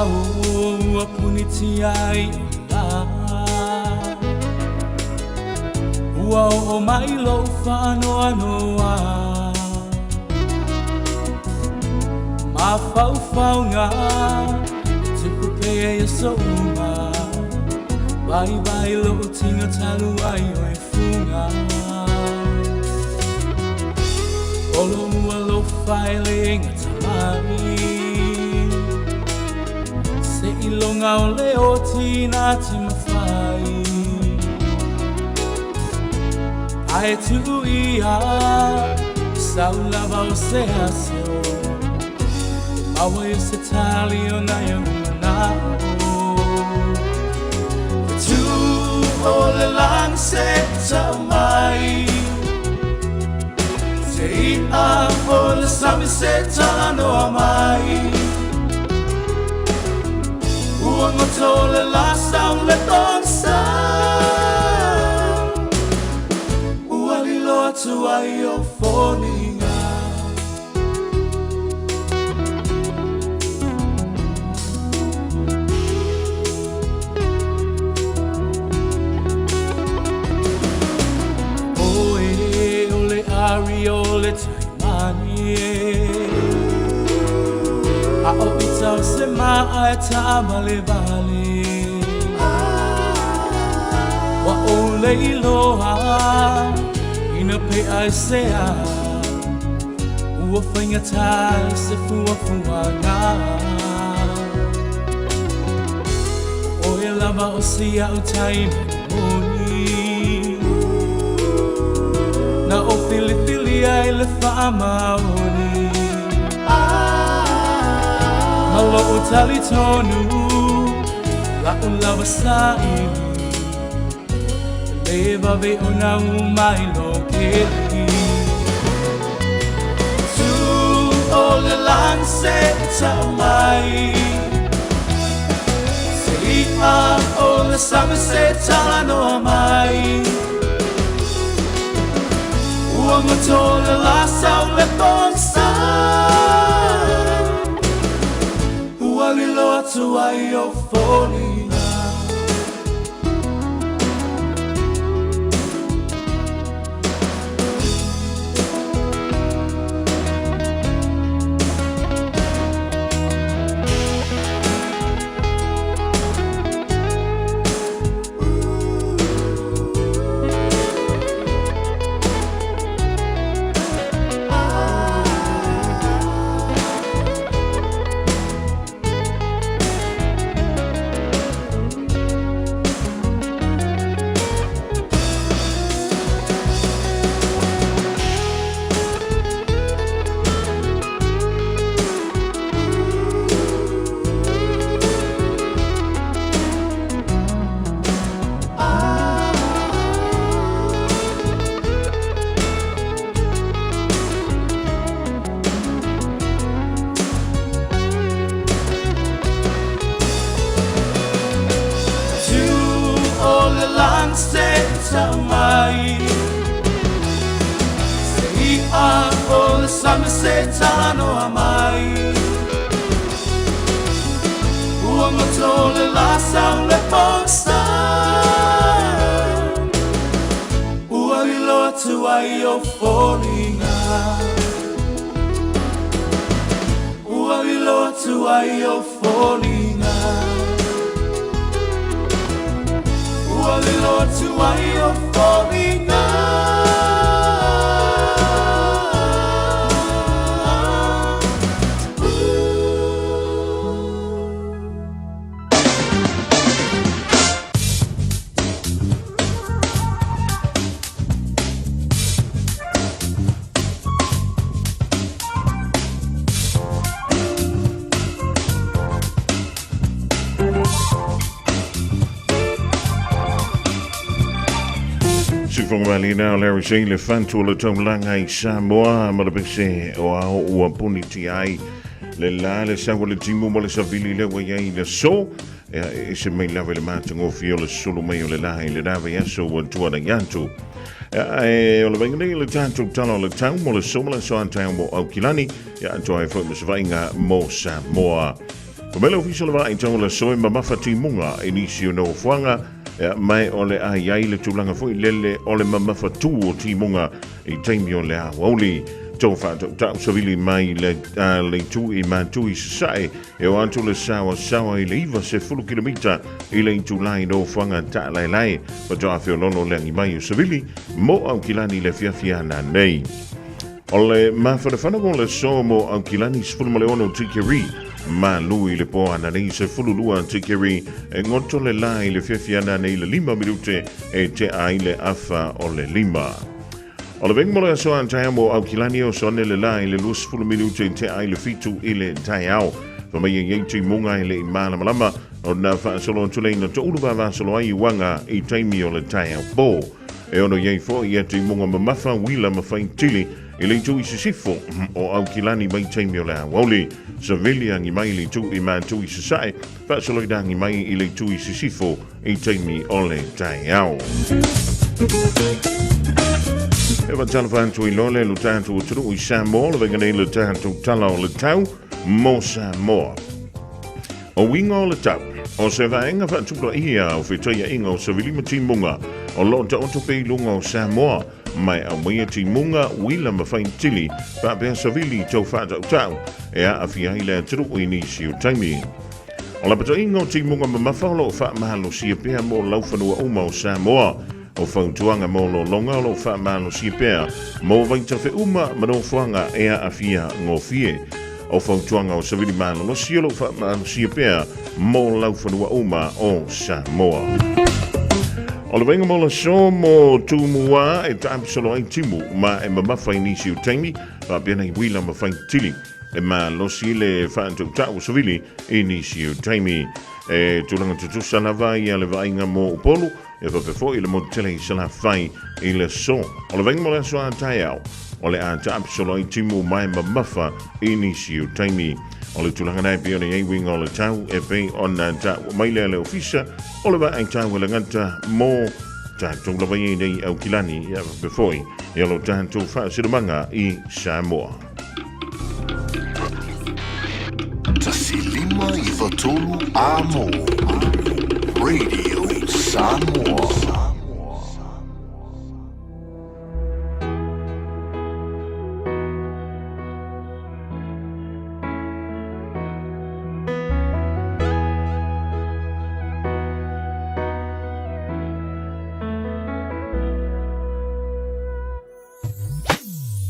ao ua punitia ai o le lā. Ua oo mai lou faanoanoa. Mafaufauga e tupu pea i aso uma. Vaivai lou tino talu ai o e fuga. O lou alofa e le gata mai. Seiloga o le oti na te mafai. Ae tuu ia sau lava o se aso e maua ai se tali o nai ou manao. Fetu o le lagi se tau mai. Se i'a o le sami se talanoa mai. Ua goto le la sau le pogisa. Ua lilo atu ai o foliga. Oe o le ari o le taimani e. A o ita o se maa e taavalevale. Ua ou le iloa ina pe'a i se a. Ua faigata i se fuafuaga. O oe lava o si a'u taimani moni. Na ou filifilia i le faamaoni. Ma lo'u talitonu, la'u lava saili. E le vave ona uma i lou keli. Tu o le lagi se tau mai. Se i'a o le sami se talanoa mai. Ua goto le la sau le pogisa. Ua lilo atu ai o foliga. Tu o le lagi se tau mai. Se i'a o le sami se talanoa mai. Ua goto le la sau le pogisa. Ua lilo atu ai o foliga. Ua lilo atu ai o foliga. Ua lilo atu ai o foliga. Sifonga na Larry Shane le fantu o le taulaga i Samoa ma le pese o ao ua puni ti ai le la le sau o le timu ma le savili le ua iai le so Ea e ese mai lava i le matagofie o le sulu mai o le la i le la vaiaso ua tuanai atu. Ea e o le vainga nei le tatou tala o le tau mo le so ma le aso a taeao mo Aukilani, ia atoa ai foi ma se vaaiga mo Samoa. Fai mai le Ofisa o le Vaai Tau o le Aso e mamafa timuga i nisi o nofoaga, ma o le a i ai le tulaga foi lele o le mamafa tū o timuga i taimi o le aoauli. Tau faatautau savili mai le, le itu i Matu i Sasae e o atu le saoasaoa i le 90 kilomita i le itula i nofoaga taalaelae faatoa feololo le agi mai o savili mo Aukilani i le afiafi ana nei. O le mafanafana mo le aso mo Aukilani 16 tikeri, malu i le po ana nei 12 tikeri, e goto le la i le afiafi ana nei le 5 minute e tea ai le afa o le 5. O le veng mo le aso a taeao mo Aukilani o soane le la i le 20 minute e tea ai le 7 i le taeao. Fa mai e iai timuga e le i malamalama o na faasolo atu lei na toulu vavasolo ai uaga i taimi o le taeao po. E ono i ai foi ia timuga mamafa uila ma faitili i le itu i sisifo o Aukilani mai taimi o le aoauli. Savili agi mai i le itu i Matu i Sasae, faasolo i agi mai i le itu i sisifo i taimi o le taeao. E faatalofa atu i loa le lo tatou atunuu i Samoa, le vaega nei le tatou tala o le tau mo Samoa. O uiga o le tau, o se vaega faatupulaia o fetaiaiga o savili ma timuga o lo o taoto pea i luga o Samoa, ma e aumaia timuga, uila ma faitili faapea savili tau faatautau e aafia ai le atunuu i nisi o taimi. O lapataiga o timuga mamafa o lo o faamalosia pea mo laufanua uma o Samoa. O fautuaga mo lologa o lo o faamalosia pea mo vaitafe uma ma nofoaga e aafia gofie. O fautuaga o savili malolosi o lo o faamalosia pea mo laufanua uma o Samoa. O le vaaiga mo le aso mo Tumua e taapisolo ai timu ma e mamafa i nisi o taimi faapea nai uila ma faitili. E malosi le faatautau o savili i nisi o taimi. E tulaga tutusa lava ia le vaaiga mo Upolu, e faapea foi le motu tele i Salafai i le aso. O le vaaiga mo le aso a taeao, o le a taapisolo ai timu ma e mamafa i nisi o taimi. O le tulaga na e pei ona i ai uiga o le tau e pei ona taua mai lea le ofisa o le vaai tau e lagata mo tatou lava i nei Aukilani, ia faapea foi ia lo tatou faasilamaga i Samoa. 1 5 93 Amo Radio Samoa.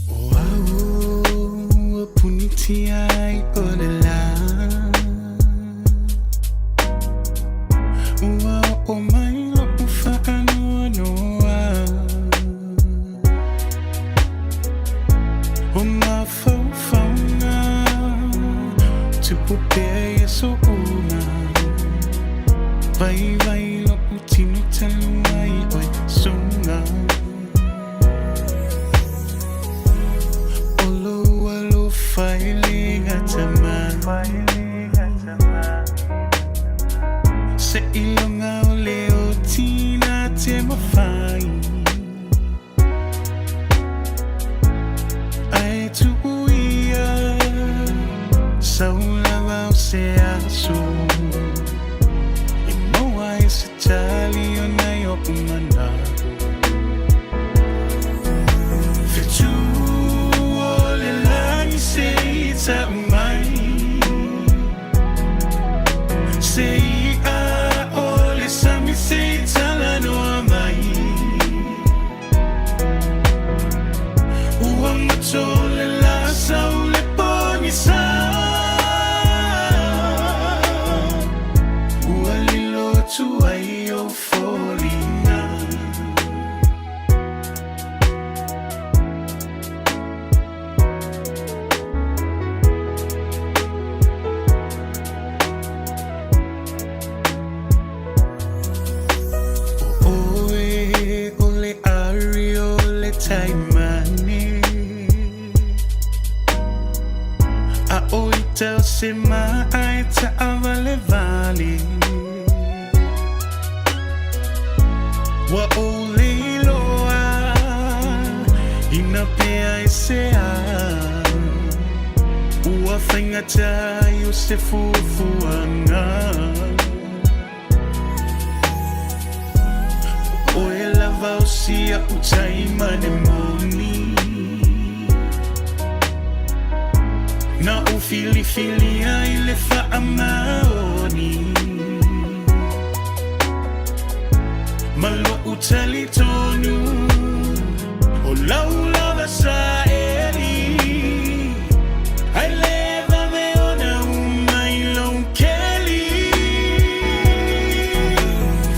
O au ua punitia ai o le lā. Ua oo mai loʻu faanoanoa. O mafaufauga tupu pea i aso uma. Vaivai loʻu tino talu ai oe suga. O lou alofa e le gata mai. Seiloga o le oti na te mafai. Ae tuu ia sau lava o se aso e maua ai se tali ona i oʻu manaʻo. Fetu o le lagi se i tau mai. Se i'a o le sami se i talanoa mai. Ua mato le la sau le pogisa. Ua lilo atu ai ou foliga. O oe o le ari o le taimane. A o ita o se maa e taʻavalevale. Ua ou le iloa ina pea e se a. Ua faigata ai o se fuafuaga. O oe lava o si a'u taimane moni. Na ou filifilia i le faamaoni. Ma lo'u talitonu o lau lava saeli. Ae le vave ona uma i lou keli.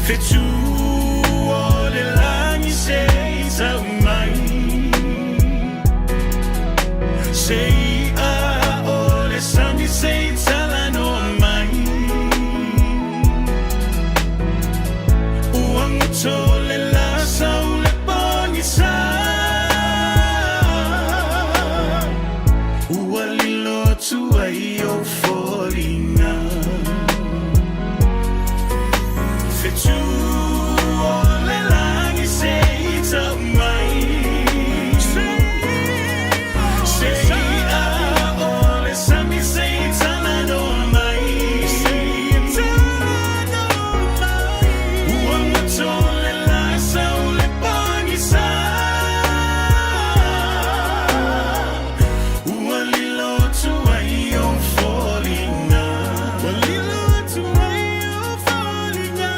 Fetu o le lagi se i tau mai. Se i'a o le sami se i talanoa mai. Ua goto le la sau le pogisa. Ua lilo atu ai ou foliga. Fetu o le lagi se i tau mai. Se i'a o le sami se i talanoa mai. Ua goto le la sau le pogisa. Ua lilo atu ai ou foliga. Ua lilo atu ai ou foliga.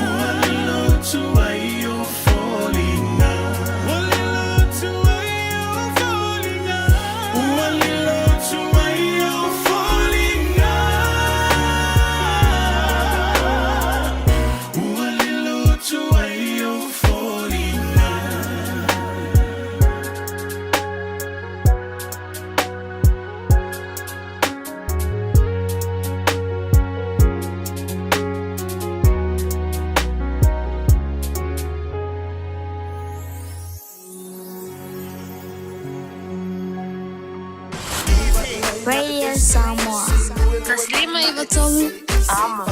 Ua lilo atu ai ou foliga. Ua lilo atu ai ou foliga. Ua lilo atu ai ou foliga. Ua lilo atu ai ou foliga. Radio Samoa. 153 Amo.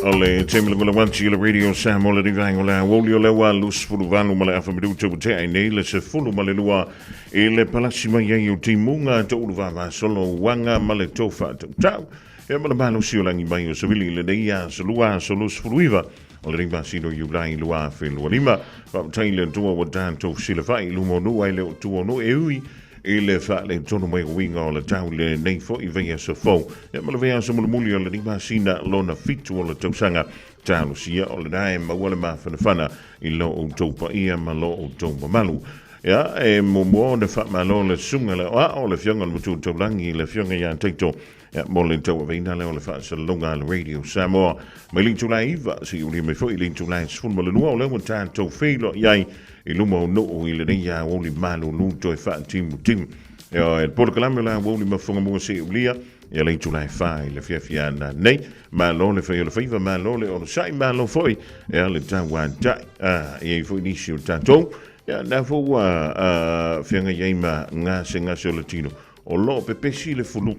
O le taimi lagolagoati i le Radio Samoa le rivaenga o le aoauli o le ua 28 ma le afa minuta ua tea ai nei le 12 i le palasi mai ai o timuga toulu vavasolo uaga ma le tofa tautau ia ma le malosi o lagi mai o savili i lenei aso lua aso 29 o lenei masina o Iulai 2025. Faafetai i le Atua ua tatou silafai i luma o nuu ai le o tua o nuu e ui i le faaletonu mai o uiga o le tau i lenei foi vaiaso fou. Ia ma le vaiaso mulimuli o lenei masina lona fitu o le tausaga. Talosia o lena e maua le mafanafana i lo outou paia ma lo outou mamalu. Ia, e muamua ona faamalo le susuga le aoao, le Afioga i le Matua Taulagi, le Afioga ia Taito, ia, mo le tauaveina lea o le faasalalauga a le Radio Samoa. Mai le itula e 9, seia ulia mai foi i le itula e 12, o lea ua tatou feiloai ai i luma o nuu i lenei aoauli malulu toe faatimutimu. Ia, e le polokalame o le aoauli mafugamua seia ulia, ia le itula e 4 i le afiafi a nanei. Malo le fai o le faiva, malo le onosai, malo foi ia le tauatai. Ah, e i ai foi nisi o tatou, ia na foi ua feagai ai ma gasegase o le tino. O lo o pepesi le fulu.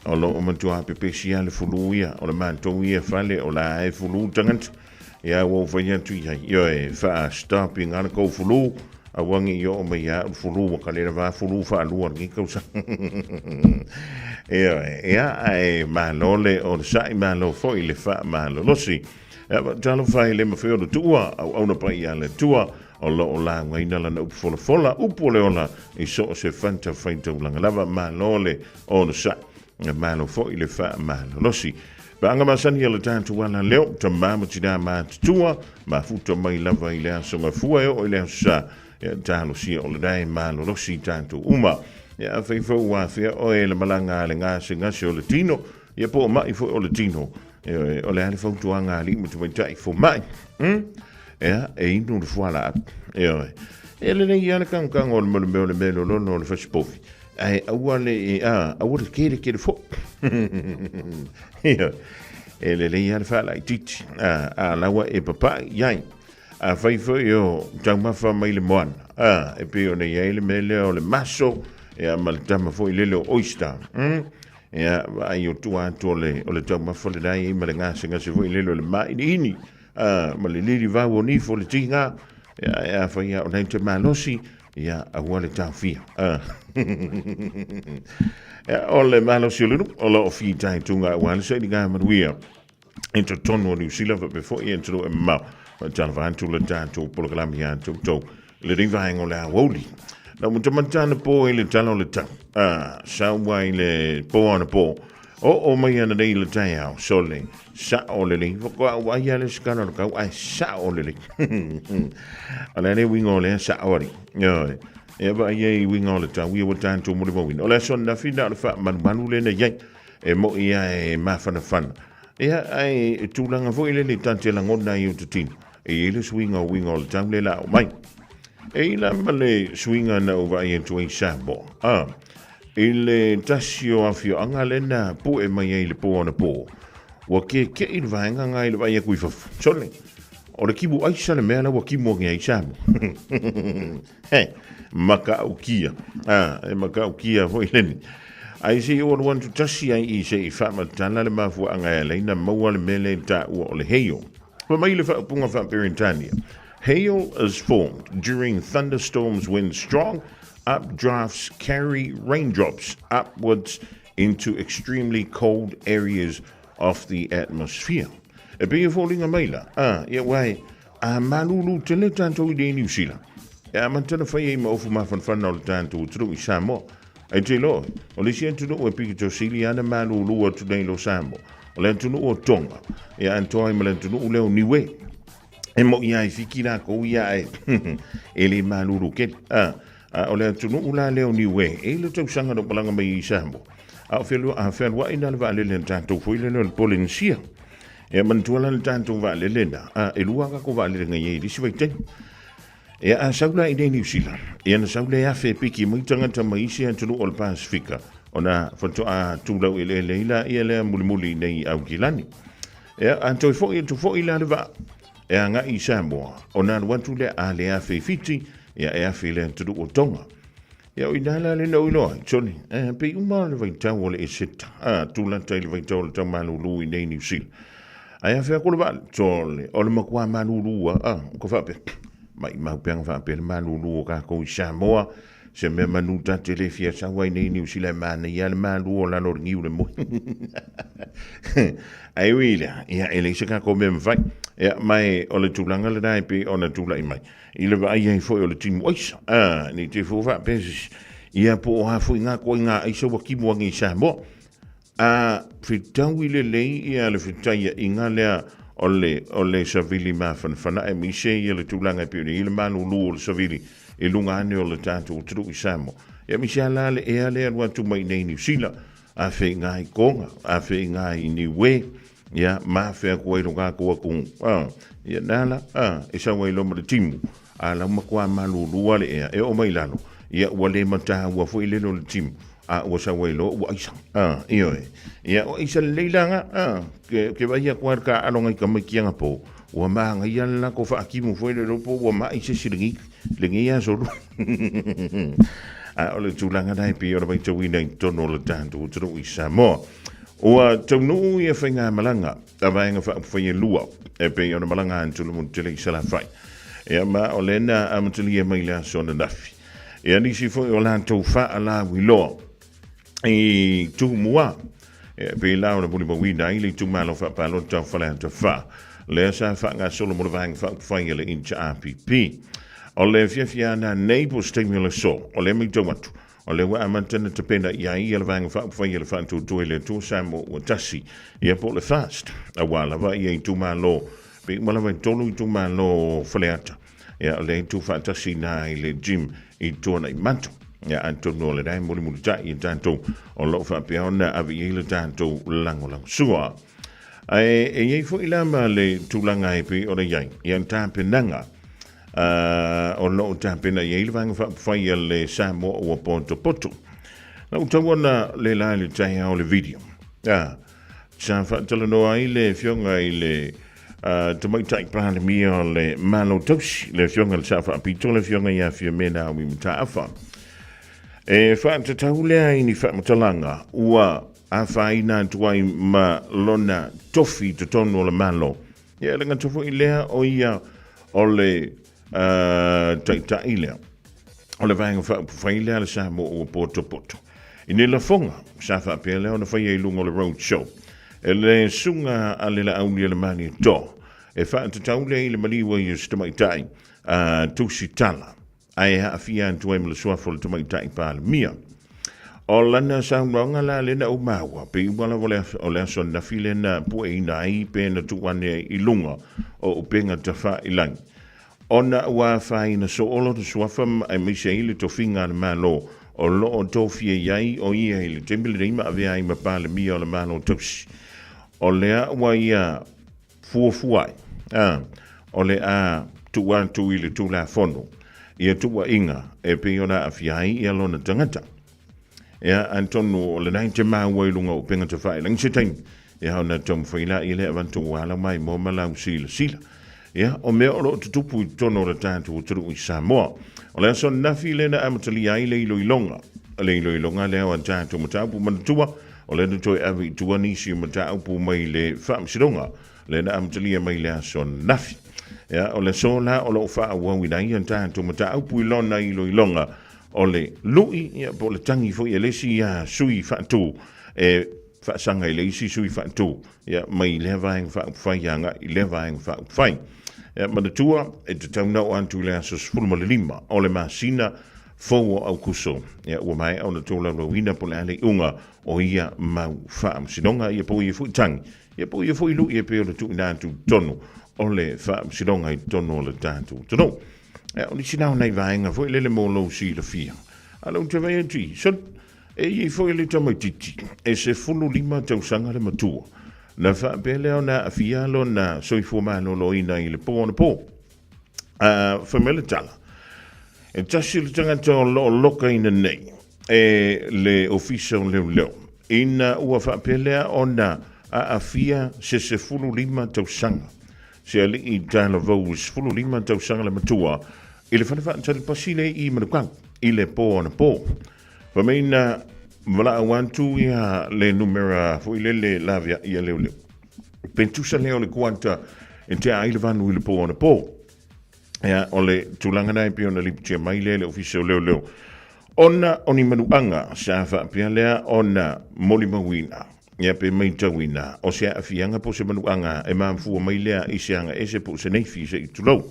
O lo o matua pepesi lava le fulu ia, o le matou ia fale o la e fulu tagata. Ia ua ou fai atu i ai, ioe, faa-stop i ngā kou fulu, aua ne i oo mai ia au fulu, ua ka le lava fulu faalua lenei tausaga. Ioe, ia, ae malo le onosai, malo foi le faamalolosi. Ia, talofa e le mafai ona tuua, auauna paia a le Atua, o lo o laugaina lana upu folafola, upu o le ola, i so o se fatafaitaulaga lava, malo le onosai. Malo foi le faamalolosi. Paaga masani a le tatou ala leo, tama ma tinā matutua, mafuta mai lava i le aso gafua e oo i le aso sa, ia talosia o lena e malolosi tatou uma. Ia afai foi ua afea oe e le malaga a le gasegase o le tino, ia po o mai foi o le tino, ioe, o le a le fautuaga a alii ma tamaitai fomai? Ea, e inu le fualaau. Ioe. E lelei lava le kagokano o le mea o le mea lolono o le fasipovi. Ae aua le, a, aua le kele kele foi. Ia, e lelei lava le faalaitiiti, a, a la ua e papai i ai. Afai foi o taumafa mai le moana, a, e pei ona i ai le mea lea o le maso, ia, ma le tama foi lele o oyster, ia, vaai o tua atu o le, o le taumafa lena e i ai ma le gasegase foi lele o le māiniini, a, ma le lilivau o nifo le tiga, ia, ae afai lava o lena e te malosi, ia, aua le taofia, a. Ia, o le malosi o le nuu, o lo o fitaituga aua le sailiga manuia i totonu o Niu Sila faapea foi i atunuu e mamao. Faatalofa atu le tatou polokalame ia te outou i lenei vaega o le aoauli. Na matamata anapo i le tala o le tau. A, sau ai le po anapo. Oo mai ana nei i le taeao, sole, sao lelei. Faatoa ou vaai lava le sikala o le tau, ae sao lelei. O le a le uiga o lea sao alii? Ioe. Ia vaai ai i uiga o le tau, ia ua tatou molimauina. O le aso ananafi na o le faamalumalu lea na i ai. E moi lava e mafanafana. Ia, ae tulaga foi lele ta te lagona ai o te tino, e i ai le suiga o uiga o le tau le la o mai. E i la ma le suiga na ou vaai atu ai i Samoa. A, i le tasi o afioaga lea na pue mai ai i le po anapo, ua keke'i le vaega nga i le vaai atu i fafo. Sole, o le kimu aisa le mea la ua kimu ake ai i Samoa. He, makaukia. A, e makaukia foi leni. Ai se i ou alu atu tasi ai i se i faamatala le mafuaaga e ala ai na maua le mea lea i taua o le hail. Fai mai le faaupuga faa-Peretania, Hail is formed during thunderstorms when strong updrafts carry raindrops upwards into extremely cold areas of the atmosphere. E pei e foliga mai la, a, ia aua e, A malulu tele tatou i nei Niu Sila, e amata ona fai ai ma ofu mafanafana o le tatou atunuu i Samoa. Ai te iloa oe, o le isi atunuu e pito sili lava ona malulu atu nei lo Samoa, o le atunuu o Tonga, e atoa ai ma le atunuu lea o Niue. E moi lava i Fiti lakou ia ae e le malulu tele. A, a o le atunuu la lea o Niue, e i le tausaga na malaga mai ai i Samoa, a o fealuai la le vaalele a le tatou foi lele o le Polenisia. Ia manatua la le tatou vaalele lena, a e lua a tatou vaalele na i ai i le isi vaitaimi. Ia a sau la i nei Niu Sila, ia na sau le afe e piki mai tagata mai isi atunuu o le Pasefika, ona faatoa tulau eleele ai laia lea mulimuli i nei Aukilani. Ia a toe foi atu foi la le vaa e agai i Samoa, ona alu atu lea a le afe i Fiti, ia e afe i le atunuu o Tonga. Ia o i ina la lea na ou iloa ai, Johnny, eh, pei uma le vaitau o le Eseta, a, tulata i le vaitau o le tau malūlū i nei Niu Sila. Ae afe aku le vaa, tole, o le matua malūlū a, a, o ka faapea, maimau pea na faapea le malūlū o kākou i Samoa, se mea manu ta te le fia sau ai nei Niu Sila e manaia le malū o lalo o le niu le moe. Ae ui i lea, ia, e leai se kākou mea mafai. Ia, ma e, o le tulaga lena e pei ona tulai mai. I le vaai ai foi o le timu aisa, ā, nei te fua faapea se isi, ia po o a foi ngā koa i ngā aisa ua kimu ange i Samoa. A fetaui lelei ia le fetaiaʻiga lea o le, o le savili mafanafana aemaise ia le tulaga e pei ona i ai le malulu o le savili i luga ane o le tatou atunuu i Samoa. Ia aemaise lava la le ea lea e alu atu mai i nei Niu Sila, afe i ngā i Tonga, afe i ngā i Niue, Ia, ma fe aku ai lo kākou aku, a, ia nā la, a, e sau ai loa ma le timu, a lau makuā malūlū a le ea, e oo mai lalo, ia, ua le mataua foi lele o le timu, a ua sau ai loa ua aisa, a, ioe, ia, ua aisa lelei la nga, a, ke, ke vaai aku lava i le kāʻalo ngai tamaiti anapō, ua mānaia le latou faatimu foi lele po ua maʻi se isi lenei, lenei aso lua. A o le tulaga lena e pei ona matauina i totonu o le tatou atunuu i Samoa. Ua taunuu ia faigamalaga a Vaega Faaupufai e lua e pei ona malaga atu le motu tele i Salafai. Ia ma o lea na amatalia mai le aso ananafi. Ia nisi foi o latou faalauiloa i Tumua e pei la ona molimauina ai le itumalo faapalota o Faleata 4 lea sa faagasolo mo le Vaega Faaupufai a le HRPP. O le fiafia ana nei po o se taimi o le aso, o lea matau atu, O lea ua amata ona tapena i ai ia le Vaega Faaupufai a le Faatuatua i le Atua Samoa ua tasi, ia po o le FAST, aua lava ia itumalo, pei uma lava e tolu itumalo o Faleata, ia o lea e tuufaatasi ina i le gym i Tuanaimato. Ia atonu o lena e mulimulitai i tatou o lo o faapea ona ave i ai le tatou lagolagosua. Ae e i ai foi la ma le tulaga e pei ona i ai, ia tapenaga o lo o tapena i ai le Vaega Faaupufai a le Samoa ua potopoto. Na ou tau ana le la i le taeao le video. A, sa faatalanoa ai le afioga i le Tamaitai Palemia o le Malo Tausi, le afioga i le Sao Faapito, le afioga ia Fiamē Naomi Mataafa. E faatatau lea i ni faamatalaga ua afaina atu ai ma lona tofi i totonu o le Malo. Ia, e le gata foi lea o ia o le taitai lea o le Vaega Faaupufai lea a le Samoa ua potopoto. I nei lafoga sa faapea lea ona faia i luga o le Road Show e le susuga a le Laaulialemalietoa e faatatau lea i le maliu ai o se tamaitai a Tusitala ae aafia atu ai ma le suafa o le tamaitai Palemia. O lana saunoaga la lea na ou maua, pei uma lava o le aso ananafi lea na pueina ai pe na tuu ane ai i luga o upega tafailagi. Ona ua afaina soo lona suafa aemaise ai le tofiga a le Malo o lo o tofia i ai o ia i le taimi lenei ma avea ai ma Palemia o le Malo Tausi. O lea ua ia fuafua ai, a, o le a tuu atu i le Tulafono ia tuuaiga e pei ona aafia ai ia lona tagata. Ia, atonu o lena i te maua i luga o upega tafailagi se taimi, ia ona taumafai laia lea avatu ua ala mai mo ma lau silasila. Ia, o mea o lo o tutupu i totonu o le tatou atunuu i Samoa. O le aso ananafi lea na amatalia ai le iloiloga. Le iloiloga lea o a tatou mataupu manatua, o lea na toe ave i tua nisi o mataupu mai le Faamasinoga, lea na amatalia mai le aso ananafi. Ia, o le aso la o lo o faaauauina ai a tatou mataupu i lona iloiloga o le lui, ia, po o le tagi foi a le isi sui faatu e faasaga i le isi sui faatu, ia, mai lea Vaega Faaupufai agai i lea Vaega Faaupufai. Ia, manatua, e tatau ona oo atu i le aso 15 o le masina fou o Aukuso, ia, ua maea ona tolaulauina po o le a le iuga o ia mau faamasinoga, ia po o ia foi tagi, ia po o ia foi lui e pei ona tuuina atu i totonu o le faamasinoga i totonu o le tatou atunuu. Ia, o nisi na o nai vaega foi lele mo lou silafia. A lou te vaai atu i, so, e i ai foi le tamaitiiti e 15 tausaga le matua, na faapea lea ona aafia lona soifua maloloina i le po anapo. A, fai mai le tala, e tasi le tagata o lo o lokaina nei e le Ofisa o Leoleo, ina ua faapea lea ona aafia se 15 tausaga se alii talavou e 15 tausaga le matua i le fale faatali pasi lea i Manukau i le po anapo. Fai mai na valaau atu ia le numera foi lele laveai a leoleo. Pe tusa lea o le kuata e tea ai le vanu i le po anapo. Ia, o le tulaga na e pei ona lipotia mai lea i le Ofisa o Leoleo. Ona o ni manuaga sa faapea lea ona molimauina, ia pe maitauina, o se aafiaga po o se manuaga e mafua mai lea i se aga ese po o se neifi se i tulou.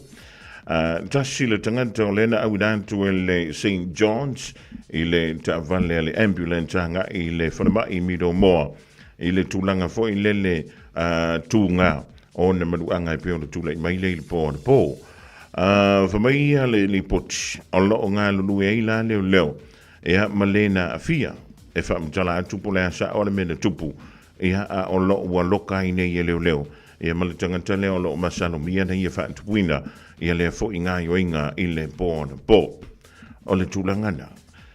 Tasi le tagata o lea na auina atu e le St. John's i le taavale a le ambulance agai i le falemai i Middlemore i le tulaga foi lele tūgā o ona manuaga e pei ona tulai mai lea i le po anapo. Fai mai ia le lipoti o lo o galulue ai la leoleo ia ma le na aafia e faamatala atu po o le a sao le mea na tupu ia a o lo o ua loka ai nei e leoleo ia ma le tagata lea o lo o masalomia na ia faatupuina ia lea foi gaoioiga i le po anapo. O le tulaga na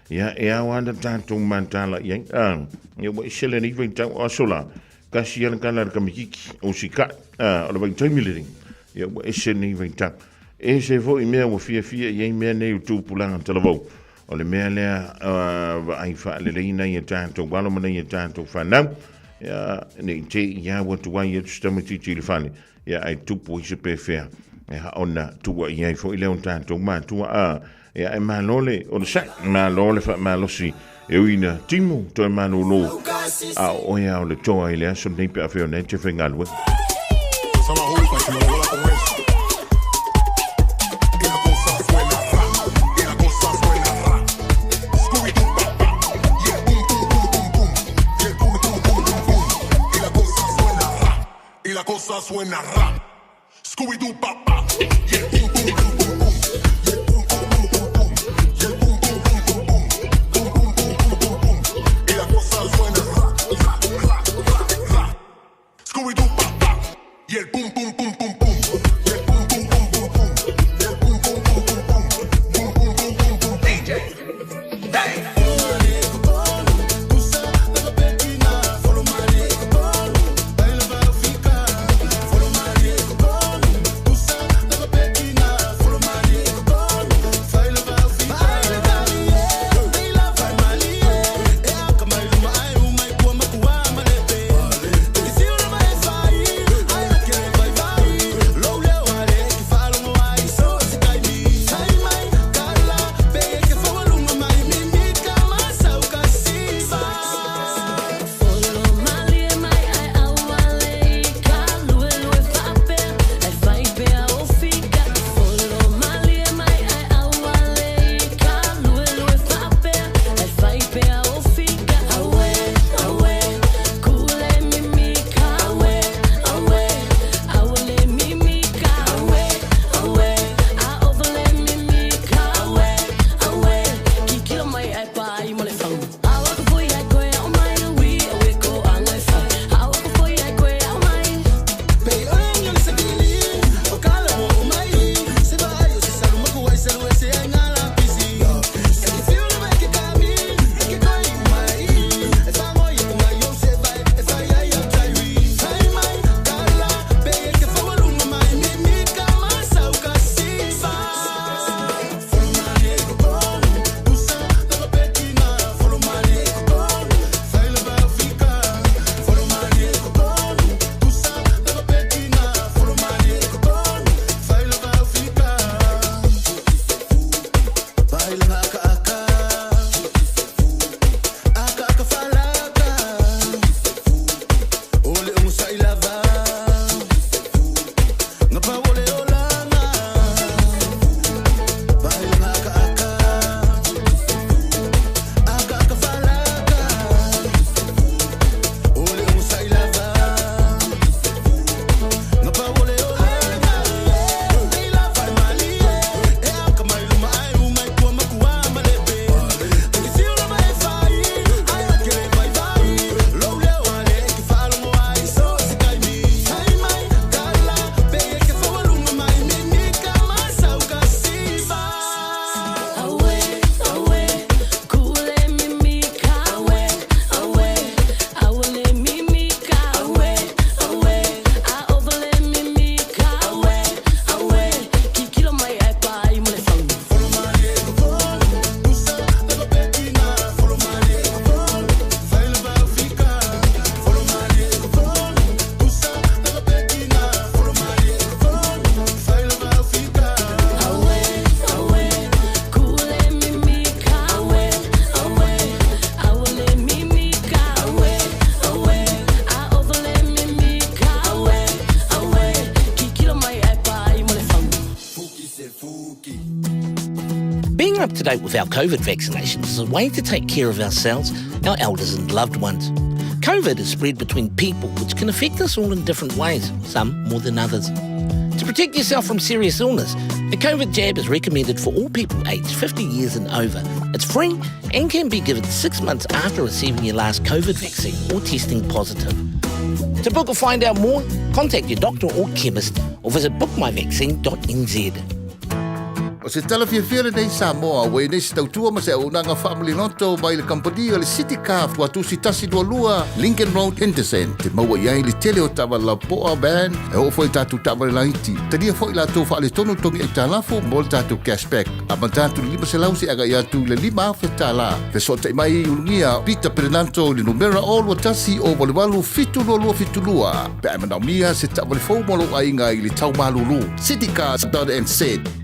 ia e ao lava ona tatou mataala i ai. Ia ua ese lenei vaitau o aso la, Tasi ia le tala a le tamaititi o Sikaʻi, a, o le vaitaimi lenei, ia ua ese lenei vaitau. Ese foi mea ua fiafia i ai mea nei o tupulaga talavou. O le mea lea, vaai faalelei nai a tatou alo ma nai a tatou fanau, ia, ne i te i au atu ai atu se tamaititi i le fale, ia ae tupu ai se pefea, ia, ona tuuaia ai foi lea o tatou matua, a, Ia e malo le onosai, malo le faamalosi e ui ina timu toe malolo a o oe a o le toa i le aso lenei pe afai ona e te faigaluega. to date with our COVID vaccinations is a way to take care of ourselves, our elders, and loved ones. COVID is spread between people, which can affect us all in different ways, some more than others. To protect yourself from serious illness, a COVID jab is recommended for all people aged 50 years and over. It's free and can be given six months after receiving your last COVID vaccine or testing positive. To book or find out more, contact your doctor or chemist or visit bookmyvaccine.nz. O se tala fiafia lenei Samoa, ua i nei se tautua ma se auaunaga faamaliloto mai le kamupani o le City Car Tuatusi 122 Lincoln Road, Henderson. Te maua i ai le tele o taavale lapoa, van, e oo foi i tatou taavale laiti. Talia foi latou faaletonu togi aitalafu mo le tatou cashback. Amata atu i le 500 seia agai atu i le 5,000 tala. Fesootai mai i Ulugia Peter Perenanto i le numera 021 088 722 pe a e manaomia se taavale fou mo lou aiga i le tau malulu. Citycars.nz.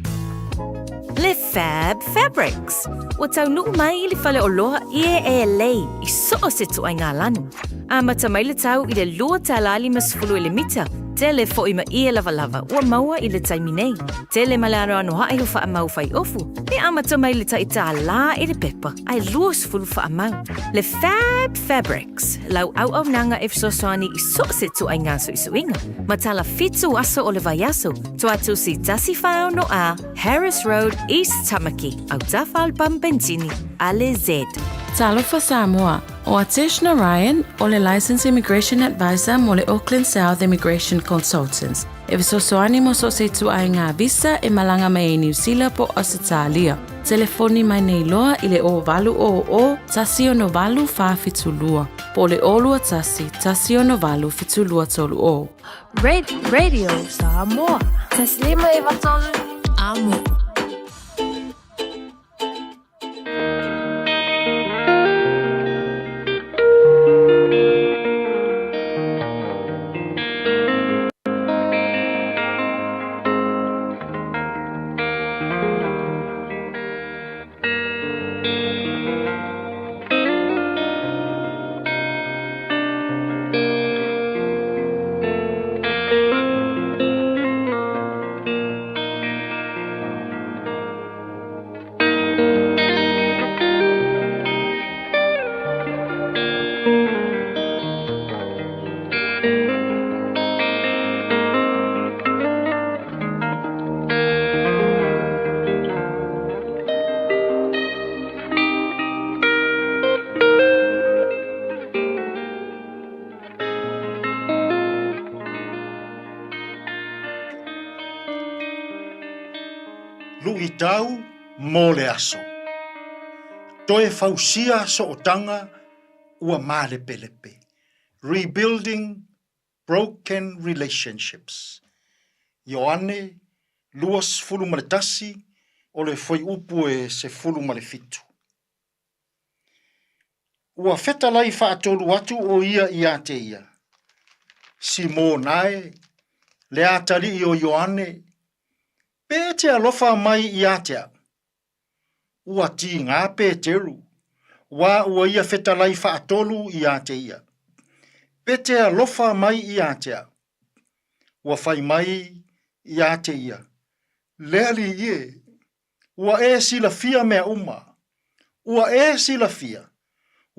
Le Fab Fabrics. Ua taunuu mai i le faleoloa ie e lei i so o se ituaiga lanu. Amata mai le tau i le $2.50 i le mita, tele foi ma ie lavalava ua maua i le taimi nei. Tele ma le anoanoaʻi o faamau fai ofu, e amata mai le tai $1 i le pepa ae 20 faamau. Le Fab Fabrics, lau auaunaga e fesoasoani i so o se ituaiga suisuiga. Matala fitu aso o le vaiaso, Tuatusi 1 46 A, Harris Road, East Tamaki, autafa o le pamu penisini a le Z. Talofa Samoa, ʻO Atesh Narayan, ʻo le Licensed Immigration Advisor mo le Auckland South Immigration Consultants, e fesoasoani mo so o se ituaiga visa e malaga mai ai Niu Sila po o Ausetalia. Telefoni mai nei loa i le 0800 168 472 po o le 021 168 7230. Radio Samoa. Taslima Ivatolu. Amo. Luitau mo le aso. Toe fausia sootaga ua malepelepe. Rebuilding Broken Relationships. Ioane 21 o le fuaiupu e 17. Ua fetalai faatolu atu o ia ia te ia, Simona e, le atalii o Ioane, pe e te alofa mai ia te au? Ua tigā Peteru, wā ua ia fetalai faatolu ia te ia, Pe te alofa mai ia te au? Ua fai mai ia te ia, Le alii e, Ua e silafia mea uma. Ua e silafia,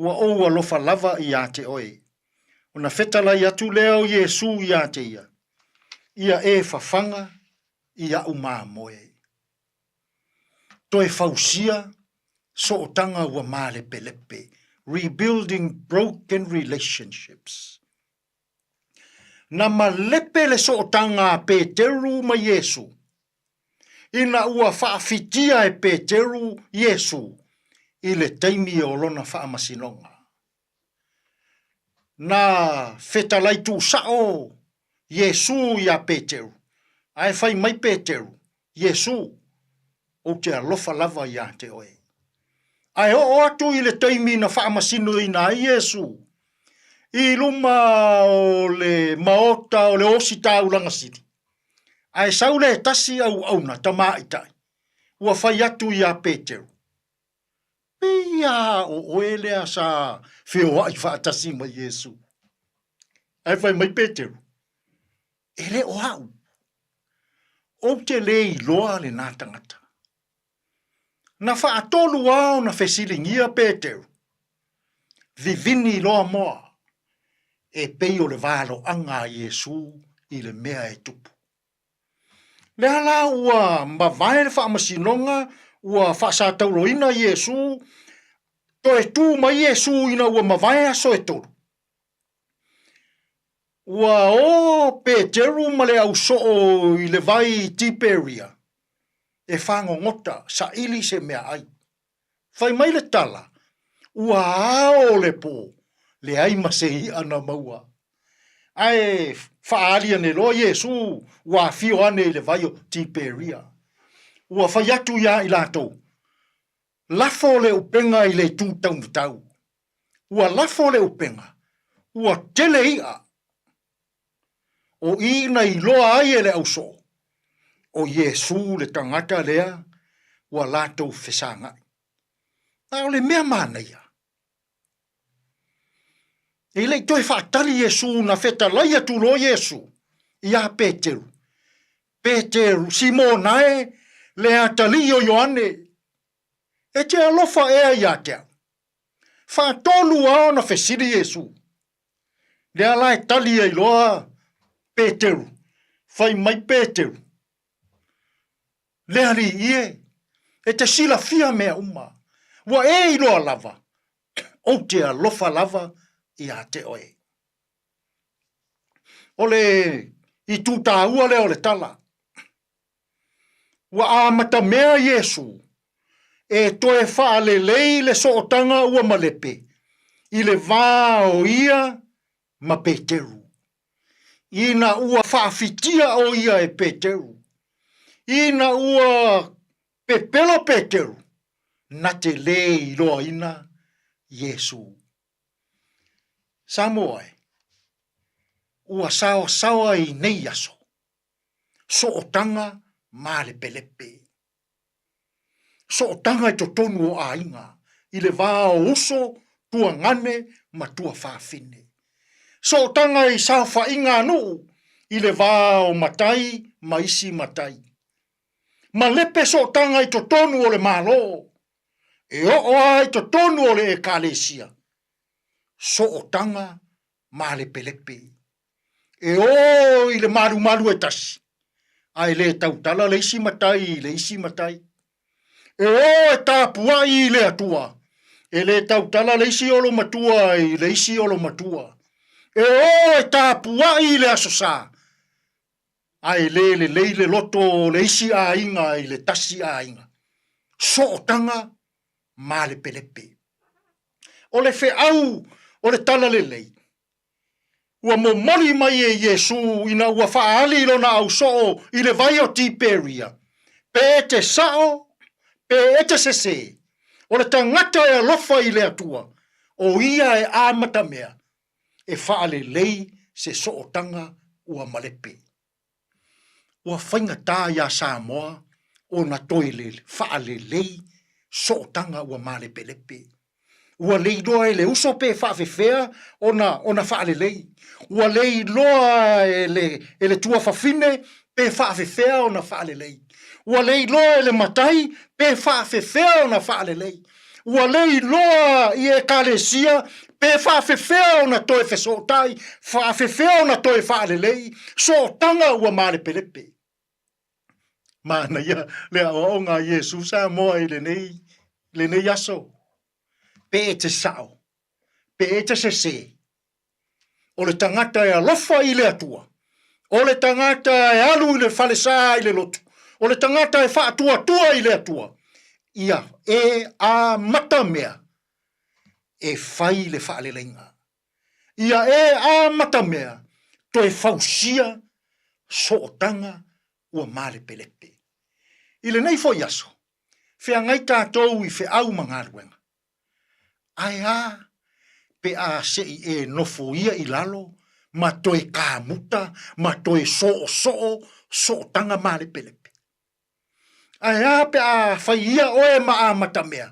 ua ou alofa lava iā te oe. Ona fetalai atu lea o Iesū iā te ia, Ia e fafaga i aʻu mamoe. Toe fausia sootaga ua malepelepe, rebuilding broken relationships. Na malepe le sootaga a Peteru ma Iesu. Ina ua faafitia e Peteru Iesu i le taimi o lona faamasinoga. Na fetalai tuusao Iesu iā Peteru, ae fai mai Peteru, Iesu, ou te alofa lava iā te oe. Ae oo atu i le taimi na faamasinoina ai Iesu i luma o le maota o le Ositaulaga Sili, ae sau le tasi auauna tamaitai ua fai atu iā Peteru, Pei a o oe lea sa feoai faatasi ma Iesu. Ae fai mai Peteru, E le o au. Ou te le iloa lenā tagata. Na faatolu lava ona fesiligia Peteru, Vivini loa moa, e pei o le valoaga a Iesu i le mea e tupu. Lea la ua mavae le faamasinoga ua faasatauloina Iesu, toe tu mai Iesu ina ua mavae aso e tolu. Ua o Peteru ma le ausoo i le vai i Tiperia e fagogota saili se meaai. Fai mai le tala, ua ao le po, leai ma se iʻa na maua. Ae faaali ane loa Iesu ua afio ane i le vai o Tiperia. Ua fai atu iā i latou, Lafo le upega i le itu taumatau. Ua lafo le upega, ua tele iʻa. O i na iloa ai e le ausoo, ʻo Iesū le tagata lea ua latou fesagai. A o le mea manaia, e le i toe faatali Iesū na fetalai atu loa Iesū iā Peteru, Peteru, Simona e, le atalii o Ioane, e te alofa ea iā te au? Faatolu lava ona fesili Iesū. Lea la e tali ai loa Peteru, fai mai Peteru, Le Alii e, e te silafia mea uma, ua e iloa lava, ou te alofa lava iā te oe. O le itu tāua lea o le tala, Ua amatamea Iesū e toe faalelei le sootaga ua malepe i le va o ia ma Peteru. Ina ua faafitia ʻo ia e Peteru, ina ua pepelo Peteru, na te lē iloaina Iesū. Samoa e, ua saoasaoa i nei aso. sootaga malepelepe. Sootaga i totonu o aiga, i le va o uso, tuagane ma tuafafine. Sootaga i saofaiga a nuu, i le va o matai ma isi matai. Malepe sootaga i totonu o le Malo, e oo lava i totonu o le Ekalesia. Sootaga malepelepe. E ō i le malumalu e tasi, a e lē tautala le isi matai i le isi matai. E ō e tapuaʻi i le Atua, e lē tautala le isi olomatua i le isi olomatua. E ō e tapuaʻi i le Aso Sā, a e lē lelei le loto o le isi aiga i le tasi aiga. Sootaga malepelepe. O le feau o le Talalelei, ua momoli mai e Iesū ina ua faaali lona ausoo i le vai o Tiperia, pe e te sao, pe e te sesē, o le tagata e alofa i le Atua, o ia e amatamea e faalelei se sootaga ua malepe. Ua faigata iā Samoa ona toe faalelei sootaga ua malepelepe. Ua le iloa e le uso pe faafefea ona ona faalelei. Ua le iloa e le, e le tuafafine pe faafefea ona faalelei. Ua le iloa e le matai pe faafefea ona faalelei. Ua le iloa i Ekalesia pe faafefea ona toe fesootai, faafefea ona toe faalelei, sootaga ua malepelepe. Manaia le aoaoga a Iesu Samoa i lenei, lenei aso. Pe e te sao, pe e te sesē, o le tagata e alofa i le Atua, o le tagata e alu i le falesa i le lotu, o le tagata e faatuatua i le Atua, ia e amatamea e fai le faaleleiga. Ia e amatamea toe fausia sootaga ua malepelepe. I lenei foi aso, feagai tatou i feau ma galuega. Ae a pe a se i e nofoia i lalo ma toe kamuta ma toe soosoo sootaga malepelepe? Ae a pe a fai ia oe ma amatamea?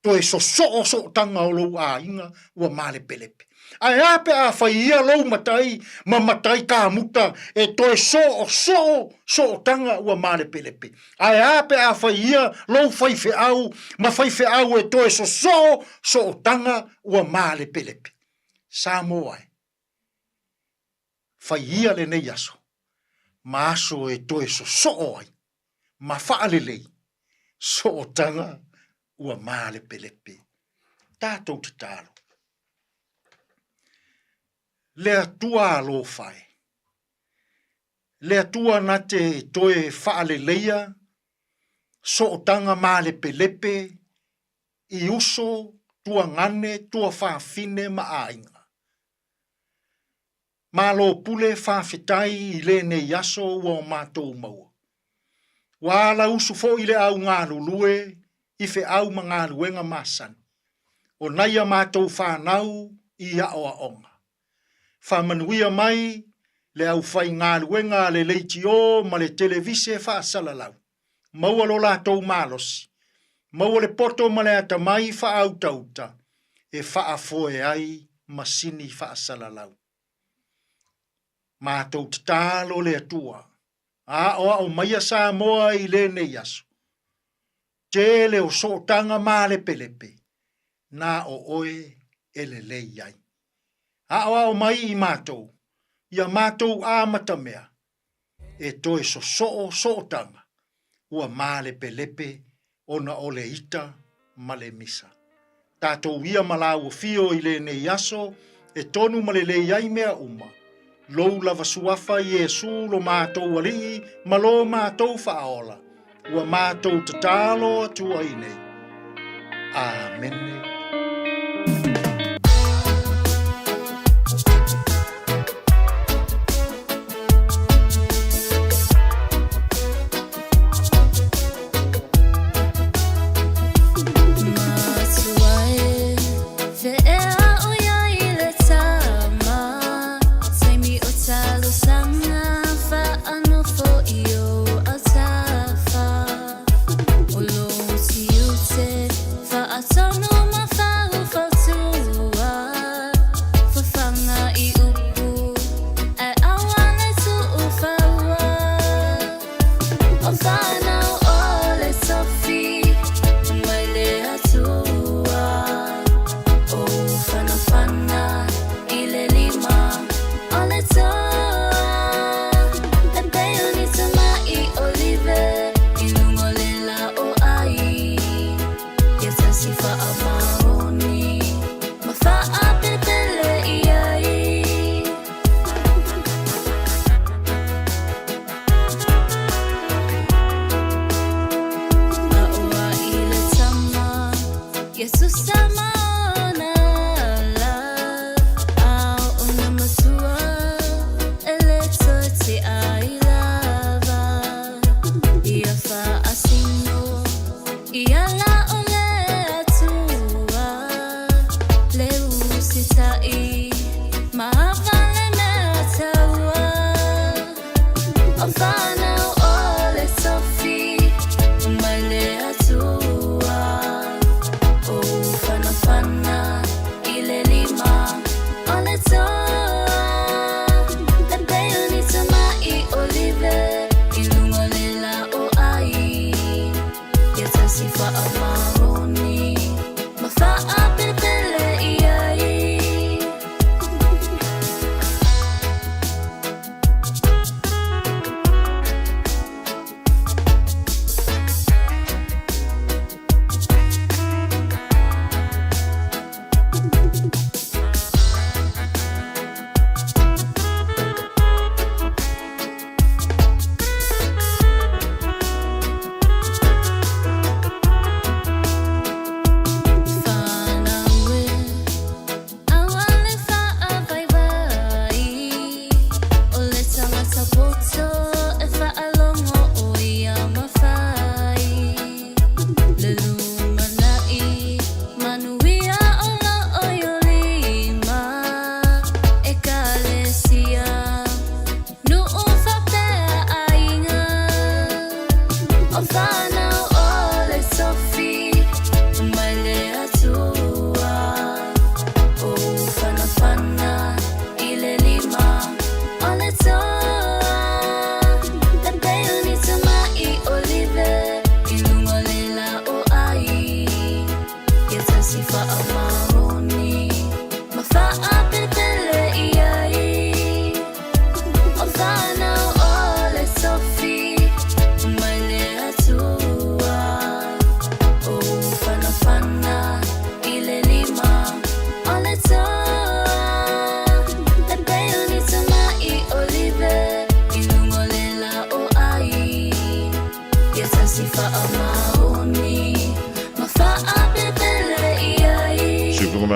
Toe sosoo sootaga o lou aiga ua malepelepe. Ae a pe a fai ia lou matai ma matai kamuta e toe soosoo sootaga ua malepelepe. Ae a pe a fai ia lou faifeau ma faifeau e toe sosoo sootaga ua malepelepe. Samoa e, fai ia lenei aso ma aso e toe sosoo ai ma faalelei sootaga ua malepelepe. Tatou tatalo. Le Atua alofa e, le Atua na te toe faaleleia sootaga malepelepe i uso, tuagane, tuafafine ma aiga. Malo pule faafetai i lenei aso ua o matou maua. Ua alausu foi le au galulue i feau ma galuega masani o nai a matou fanau i aoaoga. Faamanuia mai le aufaigaluega a le leitio ma le televise faasalalau. Maua lo latou malosi. Maua le poto ma le atamai faaautauta e faafoe ai masini faasalalau. Matou tatalo le Atua, aoao maia Samoa i lenei aso. Tele o sootaga malepelepe, na o oe e lelei ai. Aoao mai i matou, ia matou amatamea, e toe sosoo sootaga ua malepelepe ona o le ita ma le misa. Tatou ia ma lāua fio i lenei aso e tonu ma lelei ai mea uma, lou lava suafa Iesu lo matou Alii ma lo matou Faaola, ua matou tatalo atu ai nei. Amene.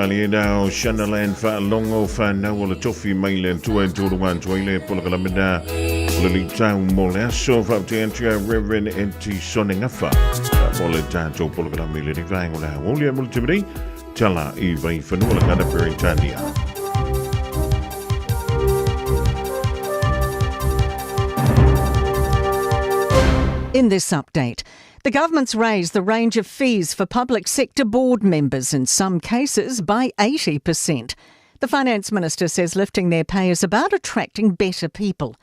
Malie nao Shanaland faalogo fanau o le tofi mai le Atua e tuluga atu ai le polokalame na o le litau mo le aso faapea atu ia Reverend Eti Sonegafa mo le tatou polokalame i lenei vaega o le aoauli mo le taimi nei tala i Vaifanua le Gana Peretania. In this update, the government's raised the range of fees for public sector board members in some cases by 80%. The finance minister says lifting their pay is about attracting better people.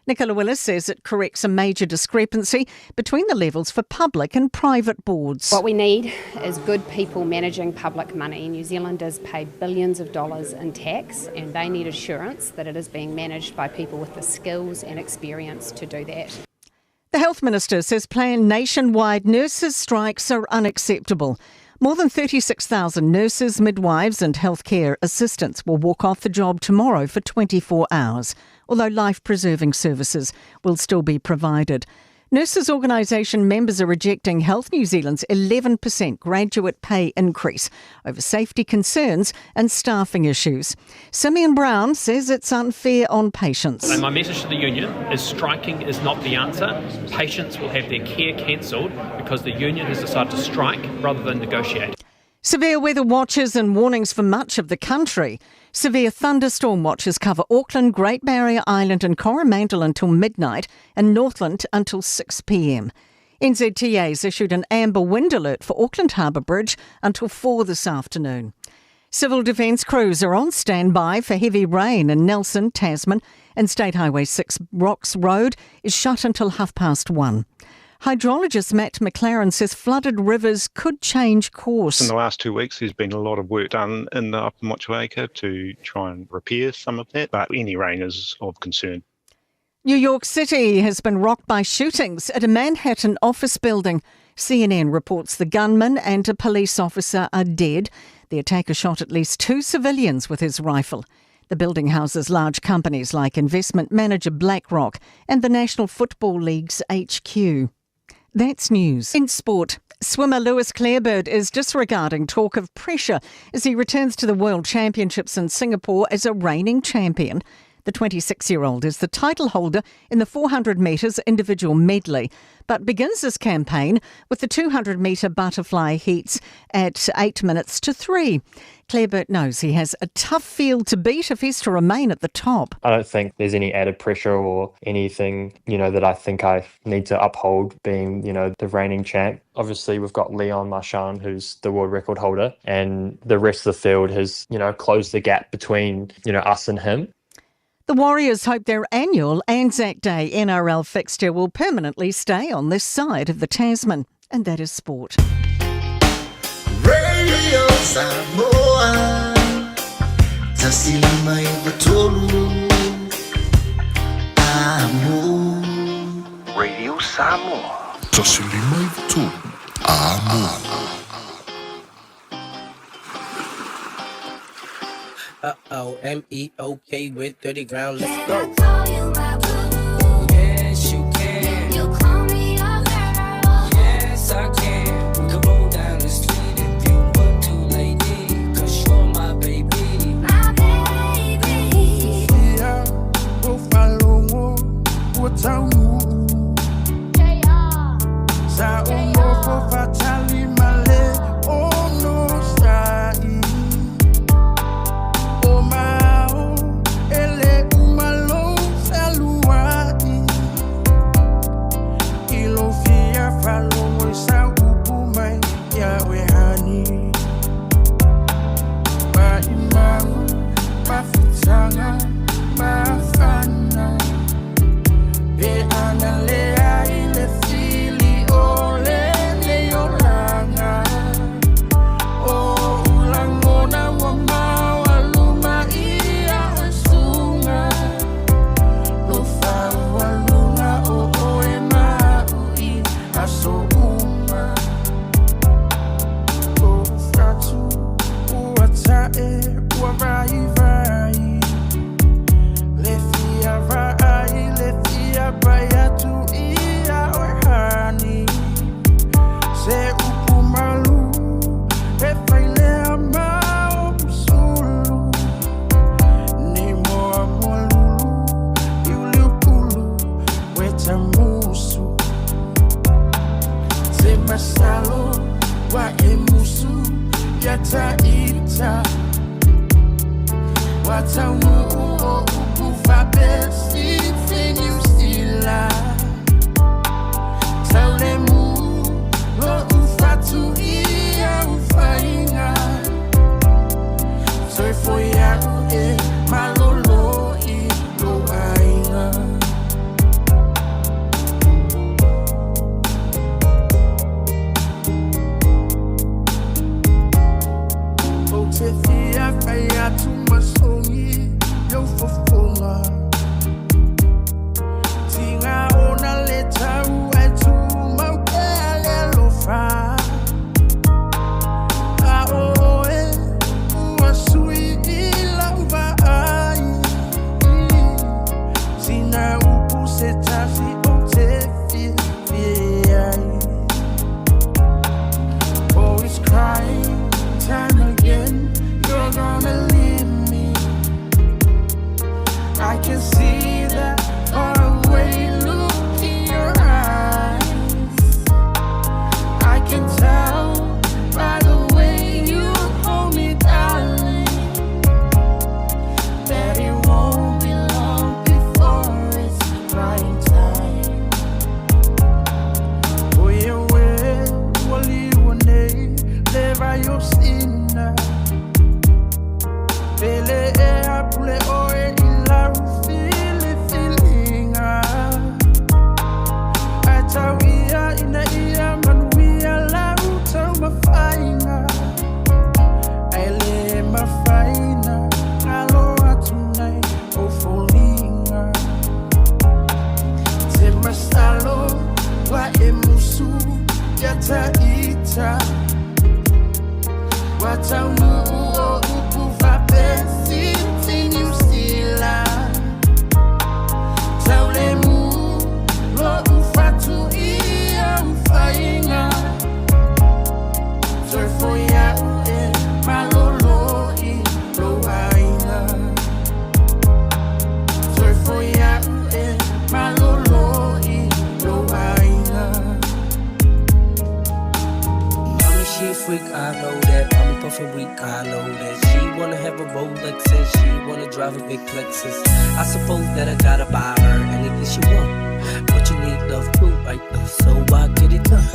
Nicola Willis says it corrects a major discrepancy between the levels for public and private boards. What we need is good people managing public money. New Zealanders pay billions of dollars in tax and they need assurance that it is being managed by people with the skills and experience to do that. The Health Minister says planned nationwide nurses' strikes are unacceptable. More than 36,000 nurses, midwives, and healthcare assistants will walk off the job tomorrow for 24 hours, although life preserving services will still be provided. Nurses Organisation members are rejecting Health New Zealand's 11% graduate pay increase over safety concerns and staffing issues. Simeon Brown says it's unfair on patients. And my message to the union is striking is not the answer. Patients will have their care cancelled because the union has decided to strike rather than negotiate. Severe weather watches and warnings for much of the country. Severe thunderstorm watches cover Auckland, Great Barrier Island, and Coromandel until midnight, and Northland until 6 pm. NZTA's issued an amber wind alert for Auckland Harbour Bridge until 4 this afternoon. Civil Defence crews are on standby for heavy rain in Nelson, Tasman, and State Highway 6 Rocks Road is shut until half past one. Hydrologist Matt McLaren says flooded rivers could change course. In the last two weeks, there's been a lot of work done in the Upper Motueka to try and repair some of that, but any rain is of concern. New York City has been rocked by shootings at a Manhattan office building. CNN reports the gunman and a police officer are dead. The attacker shot at least two civilians with his rifle. The building houses large companies like investment manager BlackRock and the National Football League's HQ. That's news. In sport, swimmer Lewis Clareburt is disregarding talk of pressure as he returns to the World Championships in Singapore as a reigning champion. The 26 year old is the title holder in the 400 metres individual medley, but begins his campaign with the 200 metre butterfly heats at 8 minutes to 3. Clareburt knows he has a tough field to beat if he's to remain at the top. I don't think there's any added pressure or anything, you know, that I think I need to uphold being, you know, the reigning champ. Obviously, we've got Leon Marchand, who's the world record holder, and the rest of the field has, you know, closed the gap between, you know, us and him. The Warriors hope their annual Anzac Day NRL fixture will permanently stay on this side of the Tasman. And that is sport. Radio Samoa Tasi lima iva tolu Amo Radio Samoa. Tasi lima iva tolu Amo. Uh oh, M E O K with 30 ground. Let's go. Yes, you can. You call me a girl. Yes, I can. We can roll down the street if you want to, lady. Cause you're my baby. My baby. Ia o faalogo ua taunuu Sa ou nofo faatali ma le onosaʻi O maʻao e le uma lou saluaʻi. taunuu o upu faapea si New Zealand. Taulemu lo'u fatu i au faiga. Soifo ia'u e malolo i lou aiga. Ou te fia fai atu ma sogi iou fofoga. Tiga ona le tau ae tumau pea le alofa. A o oe ua sui i lau vaai. Sina upu se tasi ou te fiafia ai. Oh, it's crying time again. You're gonna leave me. I can see that faraway look in your eyes. I can tell by the way you hold me, darling, that it won't be long before it's crying time. Oh, yeah, well, ua liua nei le vai o Sina. Pele e apule oe i lau filifiliga. Ae tau ia ina ia manuia lau taumafaiga. Ae lē mafai ona galo atu nai ou foliga. Te masalo ua e musu ia taita. Ua taunuu o upu faapea Fiti Niu Sila. Taulemu lo'u fatu i au faiga. Soifo ia'u e malolo i lou aiga. Soifo ia'u e malolo i lou aiga. Mommy, she a freak, I know that. Mommy puffin' weak, I know that. She wanna have a Rolex and she wanna drive a big Lexus. I suppose that I gotta buy her anything she want. But you need love too, right? So I get it done.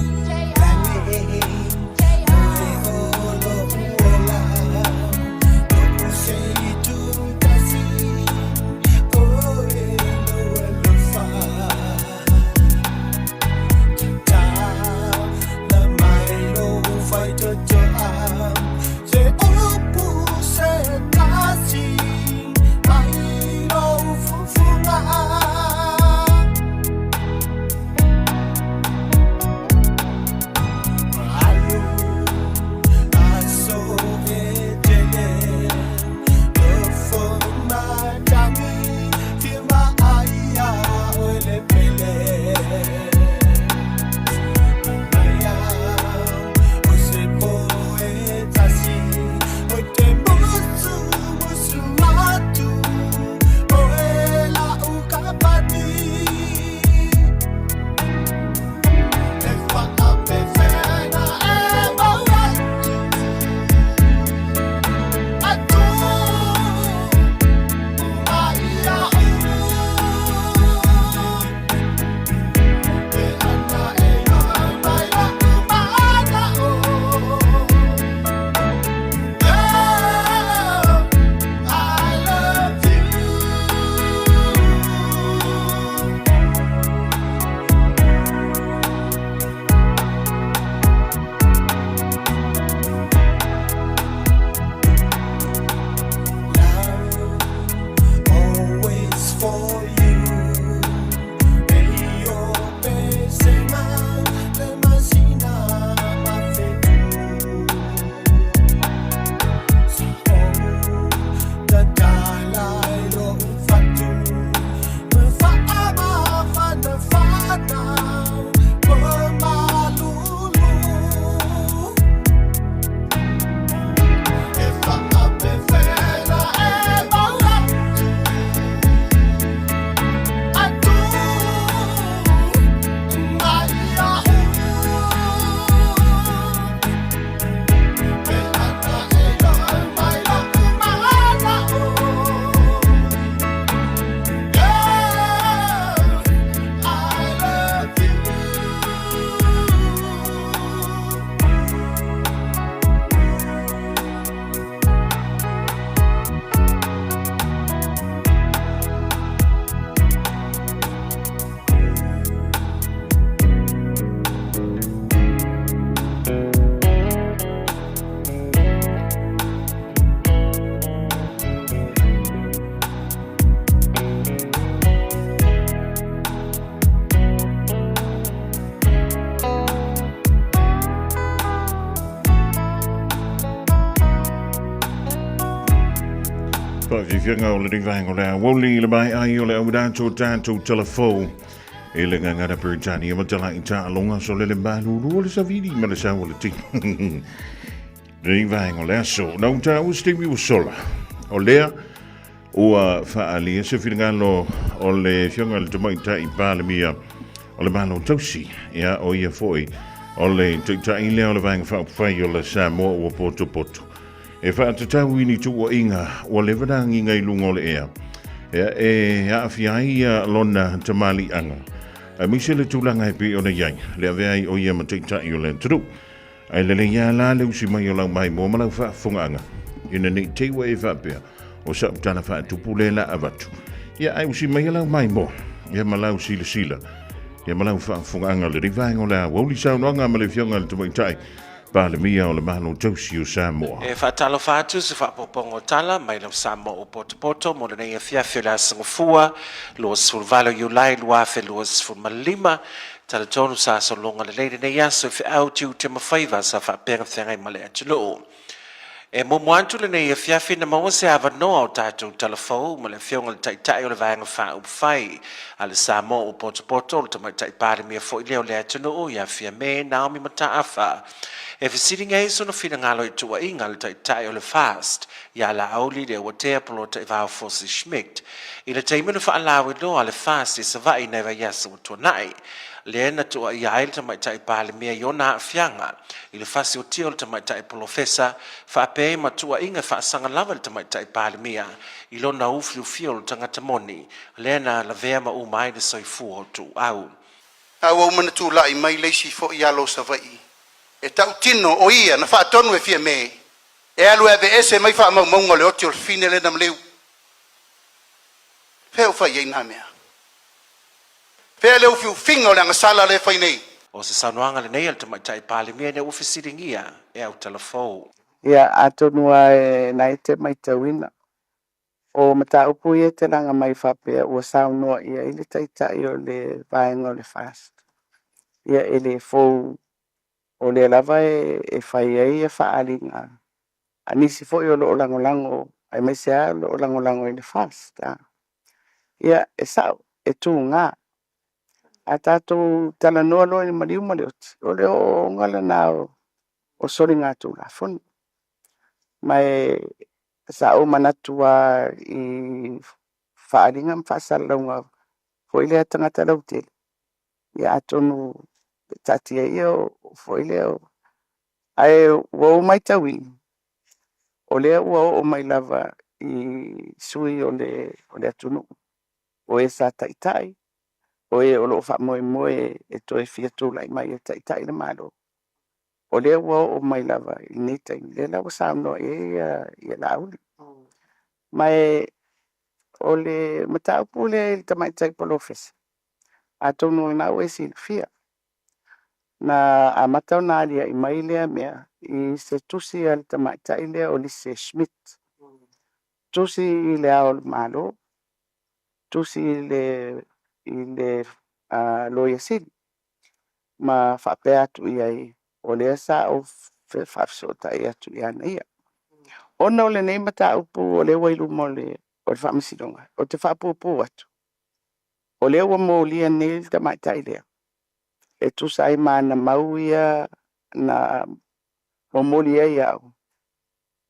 Faafiafiaga o lenei vaega o le aoauli i le maea ai o le auinato tatou talafou i le gagana Peretania ma tala'i taaloga solele malulu o le savili ma le sau o le tino. Lenei vaega o le aso, na ua taua se taimi ua sola. O lea ua faaalia se finagalo o le Afioga i le Tamaitai Palemia o le Malo Tausi, ia o ia foi o le Taitai lea o le Vaega Faaupufai o le Samoa ua potopoto e faatatau i ni tuuaiga ua leva na agiga i luga o le ea, ia e aafia ai ia lona tamaliiaga, aemaise le tulaga e pei ona i ai le avea ai o ia ma Taitai o le atunuu. Ae lelei lava la le usi mai o lau maimoa ma lau faafofogaaga, ina ne i te i ua e faapea, o sau tala faatupu lea la avatu. Ia, ae usi maia lau maimoa, ia ma lau silasila, ia ma lau faafofogaaga o lenei vaega o le aoauli saunoaga ma le Afioga i le Tamaitai Palemia o le Malo Tausi o Samoa. E faatalofa atu se faaopoopoga o tala mai lau Samoa ua potopoto mo lenei afiafi o le Aso Gafua 28 Iulai 2025. Talitonu sa sologa lelei lenei aso i feau tiute ma faiva sa faapea ona feagai ma le atunuu. E muamua atu lenei afiafi na maua se avanoa o tatou talafou ma le Afioga i le Taitai o le Vaega Faaupufai a le Samoa ua potopoto, o le Tamaitai Palemia foi lea o le atunuu ia Fiame Naomi Mataafa, e fesiligia ai sona finagalo i tuuaiga a le Taitai o le FAST ia Laauli Leuatea Polataivao Fosi Schmidt i le taimi na faalauiloa a le FAST i Savaii nai vaiaso ua tuanai, lea na tuuaia ai le Tamaitai Palemia i ona aafiaga i le fasiotia o le Tamaitai Polofesa, faapea ai ma tuuaiga e faasaga lava i le Tamaitai Palemia i lona ufiufia o le tagata moni, lea na lavea ma uma ai le soifua o Tuuau. A ua uma ona tulai mai le isi foi alo o Savaii e tautino o ia na faatonu e Fiame e alu e aveese mai faamaumauga o le oti o le fine lea na maliu. Fea ua fai ai na mea? Fea le ufiufiga o le agasala lea e fai nei? O se saunoaga lenei a le Tamaitai Palemia ina ua fesiligia e Autalafou. Ia, atonu lava e na e te matauina, o mataupu ia e te laga mai faapea ua saunoa i ai le Taitai o le Vaega o le FAST, ia e le fou, o lea lava e fai ai ia faaaliga a nisi foi o lo o lagolago, aemaise lava o lo o lagolago i le FAST. Ia, e sao, e tuga. A tatou talanoa loa i le maliu ma le oti, o le ooooga lena o soligatulafono. Ma e sa ou manatu lava i faaaliga ma faasalalauga foi lea a tagata lautele, ia atonu e taatia ia foi lea. Ae ua ou matauina, o lea ua oo mai lava i sui o le atunuu, o e sa taitai, o e o lo o faamoemoe e toe fia tulai mai e taitai le Malo. O lea ua oo mai lava i lenei taimi, lea la ua saunoa i ai Laauli. Ma e o le mataupu lea i le tamaitai polofesa, atonu o lena ua e silafia, na amata ona alia'i mai lea mea i se tusi a le tamaitai lea o Lise Schmidt. Tusi i le Ao o le Malo, tusi i le, i le Loia Sili, ma faapea atu i ai, o lea sa ou faafesootai atu ia ia. Ona o lenei mataupu o lea ua i luma o le, o le Faamasinoga, ou te faapuupuu atu, o lea ua molia nei le tamaitai lea, e tusa ai ma ana mau ia na momoli ai au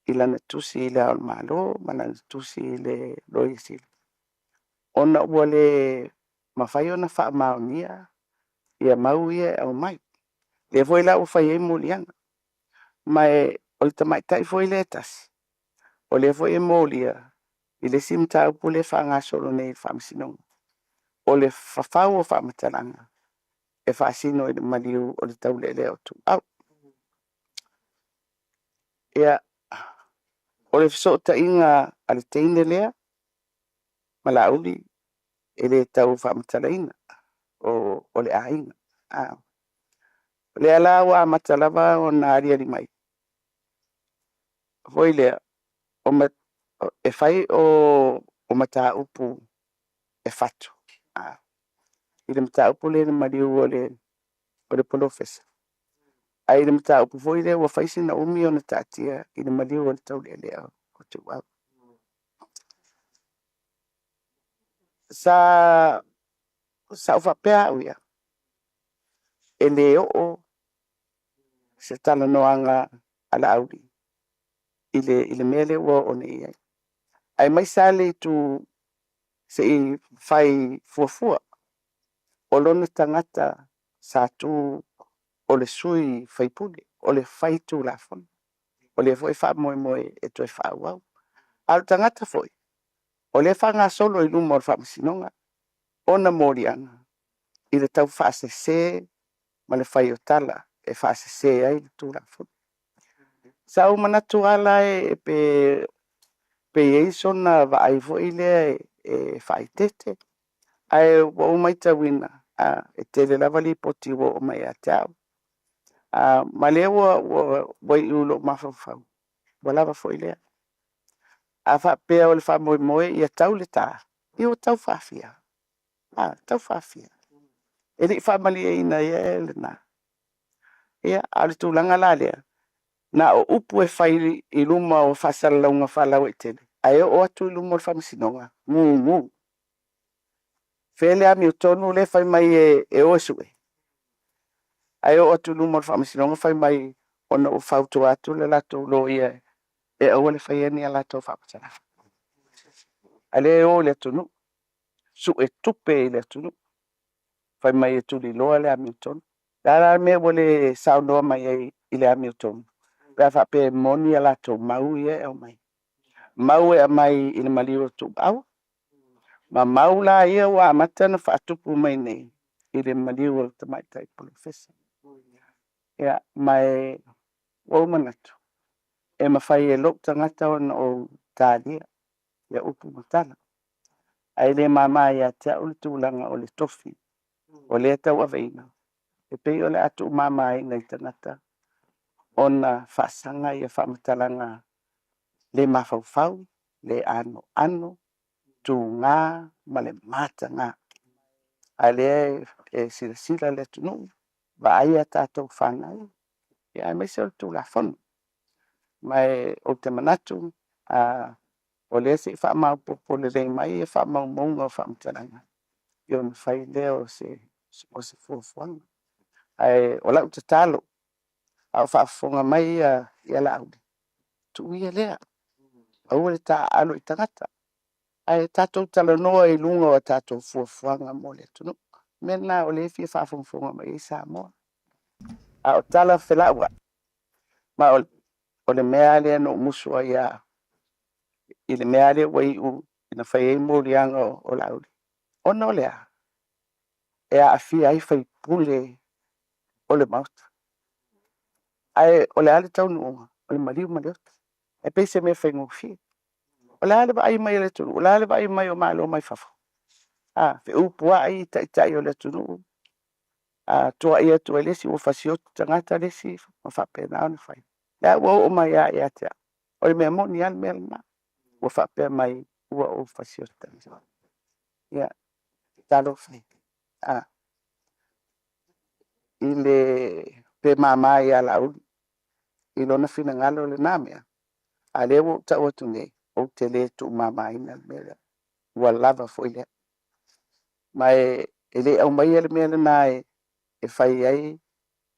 i lana tusi i le Ao o le Malo ma lana tusi i le Loia Sili, ona ua le mafai ona faamaonia ia mau ia e aumai. Lea foi la ua fai ai moliaga. Ma e o le tamaitai foi lea e tasi, o lea foi e molia i le isi mataupu lea e faagasolo nei i le Faamasinoga, o le fafau o faamatalaga e faasino i le maliu o le taulealea o Tuuau. Ia, o le fesootaiga a le teine lea ma Laauli e le tau faamatalaina, o le aiga. O lea la ua amata lava ona aliali mai foi lea, o ma, e fai o mataupu e fatu i le mataupu lea i le maliu o le polofesa, ae i le mataupu foi lea ua fai sina umi ona taatia i le maliu o le taulealea o Tuuau. Sa sa ou faapea au ia, e lē oo se talanoaga a Laauli i le i le mea lea ua oo nei i ai. Aemaise lava le itu se i fai fuafua, o lona tagata sa tu o le sui usufono, o le faitulafono, o lea foi e faamoemoe e toe faaauau. A o le tagata foi o lea e faagasolo i luma o le Faamasinoga ona moliaga i le taufaasese ma le fai o tala e faasese ai le Tulafono. Sa ou manatu lava la e pe pe i ai sona vaai foi lea e faaeteete, ae ua ou matauina e tele lava lipoti ua oo mai ia te au, ma o lea ua ua iu i lou mafaufau, ua lava foi lea. A faapea o le faamoemoe ia tau le ta, ia ua tau faafia? A, tau faafia? E le i faamalieina ea lena? Ia, a o le tulaga la lea, na o upu e fai i luma o faasalalauga faalauaitele, ae oo atu i luma o le Faamasinoga, gugu. Fea le amiotonu lea e fai mai e o e sue? Ae oo atu i luma o le Faamasinoga fai mai ona ua fautua atu le latou loia e aua le faia ni a latou faamatalaga. A o lea e o i le atunuu, sue tupe i le atunuu, fai mai e tuliloa le amiotonu. O le a la le mea ua le saunoa mai ai i le amiotonu pe a faapea e moni a latou mau ia e aumai? Mau e aumai i le maliu o Tuuaua, ma mau la ia ua amata ona faatupu mai nei i le maliu o le Tamaitai Polofesa. Ia, ma e ua ou manatu, e mafai e lou tagata ona ou talia ia upu ma tala, ae le mama ia te au le tulaga o le tofi o lea e tauaveina, e pei o le a tuumamaina i tagata ona faasaga ia faamatalaga le mafaufau, le anoano, tuga ma le mataga. A o lea e silasila le atunuu, vaai a tatou fanau, ia aemaise o le Tulafono. Ma ou te manatu, o lea se i faamaopoopo lelei mai ia faamaumauga o faamatalaga, ia ona fai lea o se o se fuafuaga. Ae o lau tatalo, a o faafofoga mai ia ia Laauli, tuu ia lea, aua le taaalo i tagata, ae tatou talanoa i luga o a tatou fuafuaga mo le atunuu. O le mea lena o lea e fia faafogafoga mai ai Samoa. A o tala felauai, ma o le mea lava lea na ou musu ai lava i le mea lava lea ua iu ina fai ai moliaga o Laauli, ona o le a? E aafia ai sui usufono o le Maota. Ae o le a le taunuuga? O le maliu ma le oti. E pei se mea faigofie. O le a le vaai mai a le atunuu? O le a le vaai mai o Malo mai fafo? A, feupuai taitai o le atunuu, a tuuai atu ai le isi ua fasioti tagata le isi ma faapena ona fai. Lea ua oo mai lava ia te au. O le mea moni lava le mea lena. Ua faapea mai ua ou fasioti tagata. Ia, talofa e. A, i le pe mama ia Laauli i lona finagalo lena mea, a o lea ua ou tau atu nei, ou te le tuumamaina le mea lea. Ua lava foi lea. Ma e le aumaia le mea lena e fai ai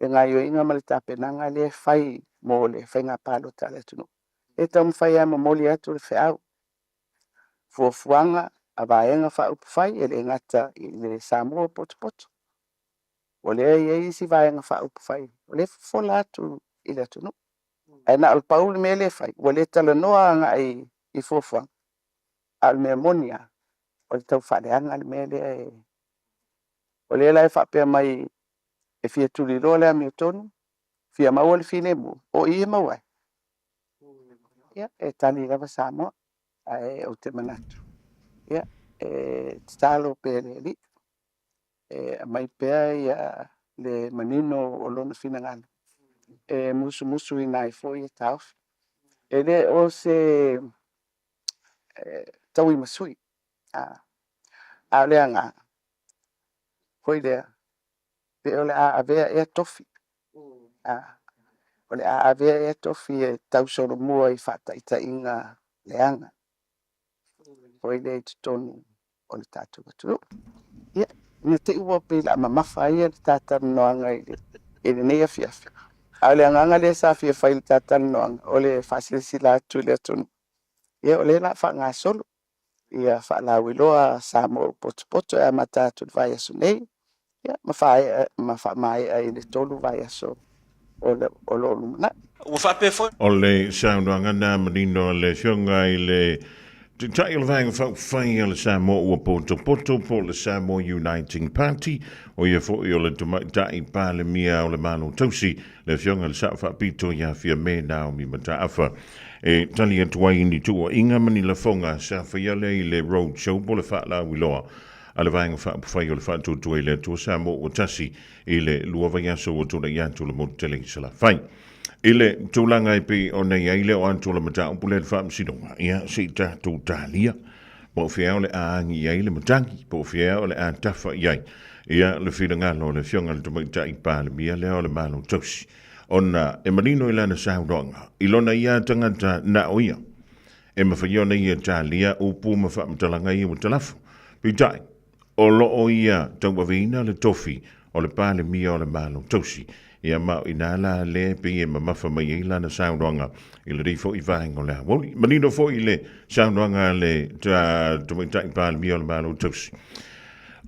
le gaoioiga ma le tapenaga lea e fai mo le faiga palota a le atunuu. E taumafai lava e momoli atu le feau, fuafuaga a Vaega Faaupufai, e le gata i le Samoa potopoto, o lea e i ai isi Vaega Faaupufai o lea e fofola atu i le atunuu. Ae na o le pau le mea lea e fai, ua le talanoa agai i fuafuaga, a o le mea moni lava, o le tau faaleaga le mea lea e... O lea la e faapea mai e fia tuliloa le amiotonu, fia maua le filemu, o i e maua ai. Ia, e tali lava Samoa, ae ou te manatu, ia, e tatalo pea i le Alii, e aumai pea ia le manino o lona finagalo, e musumusuina ai foi ia taofi. E le o se tauimasui, a o le agaga foi lea, pe o le a avea ea tofi, a, o le a avea ea tofi e tausolomua i faataitaiga leaga foi lea i totonu. o le tatou atunuu. Ia, ina te i ua pei o le a mamafa ai le ta talanoaga i le i lenei afiafi. A o le agaga lea sa fia fai i le ta talanoaga, o le faasilasila atu i le atunuu, ia o lea o le a faagasolo ia faalauiloa Samoa ua potopoto e amata atu i le vaiaso nei, ia ma faaea ma faamaea i le 3 vaiaso o lo o lumanai. Ua faapea foi. O le saunoaga na manino a le Afioga i le Taitai o le Vaega Faaupufai a le Samoa Ua Potopoto po o le Samoa Uniting Party, o ia foi o le Tamaitai Palemia o le Malo Tausi, le Afioga i le Sao Faapito ia Fiame Naomi Mataafa. E tali atu ai i ni tuuaiga ma ni lafoga sa faia lea i le road show po o le faalauiloa a le Vaega Faaupufai o le Faatuatua i le Atua Samoa Ua Tasi i le 2 vaiaso ua tulai atu le motu tele i Salafai. I le tulaga e pei ona i ai le o atu o le mataupu lea i le Faamasinoga, ia se i tatou talia po o fea o le a agi i ai le matagi, po o fea o le a tafa i ai ia le finagalo o le Afioga i le Tamaitai Palemia lea o le Malo Tausi, ona e manino i lana saunoaga i lona ia tagata na o ia e mafai ona ia talia upu ma faamatalaga ia ua talafo. Peitai, O lo o ia tauaveina le tofi o le Palemia o le Malo Tausi, ia ma o inā la lea e pei e mamafa mai ai lana saunoaga i lenei foi vaega o le aoauli. Manino foi le saunoaga a le Tamaitai Palemia o le Malo Tausi.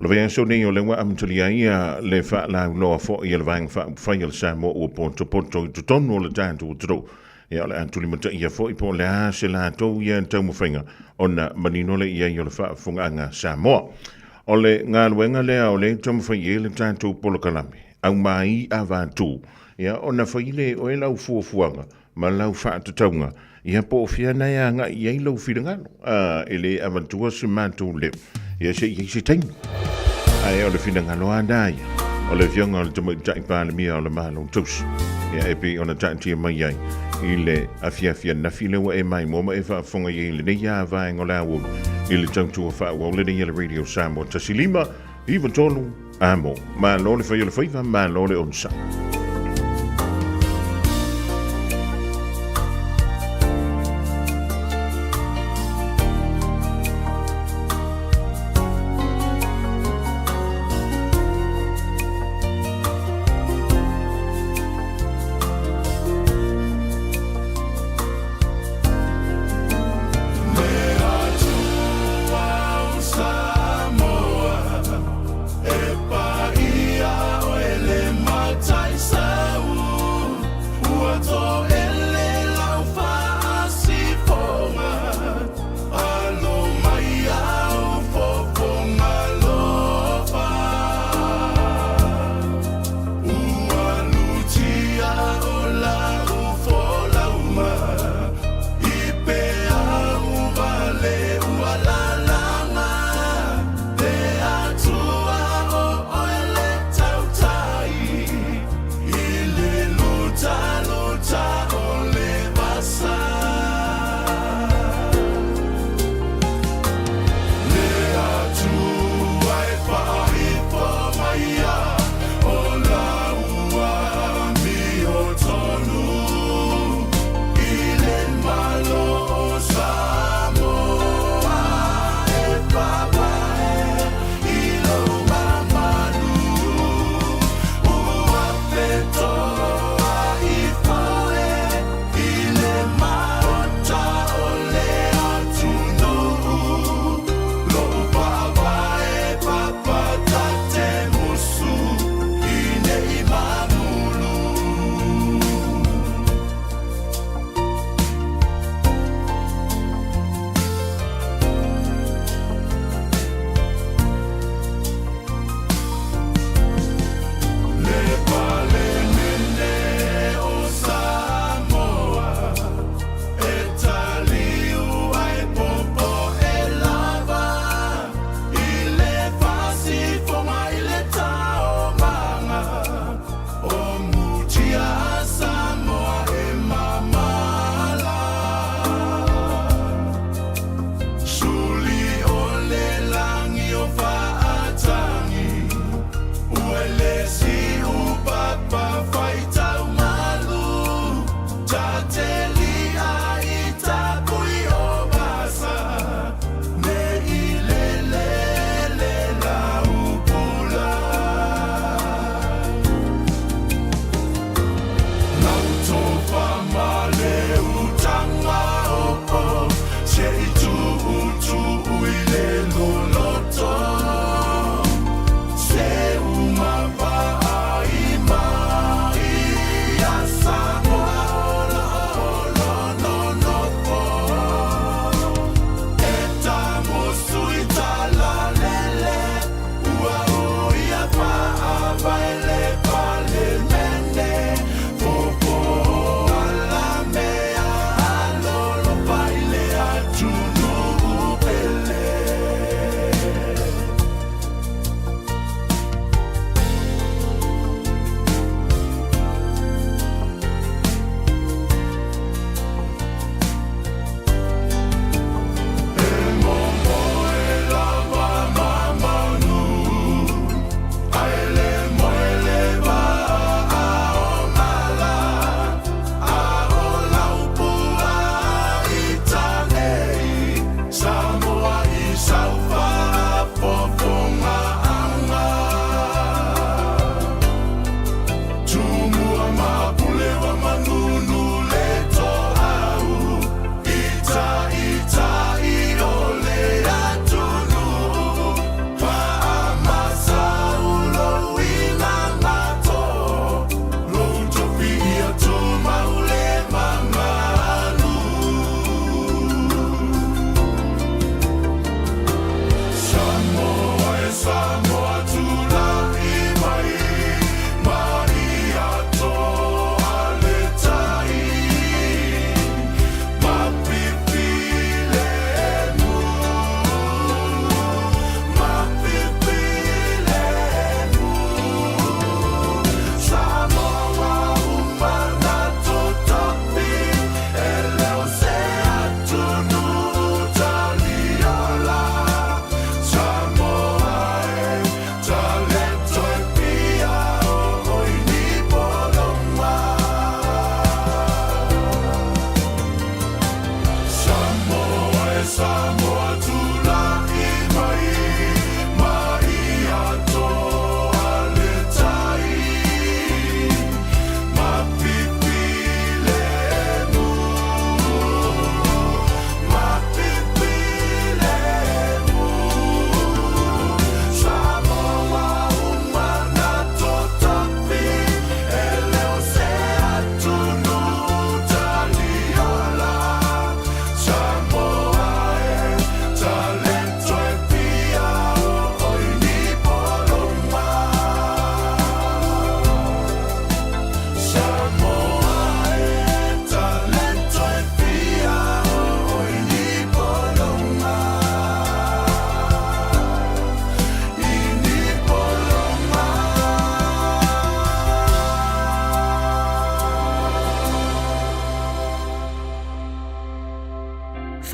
O le vaiaso nei o lea ua amatalia ai le faalauiloa foi a le Vaega Faaupufai a le Samoa ua potopoto i totonu o le tatou atunuu. Ia, o le a tulimataia foi po o le a se latou ia taumafaiga ona manino le i ai o le faafofogaaga Samoa. O le galuega lea o lea e taumafai i ai le tatou polokalame, aumai avatu, ia ona fai lea e oe lau fuafuaga ma lau faatatauga, ia po o fea na e agai i ai lou finagalo. A, e le avatua se matou leo, ia se i ai se taimi. Ae o le finagalo lava na ia, o le afioga o le Tamaitai Palemia o le Malo Tausi, ia e pei ona taatia mai ai i le afiafi ananafi lea ua e maimoa ma e faafofoga i ai i lenei lava vaega o le aoauli i le tautua faaauau lenei a le Radio Samoa 15 93 Amo. Malo le fai o le faiva, malo le onosai.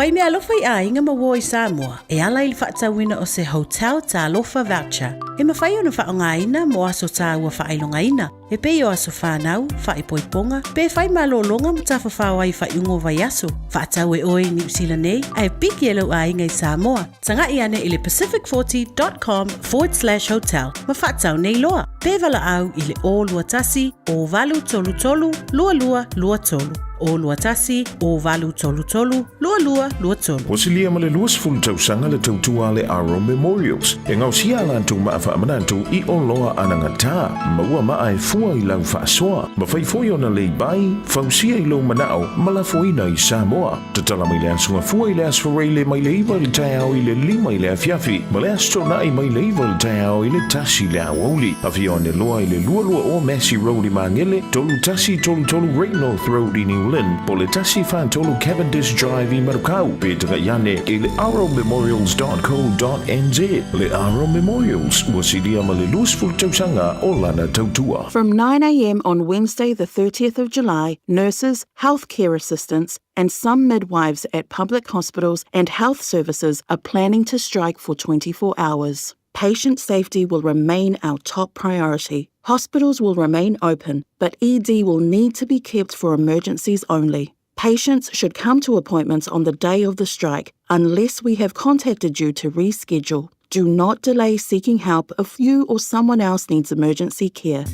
fai meaalofa i aiga ma uo i Samoa e ala i le faatauina o se Hotel Talofa Voucher e mafai ona faaaogaina mo aso taua faailogaina e pei o aso fanau, faaipoipoga, pe fai malologa ma tafafao ai i faaiuga o vaiaso. Faatau e oe i Niu Sila nei ae piki e lou aiga i Samoa. Taga'i ane i le pacific40.com forward slash hotel ma faatau nei loa. Pe valaau i le 021 0833 2223. 021 0833 2223. Ua silia ma le 20 tausaga le tautua a le Aro Memorials e gaosia a latou maa faamanatu i oloa anagata. Maua maa e fua i lau faasoa. Mafai foi ona lei bai, fausia i lou manao ma lafoina i Samoa. Tatala mai le Aso Gafua i le Aso Faraile mai le 9 i le taeao i le 5 i le afiafi ma le Aso Toonai mai le 9 i le taeao i le 1 i le aoauli. Afio ane loa i le 22 o Massey Road i Magele, 3133 Great North Road i New Lynn, po o le 143 Cavendish Drive i Manukau, pe taga'i ane i le arrowmemorials.co.nz. Le Arrow Memorials, ua silia ma le 20 tausaga o lana tautua. From 9am on Wednesday the 30th of July, nurses, healthcare assistants and some midwives at public hospitals and health services are planning to strike for 24 hours. Patient safety will remain our top priority. Hospitals will remain open, but ED will need to be kept for emergencies only. Patients should come to appointments on the day of the strike unless we have contacted you to reschedule. Do not delay seeking help if you or someone else needs emergency care.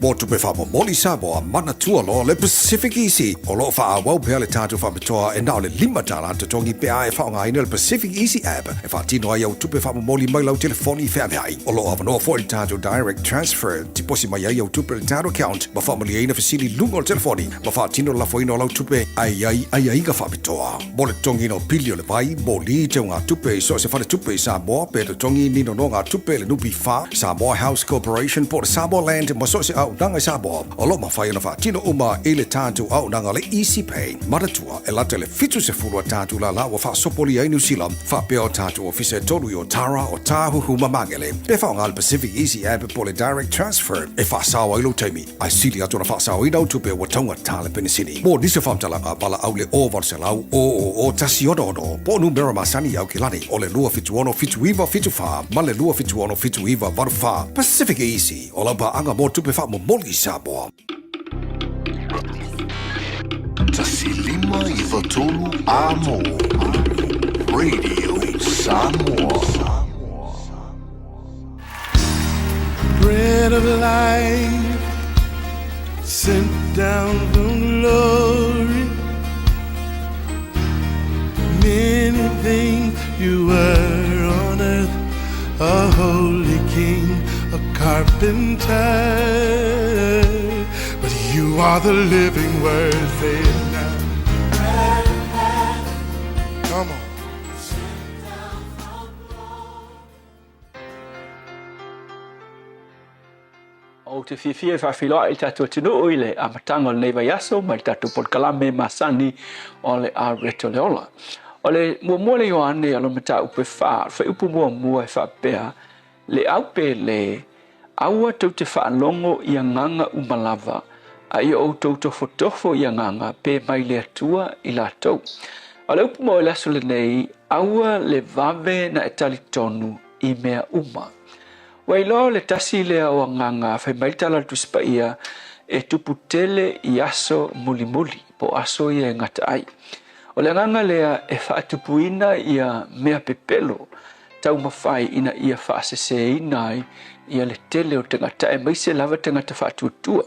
Mo tupe faamomoli Samoa, manatua loa le Pacific Easy. O lo o faaauau pea le tatou faapitoa e na o le $5 totogi pe a e faaaogaina le Pacific Easy app e faatino ai au tupe faamomoli mai lau telefoni feaveai. O lo o avanoa foi le tatou Direct Transfer, tiposi mai ai au tupe i le tatou account ma faamalieina fesili i luga o le telefoni ma faatino le lafoina o lau tupe ae i ai aiaiga faapitoa. Mo le totogiina o pili o le vai, moli, teugatupe i so o se faletupe i Samoa pe totogi ni nonogatupe i le NPF, Samoa House Corporation po o le Samoa Land ma so o se auaunaga i Samoa, o lo o mafai ona faatino uma i le tatou auaunaga o le Easy Pay. Manatua, e lata i le 70 a tatou lala ua faasopolia ai Niu Sila, faapea o tatou ofisa e tolu i Otara, Otāhuhu ma Magele. Pe faaaoga le Pacific Easy App po o le Direct Transfer e faasao ai lou taimi. Ae sili atu ona faasaoina au tupe ua taugata le penisini. Mo nisi o faamatalaga, valaau le 0800 000 166 po o numera masani i Aukilani o le 276 7974 ma le 276 7984. Pacific Easy, o lau paaga mo tupe faamomoli i Samoa. 1 5 9 3 Amo Radio Samoa. Bread of life sent down from glory. Many things you were on earth, a holy king, a carpenter. But you are the living word, say it now. Come on. Ou te fiafia e faafeiloai i le tatou atunuu i le amataga o lenei vaiaso mai le tatou polokalame masani o le Areto le Ola. O le muamua le Ioane o le mataupu e fa, o le fuaiupu muamua e faapea, Le au pele, aua tou te faalogo i agaga uma lava, a ia outou tofotofo i agaga pe mai le Atua i latou. O le upu mo le aso lenei, aua le vave na e talitonu i mea uma. Ua iloa o le tasi lea o agaga fai mai le tala a le Tusi Paia e tupu tele i aso mulimuli, po o aso ia e gata ai. O le agaga lea e faatupuina ia mea pepelo taumafai ina ia faaseseina ai ia le tele o tagata, aemaise lava tagata faatuatua.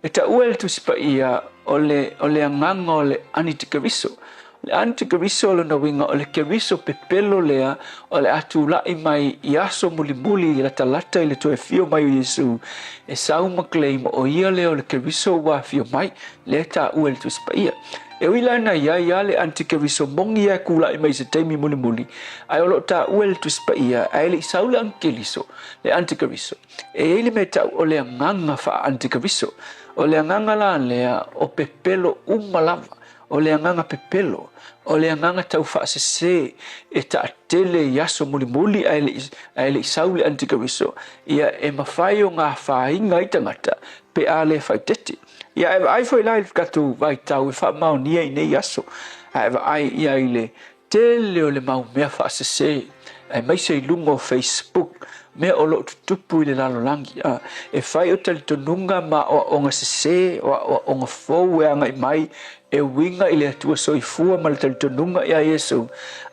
E taua e le Tusi Paia o le, o le agaga o le anitikeriso. O le anitikeriso o lona uiga o le keriso pepelo lea o le a tulai mai i aso mulimuli i latalata i le toe afio mai o Iesu e sau ma claim o ia lea o le keriso ua afio mai, lea e taua e le Tusi Paia. E ui la ina i ai lava le antikeriso moni ia e kula'i mai i se taimi mulimuli, ae o lo o taua e le Tusi Paia, ae le i sau le anikeliso, le antikeriso. E i ai le mea e ta'u o le agaga faa-antikeriso. O le agaga la lea o pepelo uma lava, o le agaga pepelo, o le agaga taufaasesē e taatele i aso mulimuli ae le i, ae le i sau le antikeriso, ia e mafai ona afaina ai tagata pe a le faaeteete. Ia, e vaai foi la i le tatou vaitau e faamaonia i nei aso. A e vaai ia i le tele o le mau mea faasese, aemaise i luga o Facebook, mea o lo o tutupu i le lalolagi, a e fai o talitonuga ma aoaoga sese, o aoaoga fou e agai mai e uiga i le Atua Soifua ma le talitonuga iā Iesu,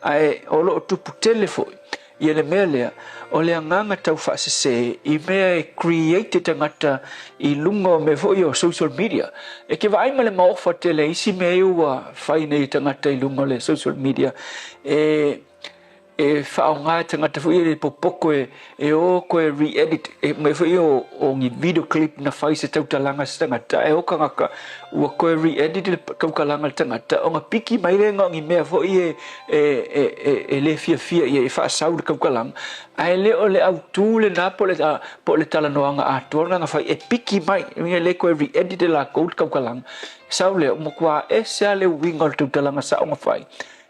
ae o lo o tupu tele foi ia le mea lea o le agaga tau faasese i mea e create e tagata i luga o mea foi o social media. E ke vaai ma le maofa tele isi mea ia ua fai nei e tagata i luga o le social media e e faaaoga e tagata foi ia le popoko e e o koe re-edit e mea foi o o ni video clip na fai se tautalaga se tagata e o kangaka ua koe re-edit le tautalaga le tagata ona piki mai lea na o ni mea foi e e e e, e le fiafia ia e faasau le tautalaga ae le o le autū lenā po le po le talanoaga atoa lena na fai e piki mai e le koe re-edit e lakou le tautalaga sau lea ua matuā ese lava le uiga o le tautalaga sao na fai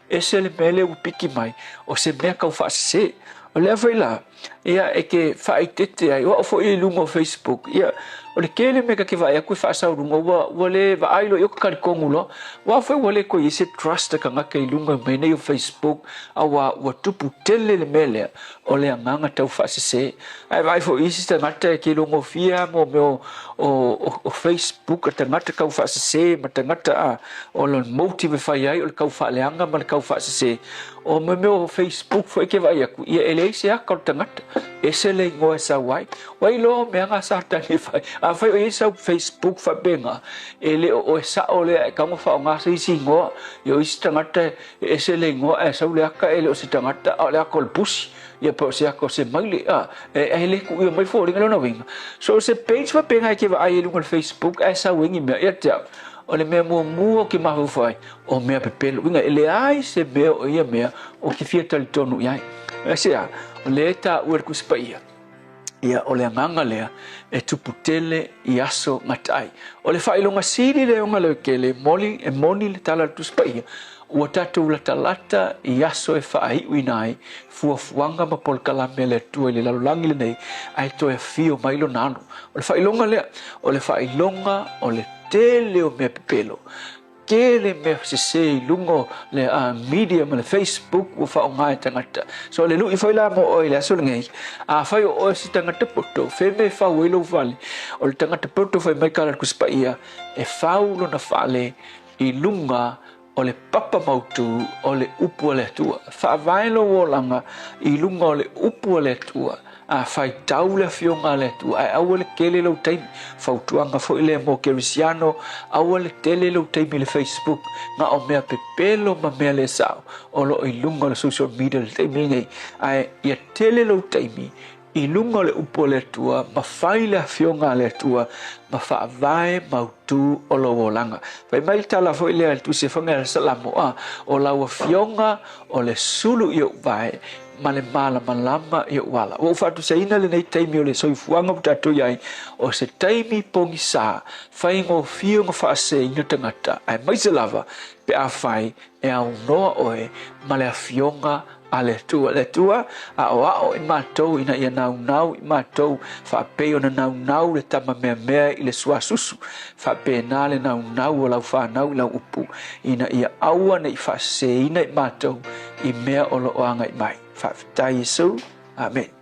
Ese le mea lea ua piki mai, o se mea kau faasese. O lea foi la, ia e ke faaeteete ai, o au foi i luga o Facebook, ia, o le tele mea ta te vaai atu e faasau luga, ua, ua le vaai loa i o ka talitonu loa. Aua foi ua le toe i ai se trust a tagata i luga o mea nei o Facebook, auā ua tupu tele le mea lea o le agaga tau faasese. Ae vaai foi i isi tagata e kilo gofie lava mo mea o, o, o Facebook a tagata tau faasese ma tagata a, o le motive e fai ai o le tau faaleaga ma le tau faasese. O mo mea o Facebook foi ke vaai atu, ia e leai se aka o le tagata, ese le igoa e sau ai. Ua iloa o mea na Satani e fai. Afai o i ai sau Facebook faapena, e le o oe sao lea e tatau ona faaaoga se isi igoa. Ia o isi tagata e ese le igoa ae sau le aka e le o se tagata a o le aka o le pusi. Ia po o se aka o se maile, a, e, e le kuʻu mai foliga lona uiga. So o se page faapena e ke vaai ai luga o le Facebook ae sau ai ni mea, ia te au, o le mea muamua ou te mafaufau ai, o mea pepelo. Uiga e leai se mea o ia mea ou te fia talitonu i ai. Aisea? O lea e taua e le Tusi Paia, ia o le agaga lea e tupu tele i aso gata ai. O le faailoga sili lea o Galeutele, moli, e moni le tala a le Tusi Paia, ua tatou latalata i aso e faaiuina ai fuafuaga ma polokalame a le Atua i le lalolagi lenei, ae toe afio mai lona alo. O le faailoga lea, o le faailoga o le tele o mea pepelo, tele mea sese i luga o le media ma le Facebook ua faaaoga e tagata. So o le lui foi la mo oe i le aso lenei, afai o oe se tagata poto, fea mea e fau ai lou fale? O le tagata poto fai mai kala le Tusi Paia, e fau lona fale i luga o le papa mautu o le upu a le Atua. Faavae lou olaga i luga o le upu a le Atua, a faitau le Afioga a le Atua, ae aua le tele lou taimi. Fautuaga foi lea mo Kerisiano, aua le tele lou taimi i le Facebook, na o mea pepelo ma mea le sao o lo o i luga o le social media i le taimi lenei, ae ia tele lou taimi i luga o le upu a le Atua ma fai le Afioga a le Atua ma faavae mautū o lou olaga. Fai mai le tala foi lea i le Tusi Fagea Salamo, a, o lau Afioga o le sulu i ou vae ma le malamalama i ou ala. Ua ou faatusaina lenei taimi o le soifuaga ua tatou i ai, o se taimi pogisā, faigofie ona faaseseina tagata, aemaise lava pe afai e aunoa oe ma le Afioga a le Atua. Le Atua, aʻoaʻo i matou ina ia naunau i matou, faapei ona naunau le tama meamea i le suasusu, faapena le naunau o lau fanau i lau upu, ina ia aua ne i faaseseina i matou i mea o lo o agai mai. Faafetai Iesu. Amene.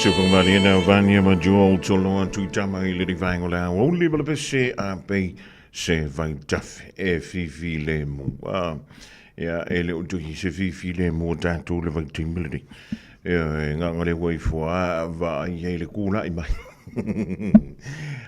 Sufangmaliena Vania ma Joel Toloa Tuitama i le rivaenga o le aoauli ma le pese a pei se vaitafe e fifi le mu. Ah, ia, e le o tuhi se fifi le mu o tātou le vaitaimi lenei. Ia, e nganga le ua ifo a va ai ai le kūla'i mai.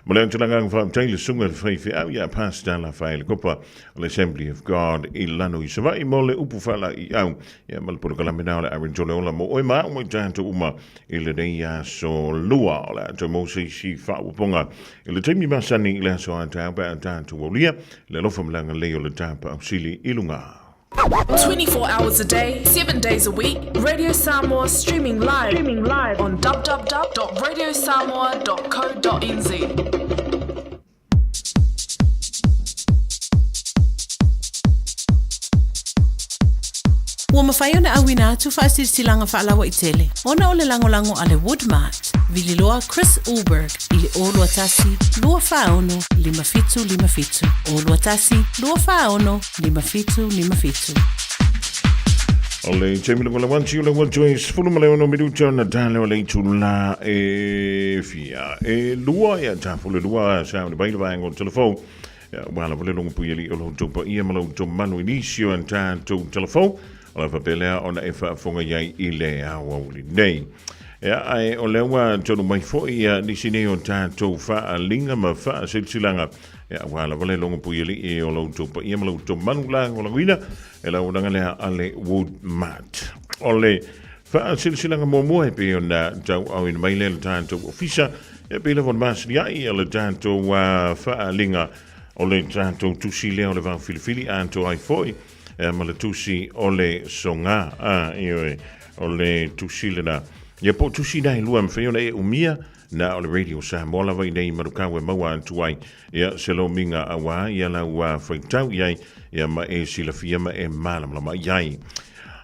Ma le antulaga ang whaamtai le sunga le whaiwhi au ia Pastor la whaele kopa o le Assembly of God i lano i Savaii mo le upu whala i au. Ia ma le polokalame na o le Aaron Toleola mo oe ma au mai tātou uma i lenei aso lua o le ato mo se isi whaauaponga i le taimi masani i le aso a tāu pe a tātou aulia le alofa malanga lei o le tāpa ausili i lunga. 24 hours a day, 7 days a week, Radio Samoa streaming live, streaming live on www.radiosamoa.co.nz. Ua mafai ona auina atu faasilasilaga faalauaitele ona o le lagolago a le Woodmart, Vililoa Chris Ulberg i le 021 246 5757, 021 246 5757. O le taimi lava la wanti o le wantu e 16 minuta ona tale o le itula e fia. E lua ia tapu le lua sa o le mai le vaenga o le telefou. Ia, ua lava le logo pui ali o lo tou paia ma lo tou manu i nisi o an tātou telefou. O le faapea lea ona e faafofoga i ai i le aoauli nei. Ia, ae o lea ua tonu mai foi ia nisi nei o tātou faaliga ma faasilasilaga. Ia, ua lava le logo pui ali o lo tou paia ma lo tou manu lagolagoina e la auaunaga lea a le Woodmart. O le faasilasilaga muamua e pei ona tauaaoina mai lea le tatou ofisa, e pei lava o le masiniai o le tatou faaaliga o le tatou tusi lea o le vao filifili atoa ai foi ma le tusi o le soga. Ioe, o le tusi lena. Ia po o tusi na e lua e mafai ona e umia, na o le Radio Samoa lava i nei Manukau e maua atu ai ia se lomiga auā ia lau faitau i ai ia ma e silafia ma e malamalama i ai.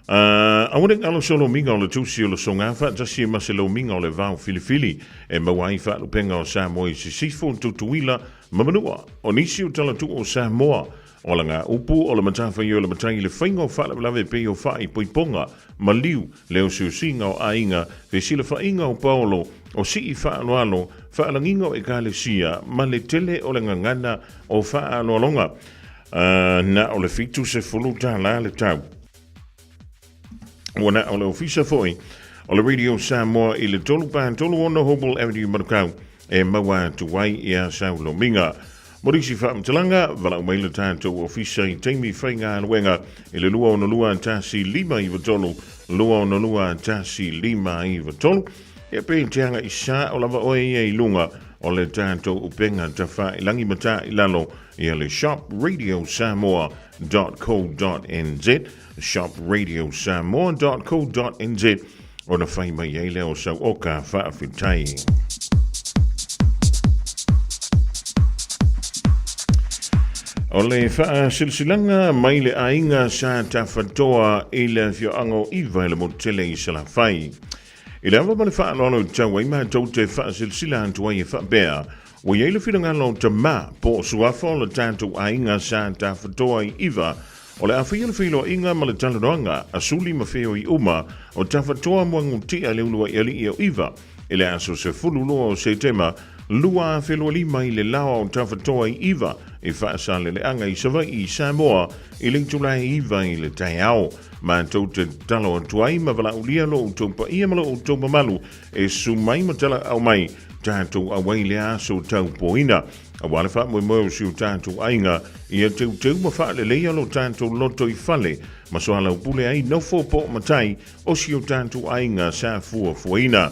Aua ne i galo se lomiga o le tusi o le soga faatasi ma se lomiga o le vao filifili e maua ai faalupega o Samoa i Sisifo, Tutuila ma Manua. O nisi o talatuu o Samoa O laga upu o le matafaioi o le matai i le faiga o faalavelave e pei o faaipoipoga, maliu, le osiosiga o aiga, fesilafaiga o paolo, o sii faaaloalo, faalagiga o ekalesia, ma le tele o le gagana o faaaloaloga. Na o le $70 le tau. Ua na o le ofisa foi o le Radio Samoa i le 336 Hobble Avenue Manukau e maua atu ai ia sau lomiga. Mo nisi faamatalaga, valaau mai le tatou ofisa i taimi faigaluega i le 262 1593, 262 1593. Ia pe te aga i sa o lava oe ia i luga o le tatou upega tafailangi ma tailalo ia le Shop Radio Samoa .co.nz shopradiosamoa.co.nz ona fai mai ai lea o sau oka faafetai. O le faasilasilaga mai le aiga sa tafatoa i le afioaga o Iva i le motele i Salafai. I le ava ma le faaaloalo i tau ai matou te faasilasila atu ai e faapea, Ua i ai le finagalo o Tamā, po o Suafa o le tatou aiga sa tafatoa i Iva, o le a faia le feiloaiga ma le talanoaga a Suli ma Feoi uma o Tafatoa Muagutia i le uluai alii o Iva i le aso 12 o Setema 2025 i le laoa o Tafatoa i Iva i Faasaleleaga i Savaii i Samoa i le itula e 9 i le taeao. Matou te tatalo atu ai ma valaaulia lo outou paia ma lo outou mamalu E su mai ma talaau mai tatou auai i lea aso taupoina. Aua le faamoemoe o si o tatou aiga, ia teuteu ma faaleleia lo tatou loto i fale ma soalaupule ai nofo po o matai o si o tatou aiga sa fuafuaina.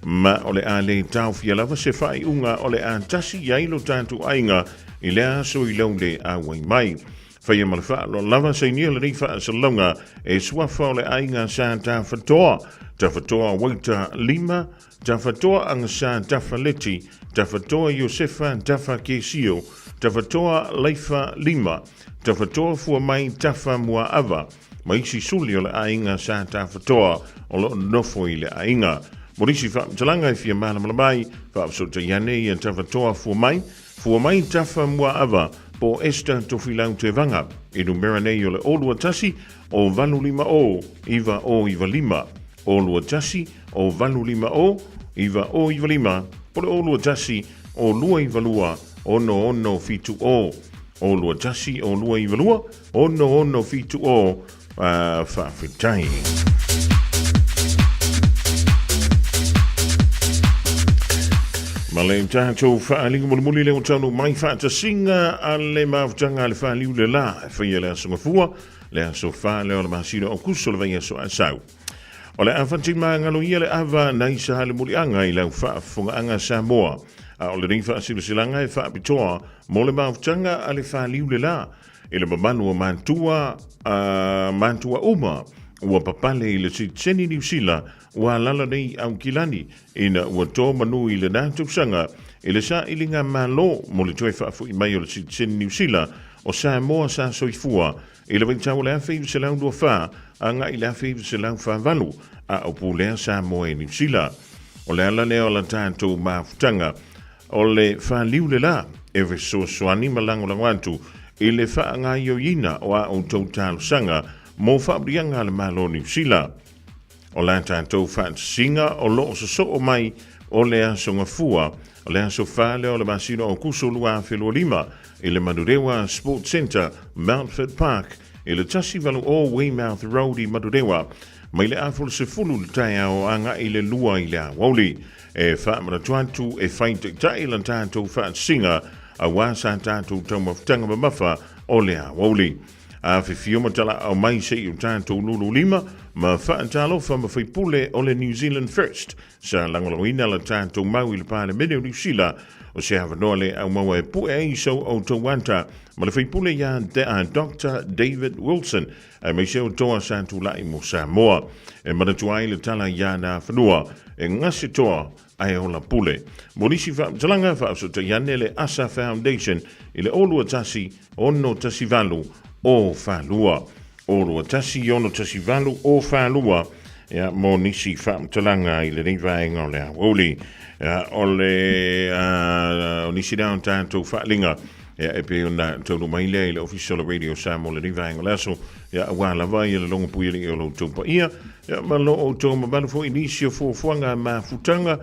Ma o le a le taofia lava se faaiuga o le a tasi i ai lo tatou aiga i lea aso i lau le auai mai. Faia ma le faaaloalo lava, sainia lenei faasalalauga e suafa o le aiga sa Tafatoa, Tafatoa Waita Lima, Tafatoa Agasa Tafaleti, Tafatoa Iosefa Tafa Kesio, Tafatoa Laifa Lima, Tafatoa Fuamai Tafa Muaava, ma isi suli o le aiga sa Tafatoa o lo o nofo i le aiga. Mo nisi faamatalaga e fia malamalama ai, faafesootai ane ia Tafatoa Fuamai, Fua mai Tafa Muaava po o Esther Tofilau Tevaga i numera nei o le 021 o 850 9095, 021 o 850 9 0 9 5, po o le 0 21 0 2 92 66 70. 0 21 0 2 92 66 70. Faafetai. Ma le tatou faaaliga mulimuli lea ua taunuu mai faatasiga a le mafutaga a le faliu le la e faia le aso Gafua, le aso 4 lea o le masina o Aokuso le vaiaso a sau. O le a fatimagalo ia le ava nai sa le muliaga i lau faafofogaaga Samoa, a o lenei faasilasilaga e faapitoa mo le mafutaga a le faliu le la i le mamalu o matua a matua uma ua papale i le sitiseni Niu Sila ua alaala nei i Aukilani ina ua to manu i lena tausaga i le sailiga malo mo le toe faafoi mai o le sitiseni Niu Sila o Samoa sa soifua i le vaitau o le 1924 agai i le 1948 a o pulea Samoa e Niu Sila. O le ala lea o la tatou mafutaga O le faliu le la e fesoasoani ma lagolago atu i le faagaoioiina o a outou talosaga mo faamanuiaga a le Malo o Niu Sila. O la tatou faatasiga o lo o sosoo mai o le Aso Gafua, o le aso 4 lea o le masina o Aokuso 2025 i le Manurewa Sports Centre, Mountfort Park, i le 180 Weymouth Road i Manurewa, mai le afa o le 10 i le taeao agai i le 2 i le aoauli. E faamanatu atu e fai taitai la tatou faatasiga aua sa tatou taumafataga mamafa o le aoauli. Afifio ma talaau mai se i o tatou lulu lima ma faatalofa ma faipule o le New Zealand First sa lagolagoina la tatou mau i le Palemene o Niu Sila o se avanoa le aumaua e pue ai so outou ata ma le faipule ia Dr. David Wilson aemaise o toa sa tulai mo Samoa. E manatua ai le tala ia Nafanua, e gase toa ae ola pule. Mo nisi faamatalaga, faaosootai ane le ASA Foundation i le 021 618 042. 021 618 042 ia, mo nisi faamatalaga i lenei vaega o le aoauli. Ia, o le o nisi lea o tatou faaaliga Ia, e pei ona taunuu mai lea i le Ofisa o le Radio Samoa lenei vaega o le aso, ia, aua lava ia le logo puialii o lo outou paia, ia, ma lo outou mamalu foi i nisi o fuafuaga mafutaga,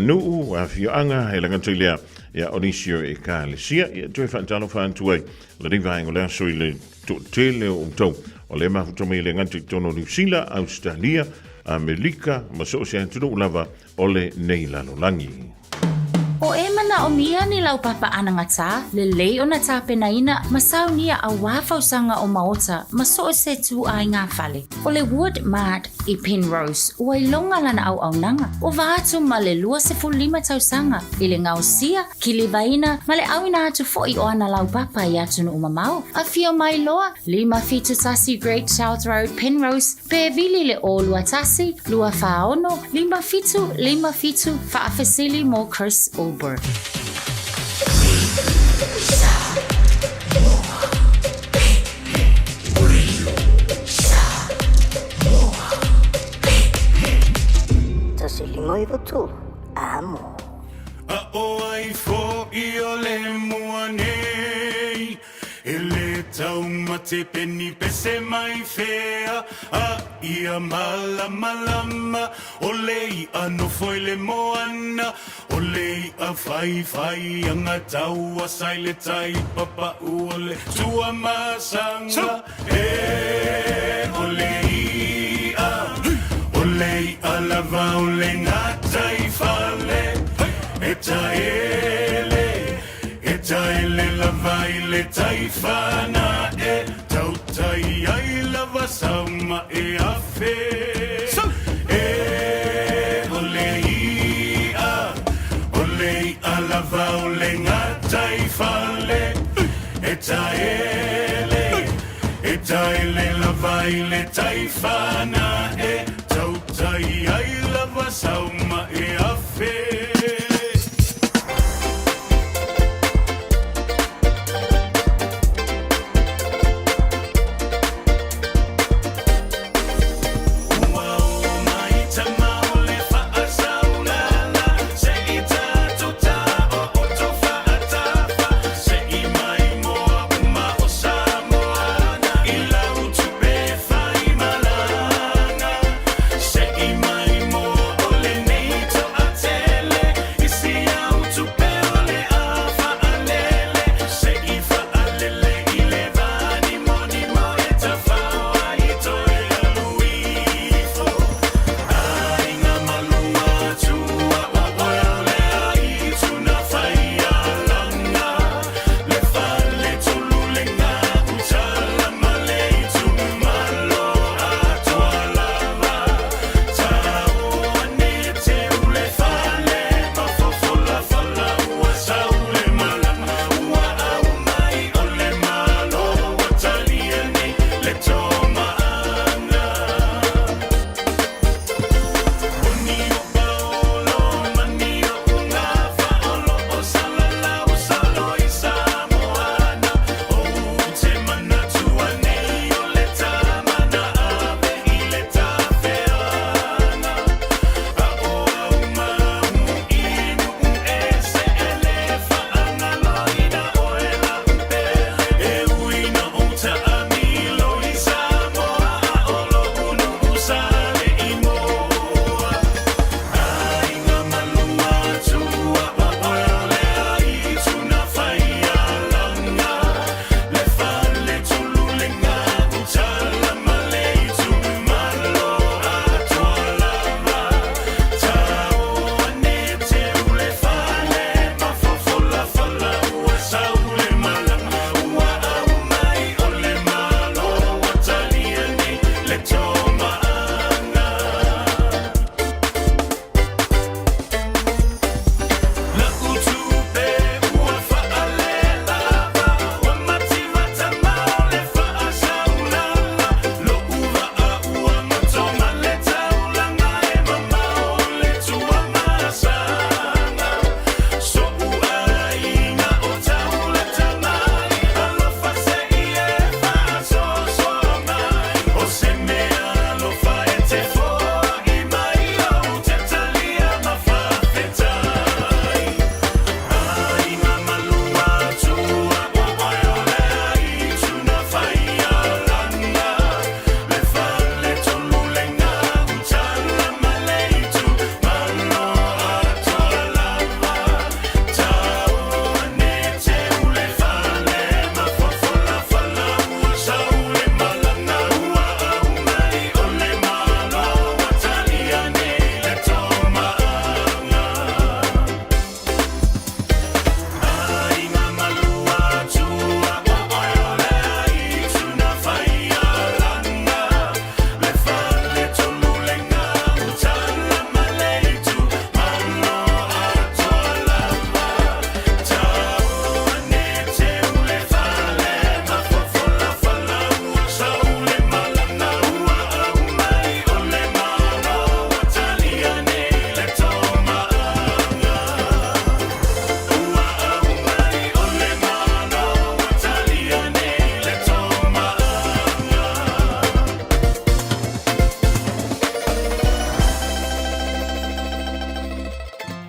nuu, afioaga, e le gata i lea, ia, o nisi o ekalesia, ia, toe faatalofa atu ai lenei vaega o le aso i le toatele o outou o lea mafuta mai e le gata i totonu o Niu Sila, Ausetalia, Amelika, ma so o se atunuu lava o lenei lalolagi. O e manaʻomia ni laupapa anagatā, lelei ona tapenaina ma saunia auā fausaga o maota ma so o se tū-aiga fale. O le Wood Mart i Penrose ua iloga lana auaunaga, ova atu ma le 25 tausaga i le gaosia, kilivaina ma le ʻauina atu foʻi o ana laupapa i atunuu mamao. Afio mai loa, 571 Great South Road, Penrose, Pe vili le 0 21 246 57 57 faafesili mo Chris Ulberg. 153, amo. A ʻo ai foʻi o le mua nei E le taumate peni pese mai fea A ia malamalama O le iʻa nofo i le moana O le iʻa whaiwhai anga taua sa i le tai Papaʻu o le Tuamasaga E o le iʻa O le iʻa lava o le gataifale E taele E taele lava i le tai whana e Tautai ai lava sau ma e afe E o le i'a, o le i'a lava o le gatai fale E taele, e taele lava i le tai whana e Tautai ai lava sau ma e afe.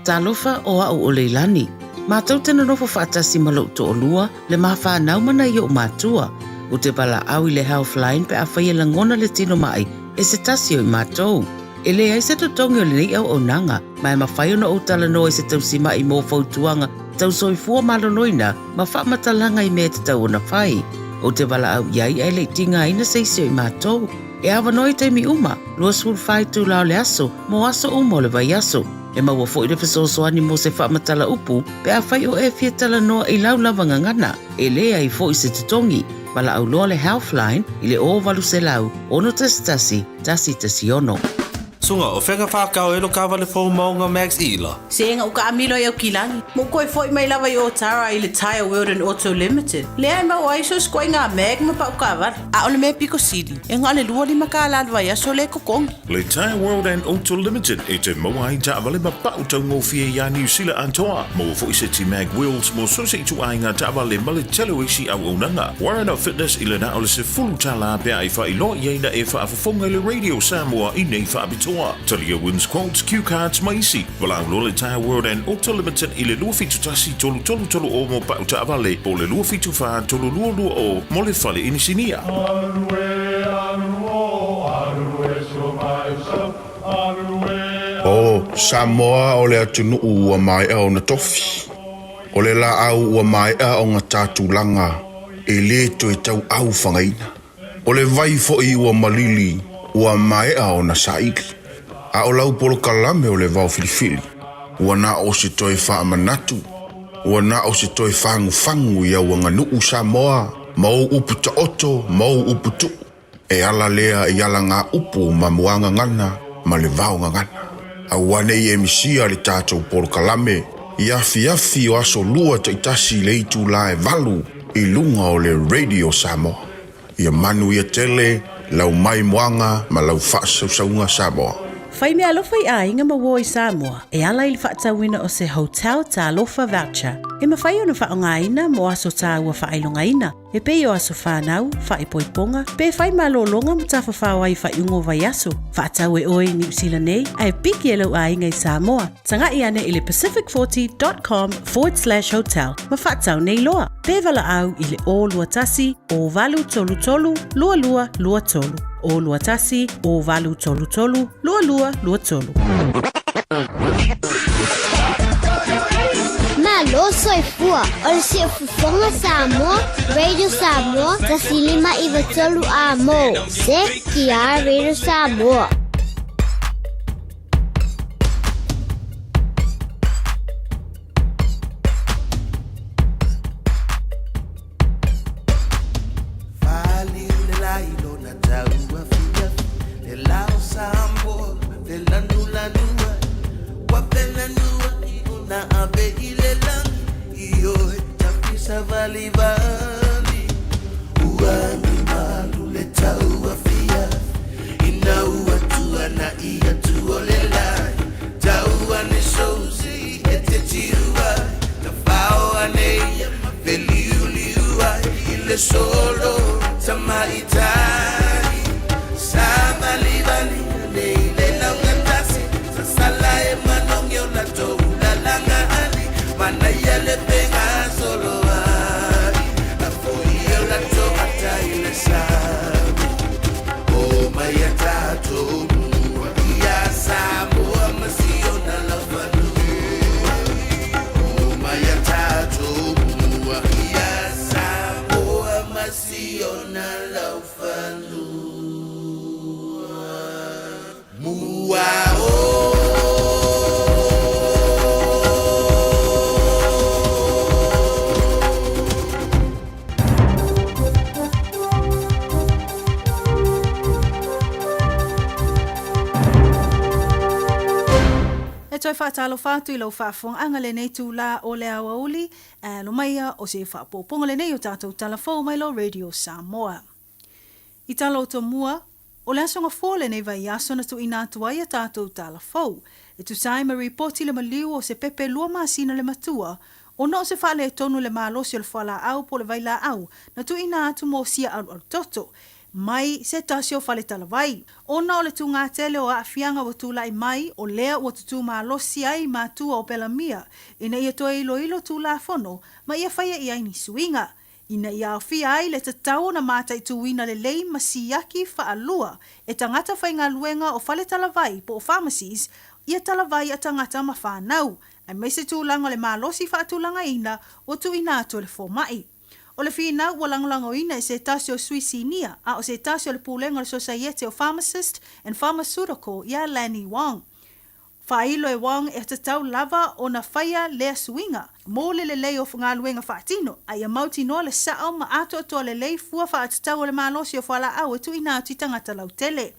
Talofa o a'u o Leilani. Matou te nonofo faatasi ma lo'u to'alua, le ma fanau ma nai o'u matua. Ou te valaau i le Healthline pe afai e lagona le tino ma'i e se tasi o i matou. E leai se totogi o lenei auaunaga, ma e mafai ona ou talanoa i se tausima'i mo fautuaga tau soifua maloloina ma faamatalaga i mea e tatau ona fai. Ou te valaau i ai ae le i tigaina se isi o i matou. E avanoa i taimi uma, 24 itula o le aso, mo aso uma o le vaiaso. E maua foi le fesoasoani mo se faamatala upu pe afai o e fia talanoa i lau lava gagana. E leai foi se totogi. Valaau loa le Healthline i le 0800 611 116. Suga, o fea ka whakao e lo kawale fou maunga Max Ila? Se nga uka amilo i au kilagi. Mo koe foi mai lava i Otara i le Tyre World and Auto Limited. Lea e mau ai so skoe ngā mag ma pau kawara. A o le mea piko sili, e ngā le 25 kālā le vaiaso le kokongi. Le Tyre World and Auto Limited e te maua ai taavale ma pau taugofie iā Niu Sila atoa. Maua foi se ti mag wheels mo so se ituaiga taavale ma le tele o isi auaunaga. Warren of Fitness i le na o le $10 pe a e faailoa i ai na e faafofoga i le Radio Samoa i nei faapitoa. Talia wins quotes, cue cards ma isi. Valaau loa le Tyre World and Auto Limited i le 271 3330 mo pau taavale po o le 274 3220 mo le fale inisinia. O Samoa o le atunuu ua maea ona tofi. O le laau ua maea ona ta tulaga e lē toe tauau fagaina. O le vai foi ua malili ua maea ona saili. A o lau polokalame o le vao filifili, ua na o se toe faamanatu, ua na o se toe fagufagu i au aganuu Samoa ma ou upu taoto ma ou upu tuu. E ala lea i alagaupu ma muagagana ma le vaogagana. Aua ne i e misia le tatou polokalame i afiafi o aso lua taitasi i le itulā e 8 i luga o le Radio Samoa. Ia manuia tele lau maimoaga ma lau faasausauga Samoa. Fai meaalofa i aiga ma uo i Samoa e ala i le faatauina o se Hotel Talofa Voucher e mafai ona faaaogaina mo aso taua faailogaina e pei o aso fanau, faaipoipoga, pe fai malōlōga ma tafafao ai i faaiuga o vaiaso. Faatau e oe i Niu Sila nei ae piki e lou aiga i Samoa. Taga'i ane i le pacific40.com/hotel ma faatau nei loa. Pe valaau i le 021 0833 2223. 021 0833 2223. Malo soifua, o le siufofoga Samoa, Radio Samoa, 105 9 3 a mo. CKR Radio Samoa. E toe faatalofa atu i lau faafofogaaga lenei itulā o le aoauli, e alo maia o se faaopoopoga lenei o tatou tala fou mai lo Radio Samoa. I tala o tomua, o le aso gafoa lenei vaiaso na tuuina atu ai a tatou tala fou, e tusa ai ma ripoti le maliu o se pepe lua masina le matua, ona o se faaletonu i le malosi o le fualaau po o le vailaau na tuuina atu mo sia alualu toto. mai se tasi o faletalavai. Ona o le tūgatele o aafiaga ua tulai mai, o lea ua tutū malosi ai matua o Belamia ina ia toe iloilo Tulafono ma ia faia i ai ni suiga, ina ia aofia ai le tatau ona mataituina lelei ma siaki faalua e tagata faigaluega o faletalavai po o pharmacies ia talavai a tagata ma fanau, aemaise tulaga o le malosi faatulagaina ua tuuina atu e le fomai. O le finau ua lagolagoina e se tasi o sui sinia, a o se tasi o le Pulega o le Sosaiete o Pharmacist and Pharmaceutical iā Lanny Wong. Faailo e Wong e tatau lava ona faia lea suiga mo le lelei o galuega faatino, a ia mautinoa le sao ma atoatoa lelei fua faatatau o le malosi o fualaau e tuuina atu i tagata lautele.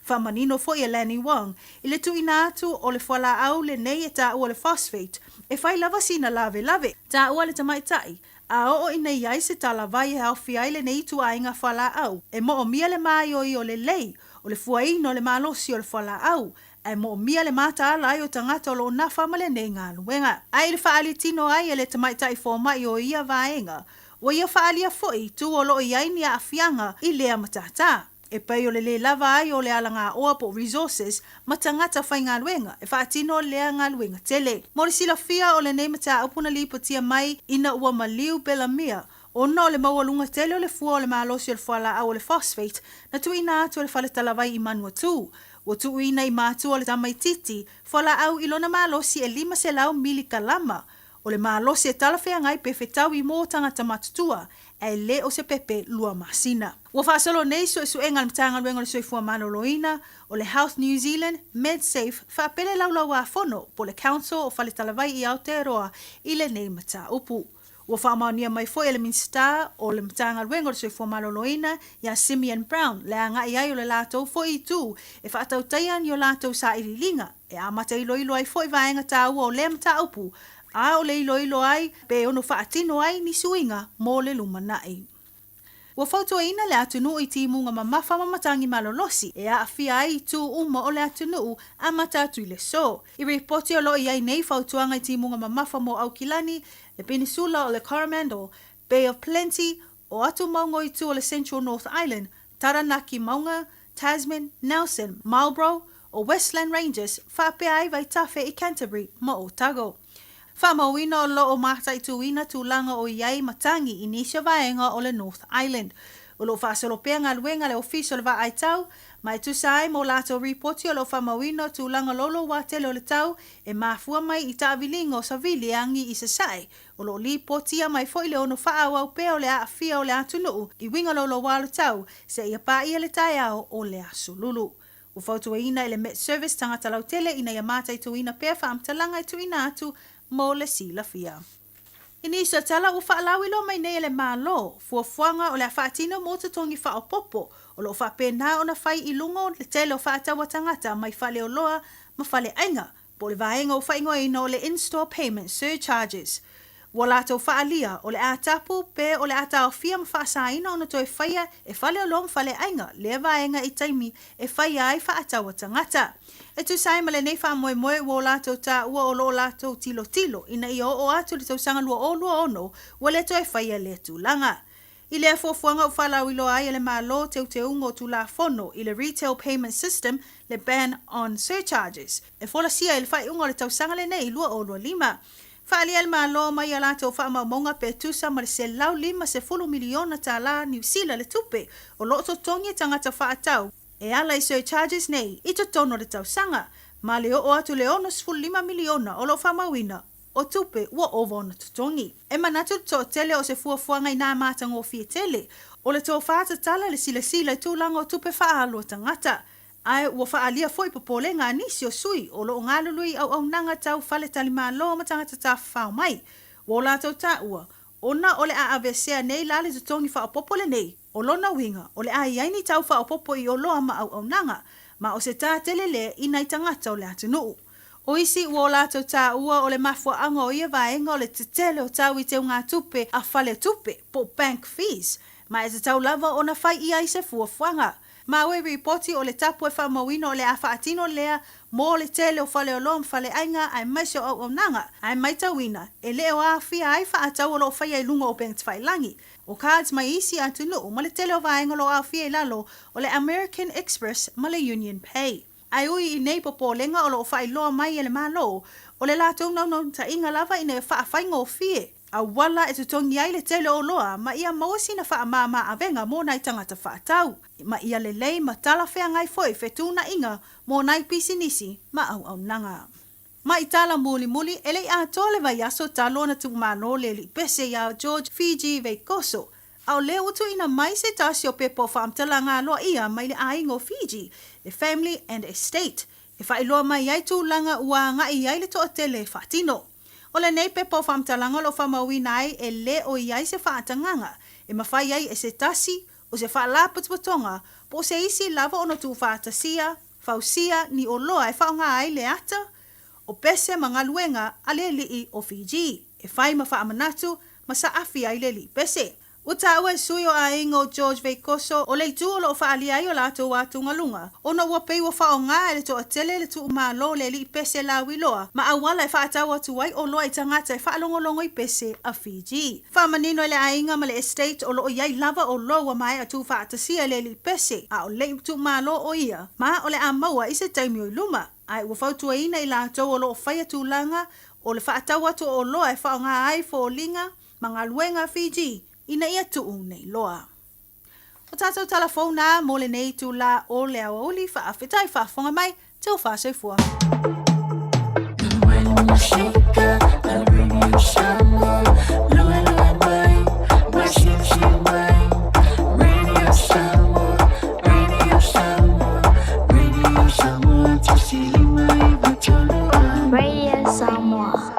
Faamanino foi e Lanny Wong i le tuuina atu o le fualaau lenei e taua le phosphate e fai lava sina lavelave. Taua le tamaitai, a oo ina i ai se talavai e aofia ai lenei ituaiga fualaau, e moomia le māioio lelei o le fuaina o le malosi o le fualaau, ae moomia le mataala ai o tagata o lo o nafa ma lenei galuega. Ae i le faaali tino ai e le tamaitai fomai o ia vaega, ua ia faaalia foi itu o lo o i ai ni aafiaga i lea matata. E pei o le lē lava ai o le alagaoa po o resources ma tagata faigaluega e faatino lea galuega tele. Mo le silafia o lenei mataupu na lipotia mai ina ua maliu Belamia ona o le maualuga tele o le fua o le malosi o le fualaau o le phosphate na tuuina atu e le faletalavai i Manuatū. Ua tuuina i matua o le tamaitiiti fualaau i lona malosi e 500 milikalama o le malosi e talafeagai pe fetaui mo tagata matutua, ae le o se pepe lua masina. Ua faasolo nei suesuega a le Matagaluega o le Soifua Maloloina, o le Health New Zealand, Medsafe, faapea le Laulauāfono po o le Council o Faletalavai i Aotearoa i lenei mataupu. Ua faamaonia mai foi e le Minisita o le Matagaluega o le Soifua Maloloina iā Simeon Brown le agai ai o le latou foi itu e faatautaia ni o latou sailiiliga e amata iloilo ai foi vaega taua o lea mataupu, a o le iloilo ai pe ono faatino ai ni suiga mo le lumanai. Ua fautuaina le atunuu i timuga mamafa ma matagi malolosi e aafia ai itu uma o le atunuu amata atu i le aso. I ripoti o lo o i ai nei fautuaga i timuga mamafa mo Aukilani, le Penisula o le Coromandel, Bay of Plenty, o atu mauga o itu o le Central North Island, Taranaki Mauga, Tasman, Nelson, Marlborough, o Westland Ranges, faapea ai vaitafe i Canterbury ma Otago. Faamauina o lo o mataituina tulaga o i ai matagi i nisi o vaega o le North Island. O lo o faasolo pea galuega a le Ofisa o le Vaai Tau, ma e tusa ai ma o latou ripoti o lo o faamauina o tulaga louloua tele o le tau e mafua mai i taaviliga o savili e agi i sasae. O lo o lipotia mai foi le ono faaauau pea o le aafia o le atunuu i uiga louloua o le tau seia paia le taeao o le Aso Lulu. Ua fautuaina e le Met Service tagata lautele ina ia mataituina pea faamatalaga e tuuina atu mo le silafia. I nisi o tala ua faalauiloa mai nei e le Malo, fuafuaga o le a faatino mo totogi faaopoopo o lo o faapena ona fai i luga o le tele o faatau a tagata mai faleoloa ma faleaiga po o le vaega ua faaigoaina o le In-Store Payment Surcharges. Ua latou faaalia, o le a tapu pe o le a taofia ma faasaina ona toe faia e faleoloa ma faleaiga lea vaega i taimi e faia ai faatau a tagata. E tusa ai ma lenei faamoemoe ua o latou taua o lo o latou tilotilo ina ia oo atu le tausaga 2026 ua le toe faia lea tulaga. I lea fuafuaga ua faalauiloa ai e le Malo teuteuga o Tulafono i le Retail Payment System le Ban on Surcharges, e folasia i le faaiuga o le tausaga lenei 2025. Faaalia e le Malo mai a latou faamaumauga pe tusa ma le $150 miliona tala Niu Sila le tupe o lo o totogi e tagata faatau e ala i surcharges nei i totonu o le tausaga, ma le oo atu i le $65 miliona o lo o faamauina o tupe ua ova ona totogi. E manatu le toatele o se fuafuaga inā matagofie tele, o le tofa tatala le silasila i tulaga o tupe faaalu a tagata. Ae ua faaalia foi popolega a nisi o sui o lo o galulue i auaunaga tau faletalimalo ma tagata tafafao mai. Ua o latou taua, ona o le a aveesea nei la le totogi faaopoopo lenei, O lona uiga, o le a i ai ni tau faaopoopo i oloa ma auaunaga, ma o se tā tele lea i nai tagata o le atunuu. O isi ua o latou taua o le mafuaaga o ia vaega o le tetele o tau i teugatupe a faletupe, po o bank fees, ma e tatau lava ona fai i ai se fuafuaga. Maua i ripoti o le tapu e faamauina o le a faatino lea mo le tele o faleoloa ma faleaiga aemaise o auaunaga, ae maitauina e le o aafia ai faatau o lo o faia i luga o bank tafailagi. o cards mai isi atunuu ma le tele o vaega o lo o aofia i lalo o le American Express ma le Union Pay. Ae ui i nei popolega o lo o faailoa mai e le Malo, o le latou naunautaiga lava ina ia faafaigofie auala e totogi ai le tele o oloa ma ia maua sina faamama avega mo nai tagata faatau, ma ia lelei ma talafeagai foi fetuunaiga mo nai pisinisi ma auaunaga. Ma i tala mulimuli, e le i atoa le vaiaso talu ona tuumalo le alii pese iā George Fiji Veikoso, a o lea ua tuuina mai se tasi o pepa o faamatalaga aloaia mai le aiga o Fiji, le Family and Estate, e faailoa mai ai tulaga ua agai i ai le toatele faatino. O lenei pepa o faamatalaga o lo o faamauina ai e le o i ai se faatagaga e mafai ai e se tasi o se faalapotopotoga po o se isi lava ona tuufaatasia, fausia ni oloa e faaaoga ai le ata o pese ma galuega a le alii o Fiji e fai ma faamanatu ma saafi ai le alii pese. Ua taua e sui o aiga o George Veikoso o le itu o lo o faaalia ai o latou atugaluga, ona ua pei ua faaaoga e le toatele le tuumalo o le alii pese lauiloa ma auala e faatau atu ai oloa i tagata e faalogologo i pese a Fiji. Faamanino e le aiga ma le estate o lo o i ai lava oloa ua maea tuufaatasia e le alii pese, a o le i tuumalo o ia, ma o le a maua i se taimi o i luma. Ae ua fautuaina i latou o lo o faia tulaga o le faatau atu o oloa e faaaoga ai foliga ma galuega a Fiji ina ia tuu nei loa. O tātou tala fou nā mō lenei itulā o le aoauli faafetai faafofoga mai, taufa soifua. Radio Samoa.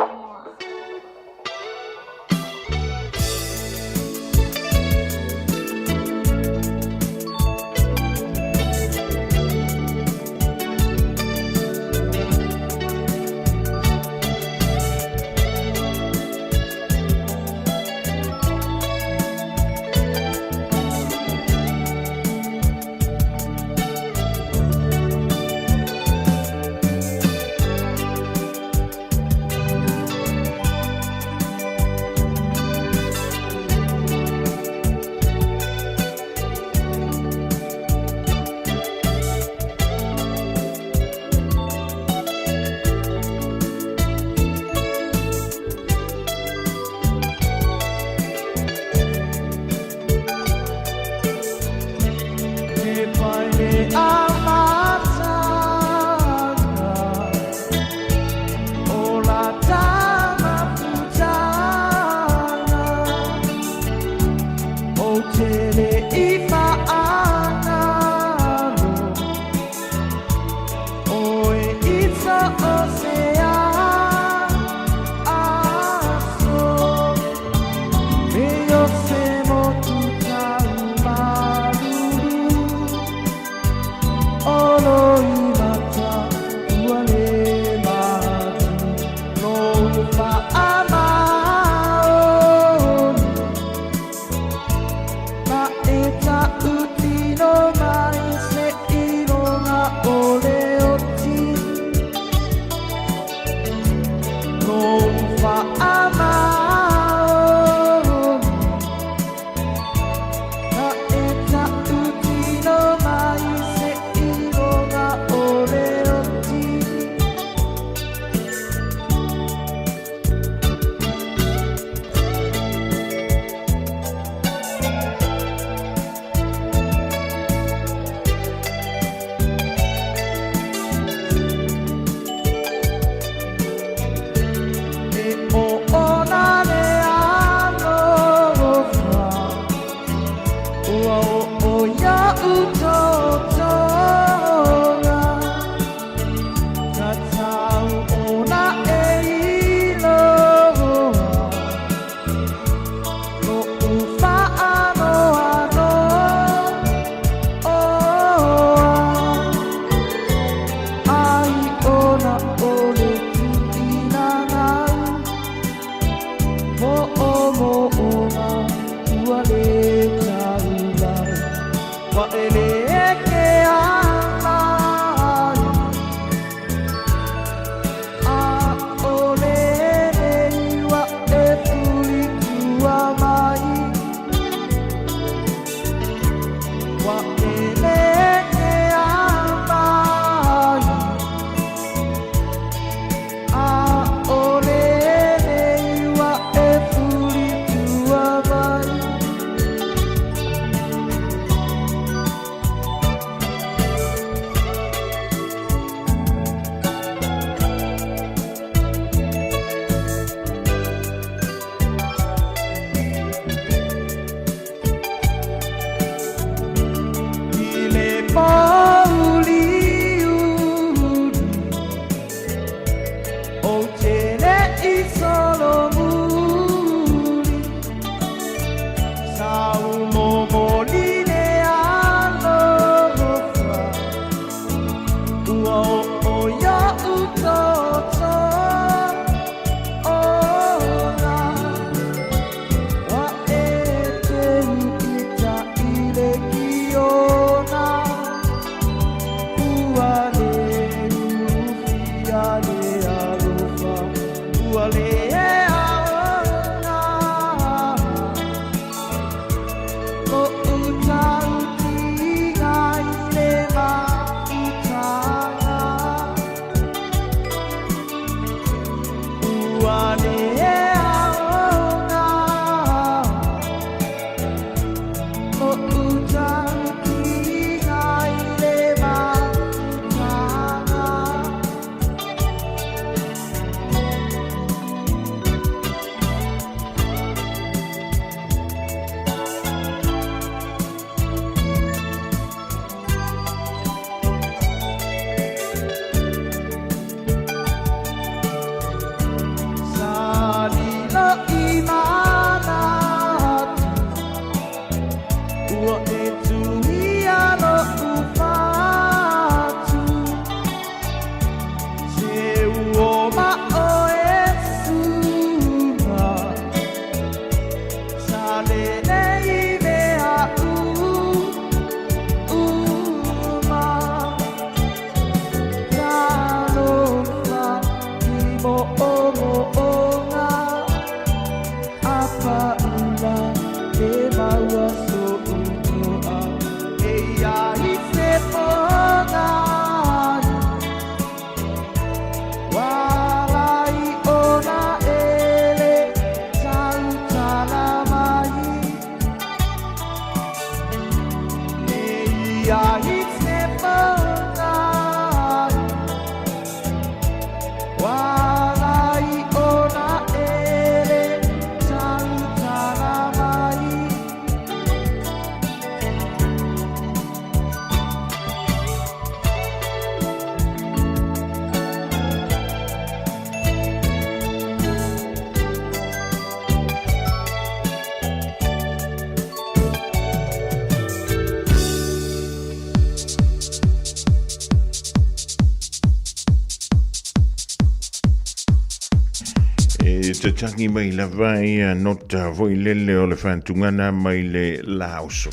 tatagi mai lava ia nota foi lele o le faatugana mai le laoso.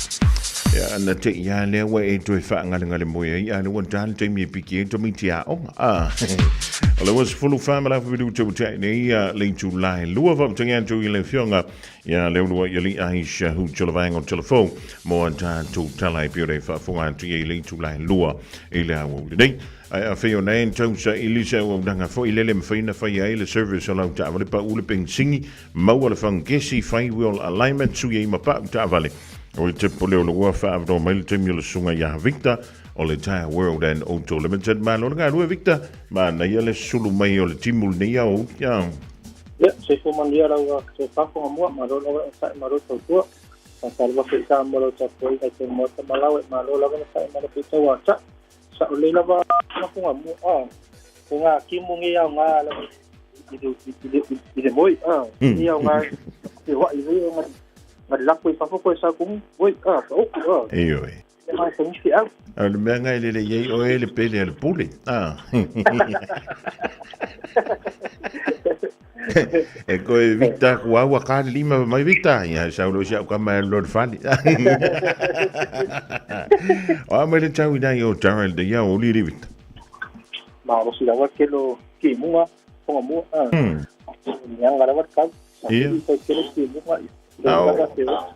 Ia na te ia lea ua e toe faagalegale moe ai a le ua tā le taimi e piki ai tamaiti aoga. Ah. O le ua 14 ma le afa minute ua tea nei ia le itula e 2 faamatangi atu i le afioga ia Leuluai Alii Aisha Hutu o le vaega o Telefou mo a tatou tala e pei ona e faafofoga atu i ai i le itula e 2 i le aoauli nei. Ae afai o nae tau saili se auaunaga foi lele mafai ona faia ai le service o lau taavale pau le penisini, maua le fangesi, fai wheel alignment, sui ai ma pau taavale. O le tepo leo lua whaavanoa mai le taimi o le susuga ia Victor o le Tire World and Auto Limited. Malo le galue Victor, manaia le sulu mai o le timu lenei ao. Ia. Ia, soifua manuia lau toe faafofoga mua, malo lava le onosai, malo le tautua. Faatalofa foi i Samoa lau tapuaiga i totonu Maota ma Laoe, malo lava le onosai ma le feitau ata. Sa'o lelei lava mafunga mua a o ngā timu ngi au ngā lava i le i le i le moi a i au ngā te wa i le ngā ngā lako i fafo koe sa kumu moi a ka oku a Ioe. e mai sa nisi au. A o le mea ngai lele iai oe le pele a le pule. A. E koe Victor ku au a ka lima mai Victor. Ia sau lo si au ka mai lo fali. O a mai le tau i o Darrell de ia o li Victor. Ma o si lava ke lo ki munga fonga mua a. Ni anga lava kau. Ia. Ko ke lo ki munga.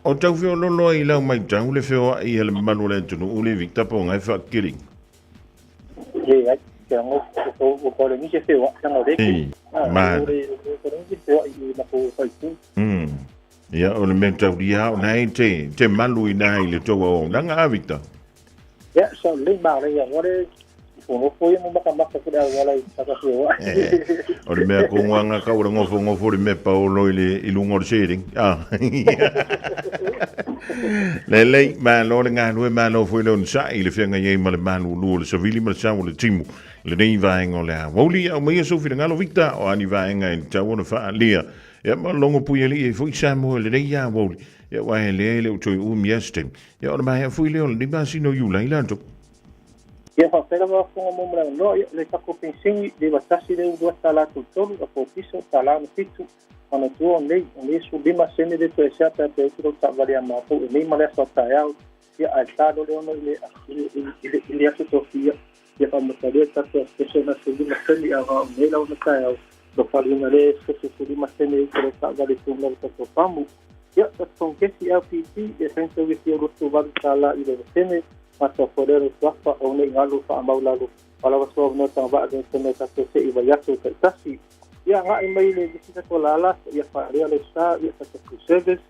O tau feo lolo i lau mai tau le feo i le mamalu o le atunuu le Victor po ngai whaakiri. Le ai ke ngo ko ko ko le ni se feo nga le ki. Ma. Le ko ni se feo i ma ko fai tu. Ia o le mea tauria o nei te te malu i nai le toa o nanga a Victor. Ia so le ma le ia ngore ko no ko mo maka maka ko le wala i saka feo. O le mea ko nganga ka ora ngofo ngofo le mea paolo i le i lunga o le sering. Ah. Lelei, malo le galue, malo foi le onosai i le feagai ai ma le malulu o le savili ma le sao o le timu. Lenei vaega o le aoauli, aumaia sou finagalo Victor, o a ni vaega e tatau ona faaalia. Ia ma logo pui alii ai foi Samoa i lenei aoauli. Ia aua e lea e le o toe umi a se taimi. Ia ona maea foi lea o lenei masina o Iulai latou. Ia faafetai lava Fofoga mo malaga noa, ia le tatou penisini le 91 le ulu ata latou tolu a pōpisa tala ona fitu Manatua o nei, o nei 15 sene le toe sea pea toe utu lou taavale ia matou e nei ma le aso a taeao, ia ae ta loa le ono i le, i le, i le, i le aso tofia, ia faamatalia tatou aso na 15 sene a o nei lava na taeao, lo faliina le se 15 sene i utu lou taavale tonu lava tatou pamu. Ia, tatou tongesi LPT, ia saini tau i lotu valu tala i le sene, ma tau fole lo tuafa o nei galu whaamau lalo. Walawa soa no tanga waa le tene tatou se i vaiaso taitasi. Ia agai mai le isi tatou lala, ia faalea le sa, ia tatou food service,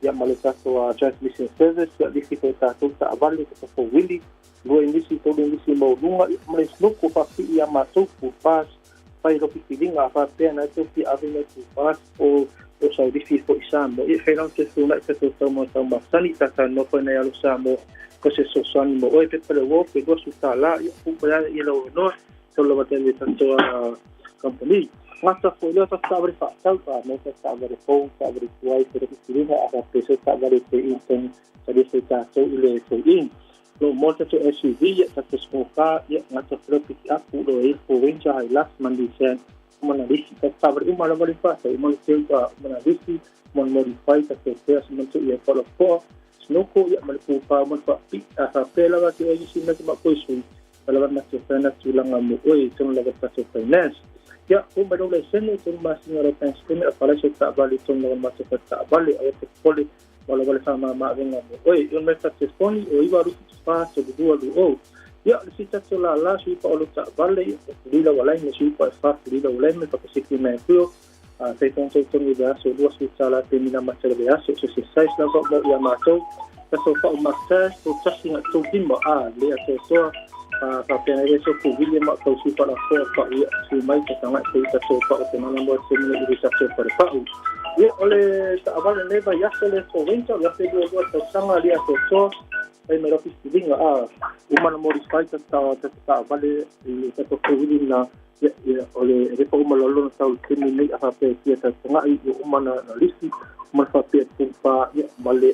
ia ma le tatou transmission service, ia lifi foi tatou taavale, tatou fauili, lua inisi, tolu inisi maualuga, ia ma le sinuku faapipii ia matou full pass, fai lo filifiliga a faapea na e tou fia ave mai full pass o o sau lifi foi i Samoa. Ia fai lau te fesunai tatou tau ma tau masani, talanoa foi nai alo Samoa ko se fesoasoani mo oe pepa le uo pe $20, ia pu pe ia lau avanoa tau lava tele tatou company. Gata foi lea tatou taavale faatau, a mo tatou taavale fou, taavale tuai, pe le filifiliga a faapea se taavale pe in tonu sa le foi tatou i le foi in. Lo mo tatou SUV, ia tatou small car, ia gata foi lea pick up, lo e Ford Ranger, Hilux, ma Nissan, uma na lisi, tatou taavale uma lava le faatau, uma le teu, uma na lisi, uma na modify, tatou pea se mantu ia falofoa, snoko, ia ma le pupa, uma na faapi, a faapea lava te oe isi mea te mapo i sui, ma lava matou fai na tulaga mo oe, tonu lava tatou finance. Ia, o mai lau laisene, tonu masina lau bank statement, a falai se taavale, tonu lava matou fai taavale, aua te popole, ua lava le faamama-avega mo oe. I ona mai ta telefoni, o 9 2 74 32 20. Ia, le si tatou lala, sui pa o lo taavale, ia, o fulila ua laina, sui pa e fa fulila ua laina, pakasiki mai kuio, a fai tonu tau tonu i le aso, $20 pe mina mata le aso, se se size lava mo ia matou. Tatou pa'u massage, o tasi nga tou lima, a le atoatoa, a faapea nai le so ku William ma tau sui pa la foa pa ia sui mai ta tanga te tatou pa'u te nana mo te mene i le tatou pare pa'u. Ia, o le taavale nei vai aso le fo winter, o le afe lua lua tausaga le atoatoa, ai mai lofi silinga, a uma na modify ta ta ta taavale i le tatou fo na ia, ia, o le repa uma lalo na tau temi nei a faapea tia ta tangai, ia uma na lisi, uma na faapea pumpa, ia, ma le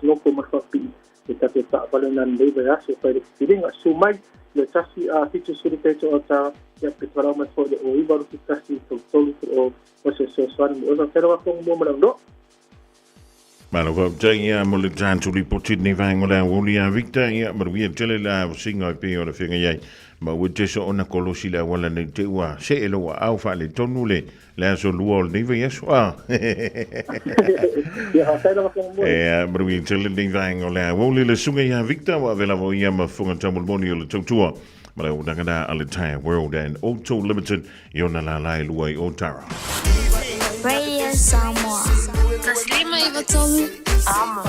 snoko ma faapii, e tatou taavale na nei vai aso fai le silinga, su mai, Le 1 a 7 0 pito o ta, ia pe te mai foi le o 9 2 1 3 3 o o se fesoasoani mo oe. Faafetai lau Afioga mo ma le avanoa. Malo faafetai ia mo le tatou lipoti lenei vaega o le aoauli ia Victor, ia manuia tele le avasiga e pei o le feagai ai ma ua te soona kolosi le auala nei te ua see lou aao faaletonu le le aso lua o lenei vaiaso a. Ia faafetai lau Afioga mo. Ia manuia tele lenei vaega o le aoauli le susuga ia Victor ua ave lava o ia ma fofoga taumolimoli o le tautua ma le auaunaga a le Tyre World and Auto Limited i ona lala e lua i Otara. Radio Samoa. 153 Amo.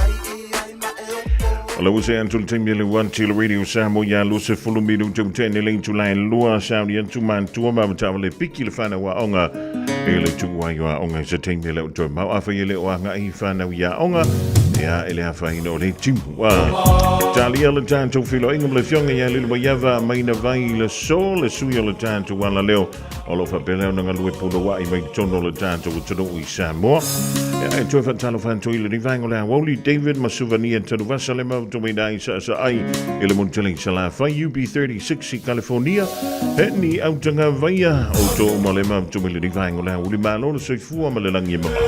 O le ua atu le taimi le ua tele Radio Samoa ia 20 minute o tene le itula e lua sauni atu mantua ma matava le piki le whanau a onga e le tuu ai o a onga i se taimi le o toe mau awha i le o anga i whanau i a onga ia e le awhaina o le timu a talia le tātou filoinga ma le fionga ia lilo maiava maina vai le so le sui o le tātou ala leo o lo faapea ona galue punouai mai totonu o le tatou atunuu i Samoa. Ia, e toe faatalofa atu i lenei vaega o le aoauli David ma Suvania Tanuvasa le mau tomaina ai saasa'ai i le motu tele i Salafai UB36 i California. He ni autaga vaia o tō uma le mau tomai lenei vaega o le aoauli malo le soifua ma le lagi e mamao.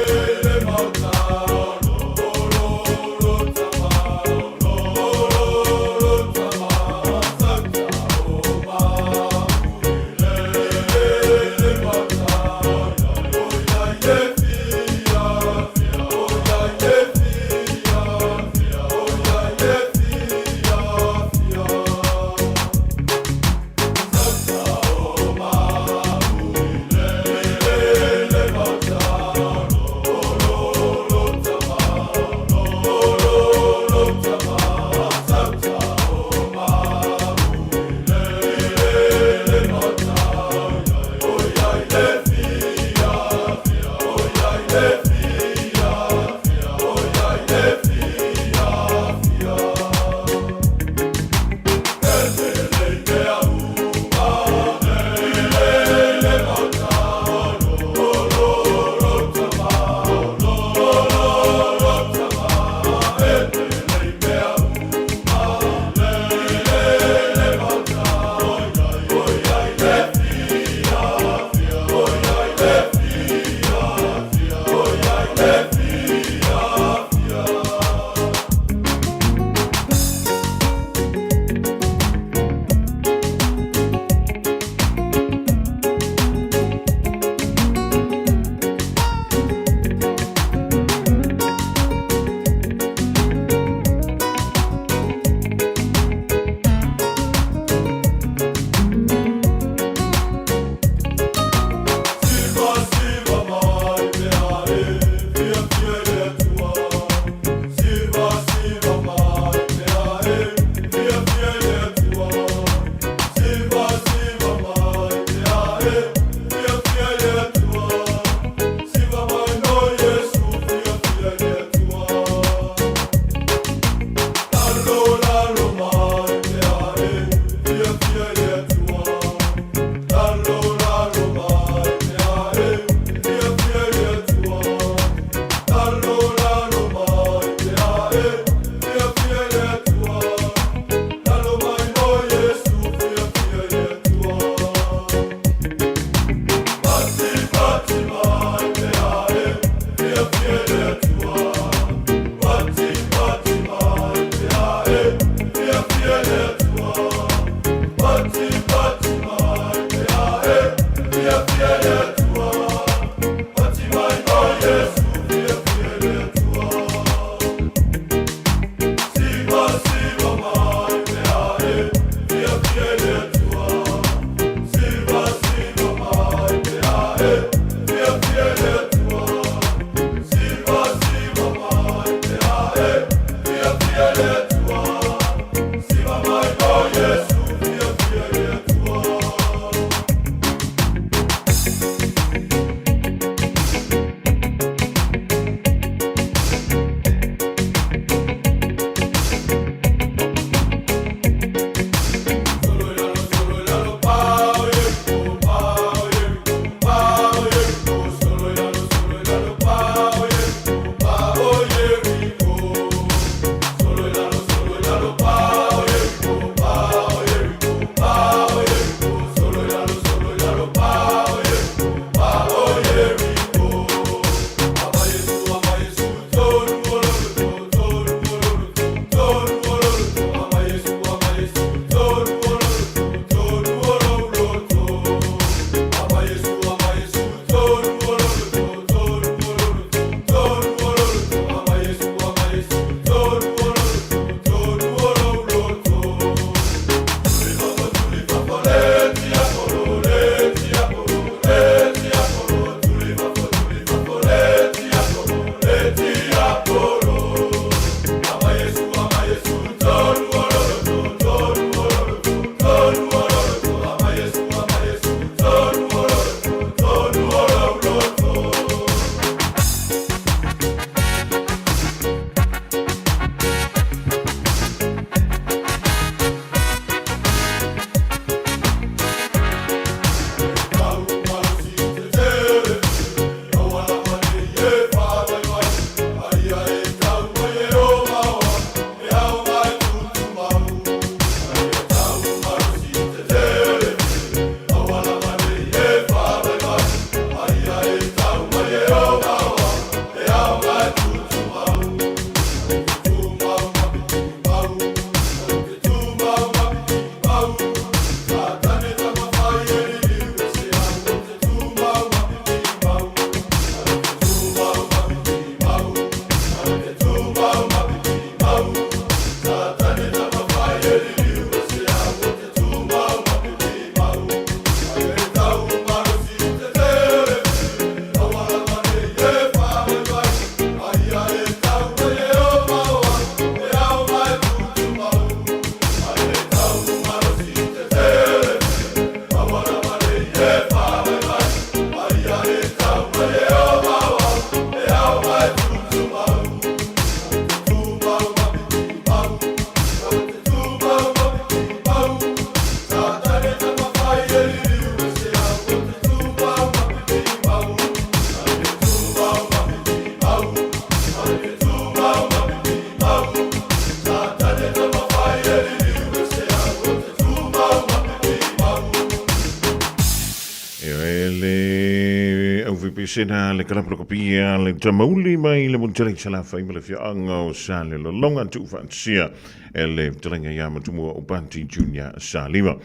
E le aufaipisinga le kalapalakapia le tamauli mai le Montele Salafai ma le afioaga o Salelologa tuufaatasia e le fetalaiga ia Matumua o Pati Junior Saliva.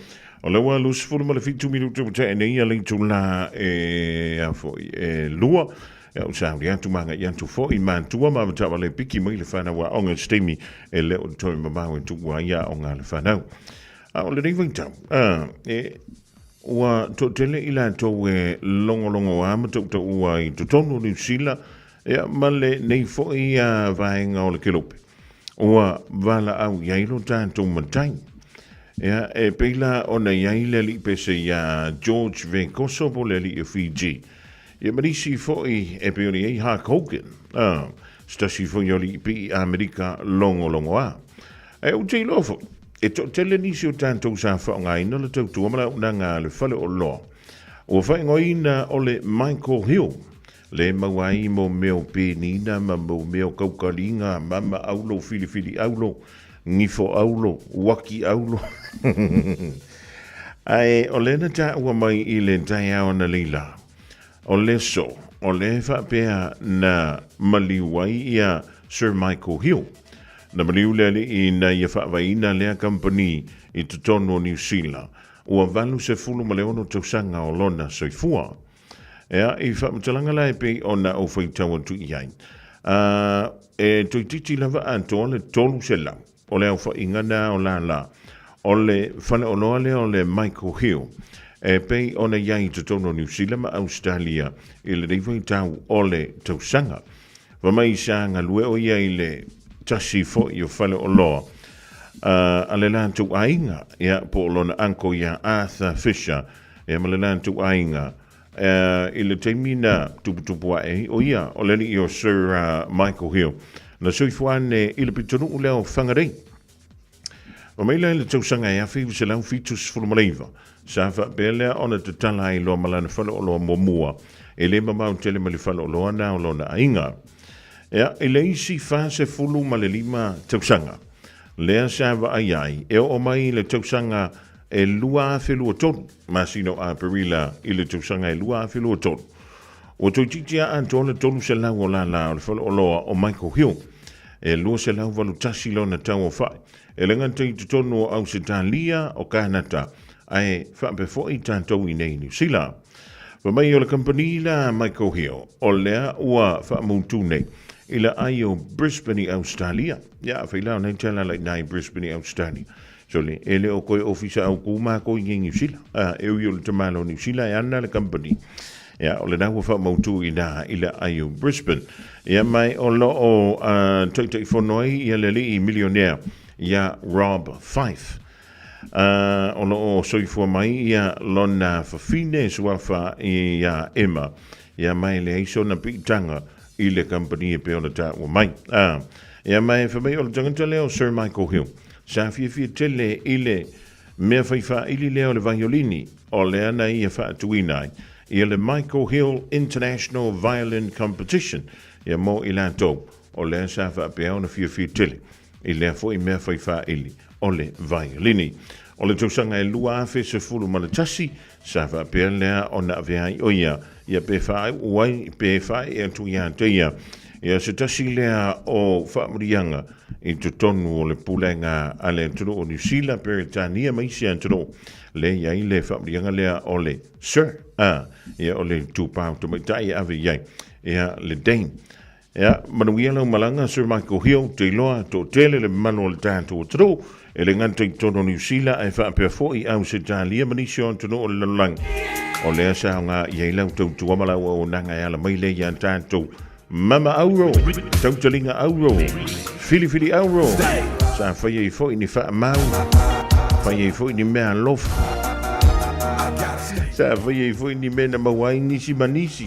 O le ua 27 minutu ua tea nei le itula e a foi e lua. Ia o sauli atu ma agai atu foi matua ma matavale piki mai le whanau a onga se taimi e le o toe mamao e tuua ai aoga a le whanau. A o lenei vaitau, a, e, ua toatele i latou e logologoa ma tautaua i totonu o Niu Sila, ia, ma lenei foi vaega o le kelope, ua valaau i ai lo tatou matai. Ia, e pei la ona i ai le alii pese iā George Veikoso po o le alii o Fiji, ia ma nisi foi e pei ona i ai Hulk Hogan, a, se tasi foi o alii pii Amerika logologoa. Ae ou te iloa foi, e toatele nisi o tatou sa faaaogaina le tautua ma le auaunaga a le fale oloa. Ua faaigoaina o le Michael Hill, le maua ai mo mea o penina ma mo mea o kaukaliga, mama aulo, filifili aulo, gifo aulo, uaki aulo. Ae o lea na taua mai i le taeao analeila, o le aso, o lea faapea na maliu ai ia Sir Michael Hill. Na maliu le alii na ia faavaeina lea kamupani i totonu o Niu Sila, ua 86 tausaga o lona soifua. Ea, i faamatalaga la e pei ona ou faitau atu i ai, a, e toeitiiti lava atoa le 300 o le aofaiga na o lala o le faleoloa lea o le Michael Hill e pei ona i ai i totonu o Niu Sila ma Ausetalia i lenei vaitau o le tausaga. Fai mai sa galue o ia i le tasi foi o faleoloa a le latou aiga, ia, po o lona uncle ia Arthur Fisher, ia ma le latou aiga, i le taimi na tuputupu ae ai, o ia o le alii o Sir Michael Hill, na soifua ane i le pitonuu lea o Whangarei. Fai mai la i le tausaga e 1979, sa faapea lea ona tatala ai loa ma lana faleoloa muamua, e le mamao tele ma le faleoloa na o lona aiga. Ea, i le isi 45 tausaga, lea sa vaai ai, e oo mai i le tausaga e 2023, masina o Aperila i le tausaga e 2023, ua toeitiiti lava atoa le 300 o lala o le faleoloa o Michael Hill, e 281 lona tauaofai, e le gata i totonu o Ausetalia, o Kanata, ae faapea foi tatou i nei i Niu Sila. Fai mai o le kamupani la Michael Hill, o lea ua faamautu nei i le ai o Brisbane i Ausetalia. Ia, afai la o nei tala la i nai Brisbane i Ausetalia. Sole, e le o koe ofisa au ku mākou i Niu Sila. A, e ui o le tamalo o Niu Sila e ana le kamupani. Ia, o lena ua faamautu i nā i le ai o Brisbane. Ia, mai o lo o uh, taitaifono ai ia le alii milionea ia Rob Fife. Uh, o lo o soifua mai ia lona fafine suafa ia Emma. Ia mai le ai sona piitanga i le kamupani e pei ona taua mai. A, ia mai fai mai o le tagata lea o Sir Michael Hill. Sa fiafia tele i le mea fai faaili lea o le vaiolini, o lea na ia faatuina ai ia le Michael Hill International Violin Competition, ia mo i latou o lea sa faapea ona fiafia tele i lea foi mea fai faaili o le vaiolini. O le tausaga e 2011, sa faapea lea ona avea ai o ia, ia pe faaiu ai, pe faaee atu ia te ia, ia se tasi lea o faamanuiaga i totonu o le pulega a le atunuu o Niu Sila, Peretania ma isi atunuu, lea i ai le faamanuiaga lea o le Sir, a, ia o le itupa o tamaitai e ave i ai, ia le Dame. Ia, manuia lau malaga Sir Michael Hill, te iloa, toatele le mamalu o le tatou atunuu, e le gata i totonu o Niu Sila ae faapea foi i Ausetalia ma nisi o atunuu o le lalolagi. O lea sa aoga i ai lau tautua ma lau auaunaga e ala mai lea ia tatou Mama Auro, Tautaliga Auro, Filifili Auro, sa fai ai foi ni faamau, fai ai foi ni mea alofa, sa fai ai foi ni mea na maua ai nisi ma nisi.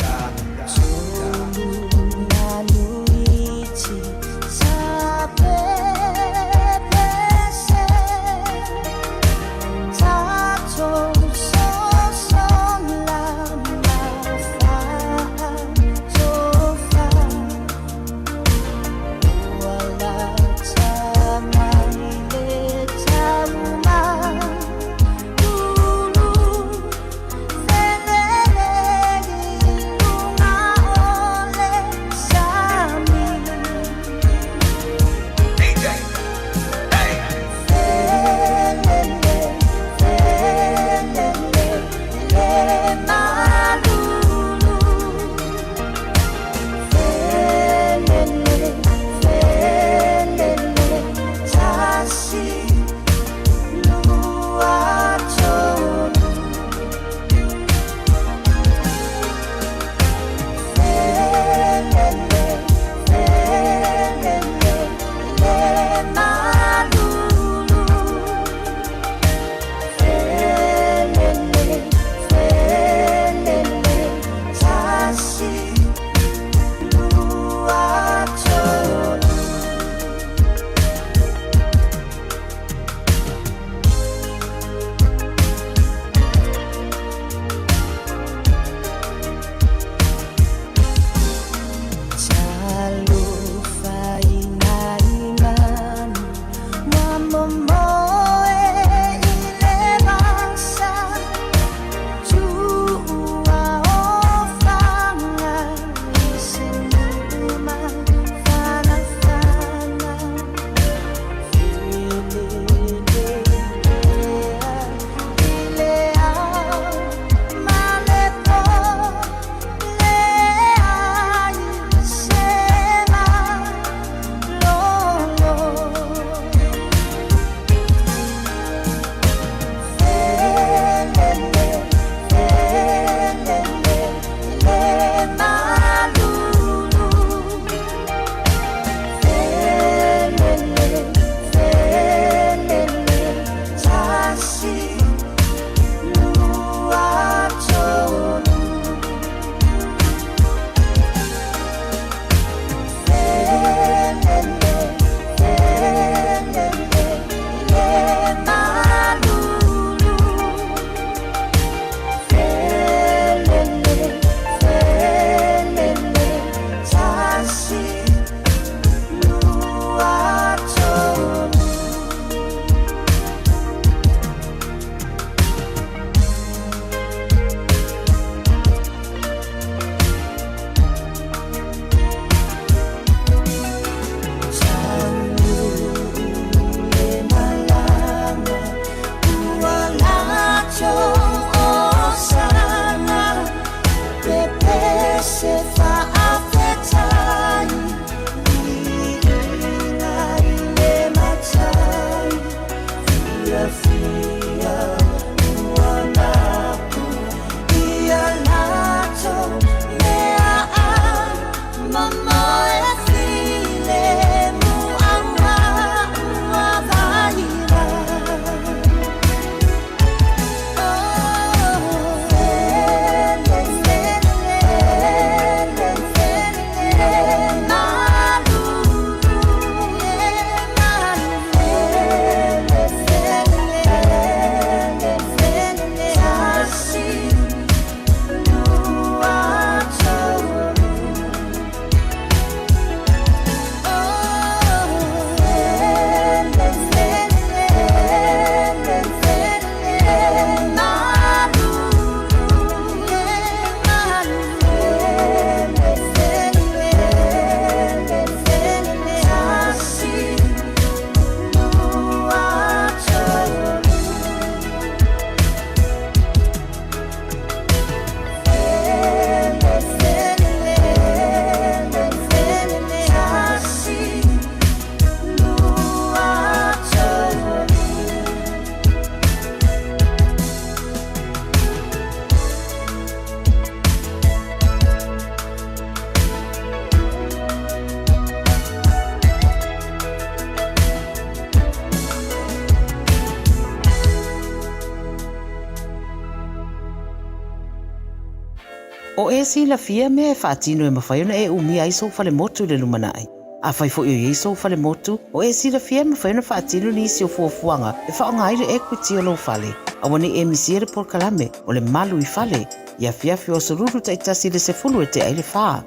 O e silafia mea e faatino e mafai ona e umia ai sou falemotu i le lumanai. Afai foi o i ai sou falemotu, o e silafia e mafai ona faatino nisi o fuafuaga e faaaoga ai le equity o lou fale. Aua ne i e misia le polokalame o le Malu i Fale i afiafi o Aso Lulu taitasi i le 10 e tea i le fa.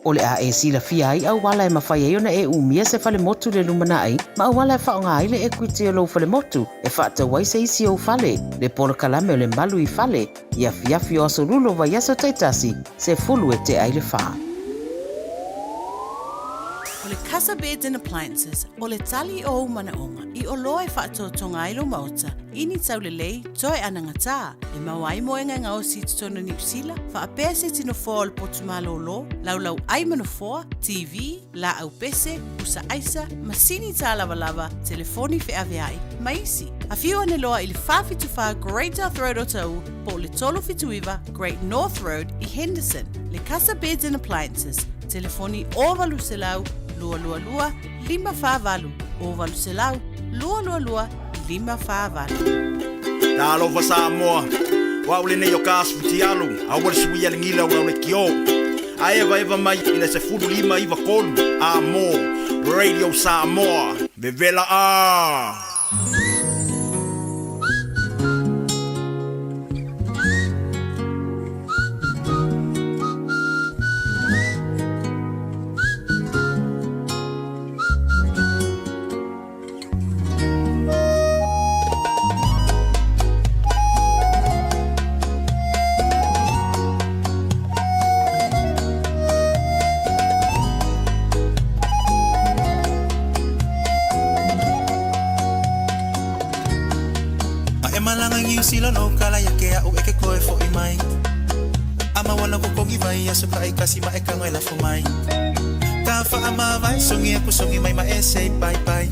O le a e silafia ai auala e mafai ai ona e umia se falemotu i le lumanai ma auala e faaaoga ai le equity o lou falemotu e faatau ai se isi ou fale, le polokalame o le Malu i Fale i afiafi o Aso Lulu o vaiaso taitasi, 10 e tea i le fa. O le Casa Beds and Appliances, o le tali o ou manaoga i oloa e faatotoga ai lou maota i ni taulelei toe anagatā, e maua ai moega e gaosi i totonu o Niu Sila, faapea se tino foa o le potu malōlō, laulau ai ma nofoa, TV, laau pese, pusa aisa, masini tālavalava, telefoni feaveai, ma isi. Afio ane loa i le 474 Great South Road Otahuhu po o le 379 Great North Road i Henderson. Le Casa Beds and Appliances, telefoni 0800 222 548, 0800 222 548. Talofa Samoa, o au lenei o ka asu fitialu, aua le suia le gila o le kio. A evaeva mai i le 15 93 a mo Radio Samoa. Vevela a! A e malaga i Niu Sila no kala ia ke a'u e ke koe fo'i mai. A maua lau kokogi vai aso ta'itasi ma e kago e lafo mai. Ka fa'amavae sogi aku sogi mai ma e say bye bye.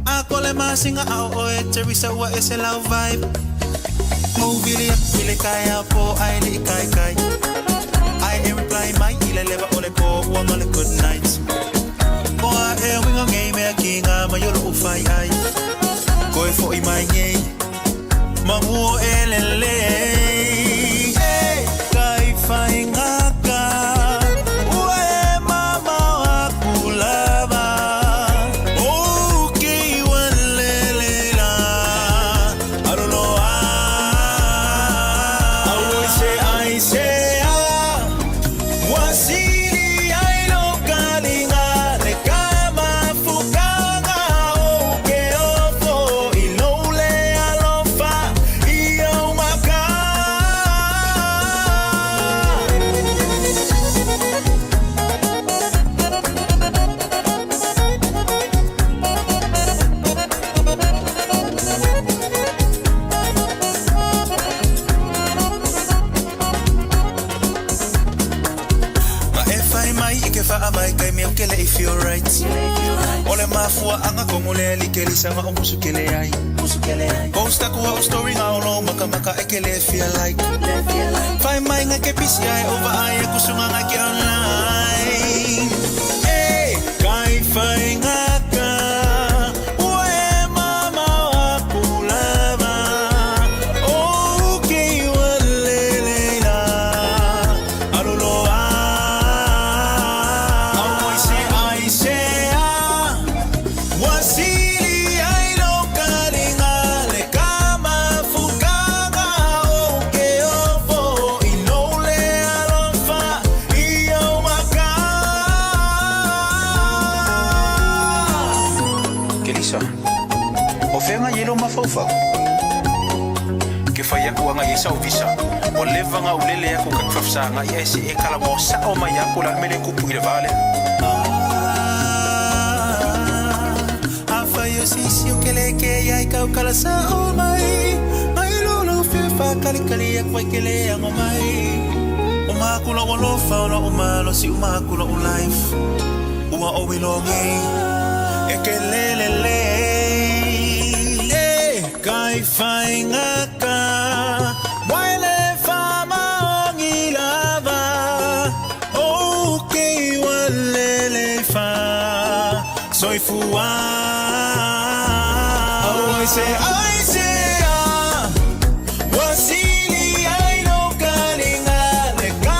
A ko le masinga a o oe Teresa ua ese lau vibe. Mau vili aku i le kaeao po ae li'i kaikai. Ae e reply mai i le lewa o le po ua ma le good night. O a e uiga ngei mea ki ngā mai o lo'u fai ai. Koe fo'i mai ngei ma ua e lelei. E kai whaingaka ua e mamao aku lava. O ke ua lelei la aloloa. Auoi se ai se a ua sili ai lo kaliga le ka mafukanga o ke ofo i lou le alofa i ou maka. Ma e fai mai i ke faavae kai mea o ke le'i feel right. O le mafuaʻaga kogo lea like lisaga o musu kele ai. Post aku a'u story ga o lou makamaka e ke le feel like. Fai mai ga ke pisi ai o vaai aku sunga ga ke online. E kai whaingaka ua e mamao aku lava. O ke ua lelei la aloloa. Auoi se ai se a ua sili ai lo kaliga le ka mafukaga o ke ofo i lou le alofa i ou maka. Kelisa, o fea agai ai lou mafaufau? Ke fai aku agai ai sau visa, ua leva ona ou lele aku ka fafesaga'i ae se e talanoa sa'o mai aku o le a le mea lea e kupu i le va lea. Afai o se isi o ke le ke ai kau kala sa'o mai mai lo lou fia fa'akalikali aku ai ke le ago mai o maku lo'u alofa o lo'u malosi o maku lo'u life ua ou iloa nei e ke lele lei e kai whaingaka wai le whamaongi lava o ke ua lele fa soifua. Auoi se ai se a ua sili ai lou kaliga le ka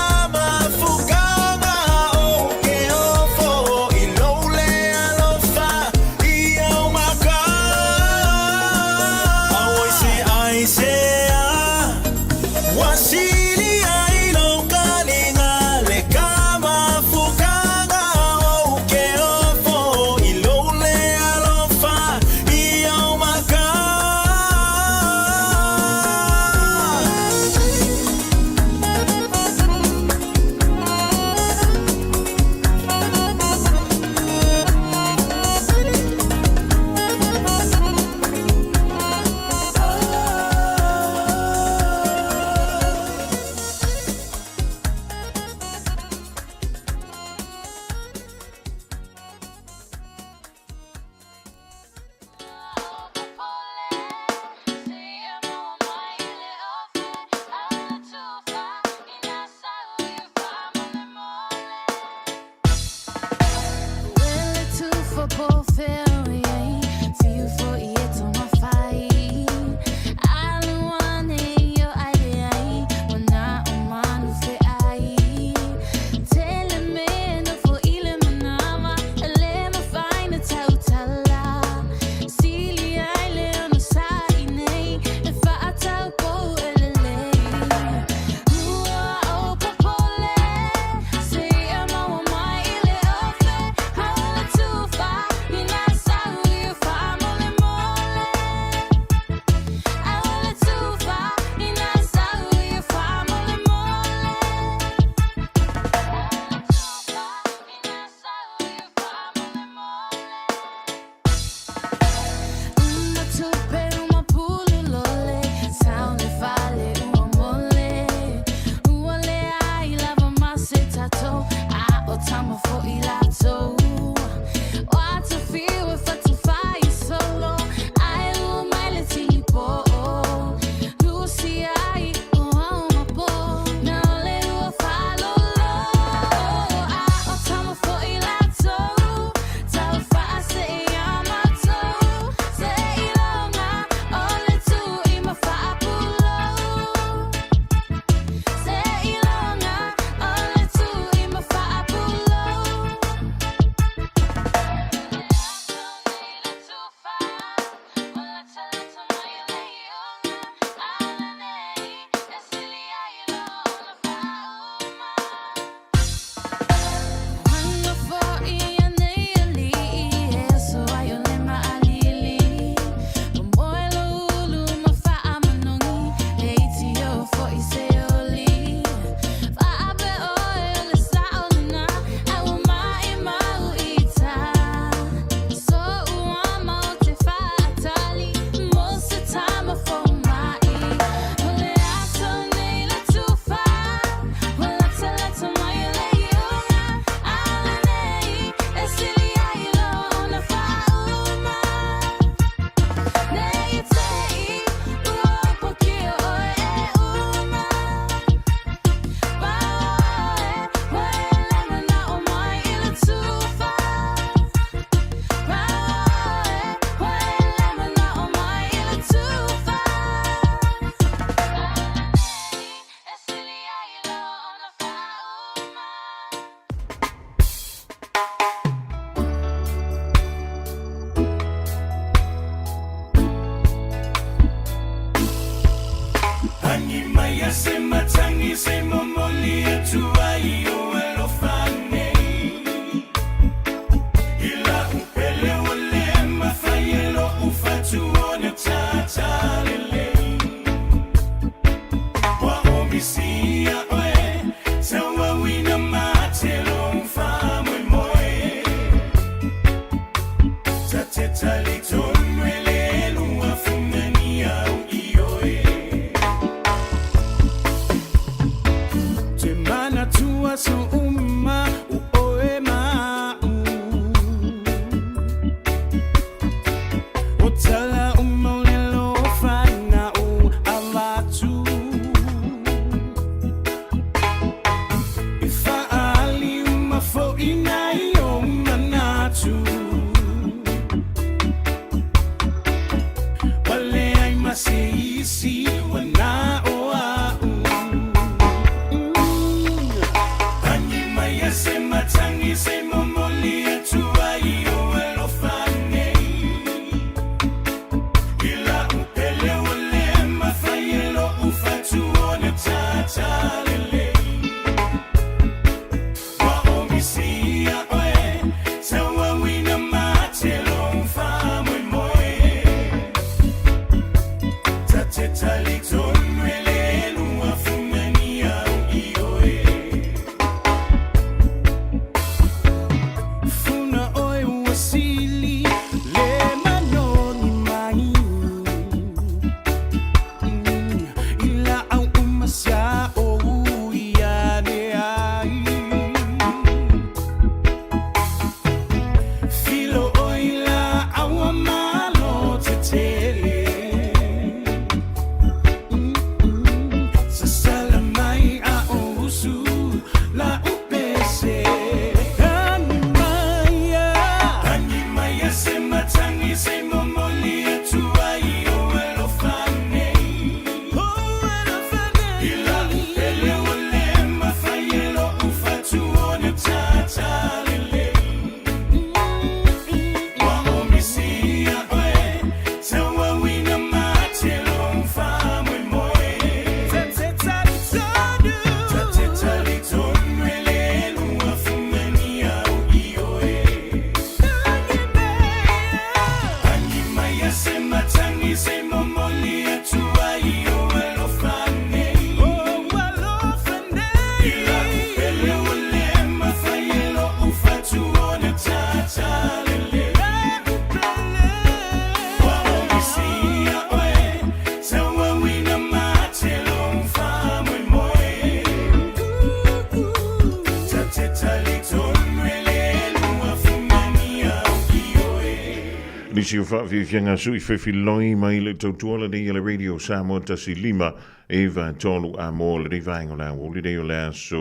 Nisi o faafiafiaga sui fefiloi mai le tautua lenei e le Radio Samoa 15 9 3 a mo lenei vaega o le aoauli nei o le aso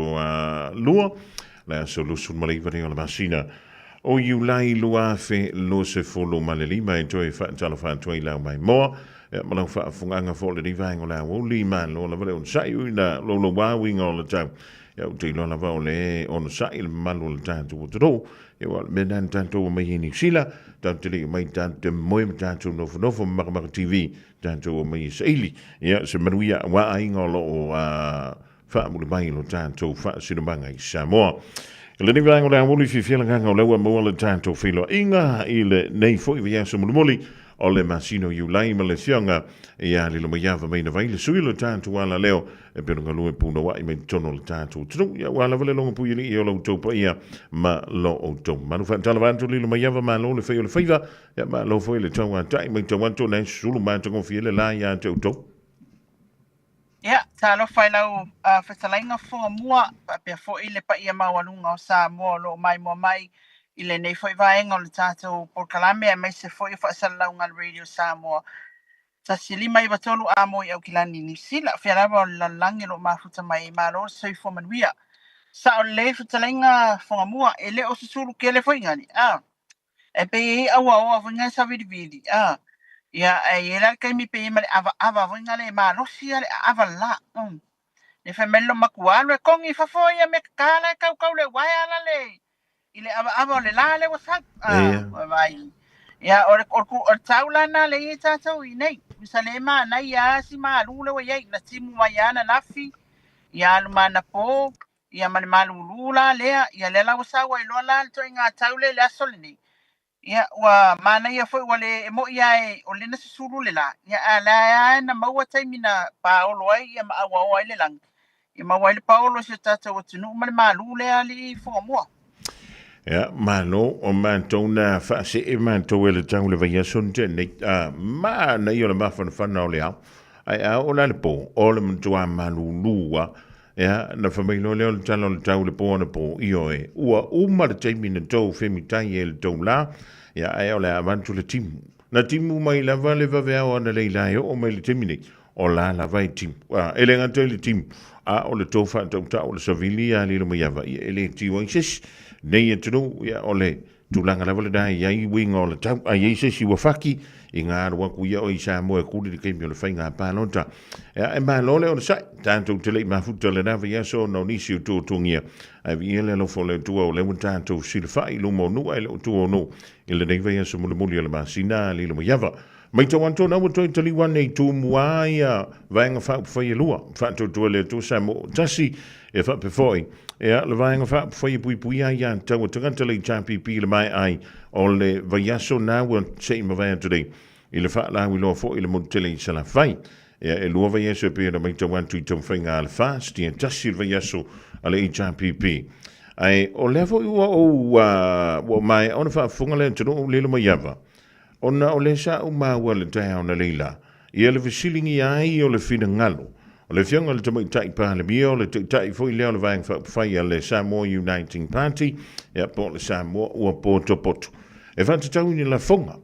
lua, le aso 29 nei o le masina o Iulai 2025 e toe faatalofa atu ai lau maimoa ia ma lau faafofogaaga foi o lenei vaega o le aoauli. Malo lava le onosai ui na loulouā uiga o le tau. Ia ou te iloa lava o le onosai le mamalu o le tatou atunuu. Ia aua o le mea lena na tatou omai ai i Niu Sila, tatou te le i omai tatou te moe ma tatou nofonofo ma makamaka TV, tatou omai e saili. Ia se manuia aua aiga o lo o faamuli mai i lo tatou faasinomaga i Samoa. I lenei vaega o le aoauli fiafia le agaga o lea ua maua le tatou feiloaiga i lenei foi vaiaso mulimuli o le masina o Iulai ma le afioga ia Lilomaiava Mainavai, le sui o le tatou alaleo e pei ona galue punouai mai totonu o le tatou atunuu. Ia aua lava le logo puialii o lo outou paia ma lo outou mamalu. Faatalofa atu Lilomaiava, malo le fai o le faiva, ia malo foi le tauatai mai tau atu o sulu matagofie le la ia te outou. Ia, talofa i lau fetalaiga fofoga mua, faapea foi le paia maualuga o Samoa o lo o maimoa mai i lenei foi vaega o le tatou polokalame aemaise foi o faasalalauga a le Radio Samoa 1593 A mo i Aukilani, Niu Sila. Fea lava o le lalolagi o lo o mafuta mai ai, malo le soifua manuia. Sao lelei fetalaiga fofoga mua, e le o susulu tele foi gani, a. E pei e i ai auaoa foi ngai savilivili, a. Ia, ae i ai la le taimi pei e ma le avaava foi ngai le malosi a le aava le la. Le fai mai le matua alu e kogi i fafo ia mea tata la e tautau le uaea la le i le avaava o le la lea ua sau. A, vai. Ia, o le, o le, o le tau la na le i ai tātou i nei. Sa le manaia a si malu le ua i ai. Na timu mai a ananafi, ia alu ma anapo, ia ma le malūlū la lea, ia lea la ua sau ai loa la le ituaiga tau lea i le aso lenei. Ia, ua manaia foi ua le, e moni lava e, o lea na susulu le la, ia a o lea lava na maua taimi na paolo ai ia ma auaoa ai le lagi. Ia maua ai le paolo o si o tatou atunuu ma le malu lea alii Fugamua. Ia, malo o matou na faasee matou e le tau le vaiaso na tea nei. A, manaia o le mafanafana o le ao. Ae a oo la le po, o le matua malulu a. Ia, na fai mai loa lea o le tala o le tau le po anapo, ioe, ua uma le taimi na tou femitai ai i le tou la, ia, ae o le a avatu le timu. Na timu mai lava le vaveao analeila e oo mai le taimi nei, o la lava e timu. A, e le gata i le timu, a o le tou faatautau o le savili a lilo mai ava, ia e le tiu ai se isi. Nei atunuu, ia o le tulaga lava lena e i ai uiga o le tau. A i ai se isi ua faki, i ngā alu aku ia o i Samoa e kuli le taimi o le faiga palota. Ia, e malo le onosai, tatou te le i mafuta lena vaiaso ona o nisi o tuatuagia. Ae viia le alofa o le Atua o lea ua tatou silafai i luma o nuu ae le o tua o nuu i lenei vaiaso mulimuli o le masina a lilo mai ava. Matau atu ona ua toe taliu ane i Tumua ia Vaega Faaupufai e lua, faatuatua le Atua Samoa tasi e faapea foi ia le Vaega Faaupufai e puipuia ai ia tatau a tagata le HRPP i le maea ai o le vaiaso na ua se i mavae atu nei i le faalauiloa foi i le motu tele i Salafai. Ia e lua vaiaso e pei ona matau atu i taumafaiga a le FAST, ia tasi le vaiaso a le HRPP. Ae o lea foi ua ou ua maea ona faafofoga le atunuu lilo mai ava, Ona o lea sa ou maua le taeao na leila, ia le fesiligia ai o le finagalo o le Afioga i le Tamaitai Palemia, o le Taitai foi lea o le Vaega Faaupufai a le Samoa Uniting Party, ia po o le Samoa ua potopoto. E faatatau i ni lafoga,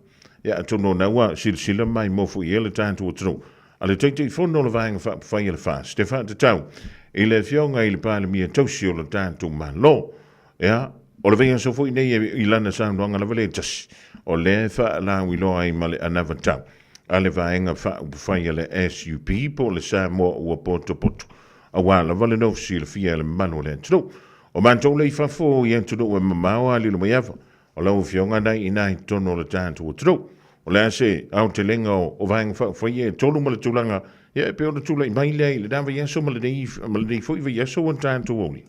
ia atonu o na ua silasila mai mo foi ia le tatou atunuu, a le Taitaifono o le Vaega Faaupufai a le FAST, e faatatau i le Afioga i le Palemia tausi o le tatou Malo. Ea, o le vaiaso foi nei i lana saunoaga lava lea e tasi, o lea e faalauiloa ai ma le anavatau a le Vaega Faaupufai a le SUP po o le Samoa Ua Potopoto, aua lava le nofo silafia e le mamalu o le atunuu. O matou lea i fafo i atunuu e mamao a lilo mai ava, o lau Afioga na i ina i totonu o le tatou atunuu. O le a se aotelega o Vaega Faaupufai ia e tolu ma le tulaga ia e pei ona tulai mai lea i lena vaiaso ma lenei foi vaiaso ua tatou auli?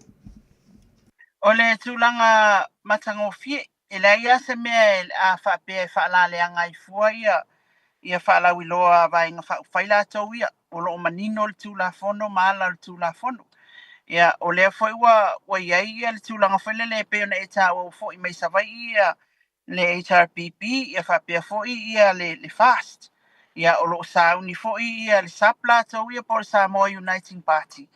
O le tulaga matagofie, e leai lava se mea a faapea e faalaleaga ai fua ia ia faalauiloa a Vaega Faaupufai latou ia, o lo o manino le Tulafono ma ala o le Tulafono. Ia, o lea foi ua ua i ai ia le tulaga foi lele e pei ona e taua ua foi mai Savaii ia le HRPP ia faapea foi ia le, le FAST. Ia o lo o sauni foi ia le SUP latou ia po o le Samoa Uniting Party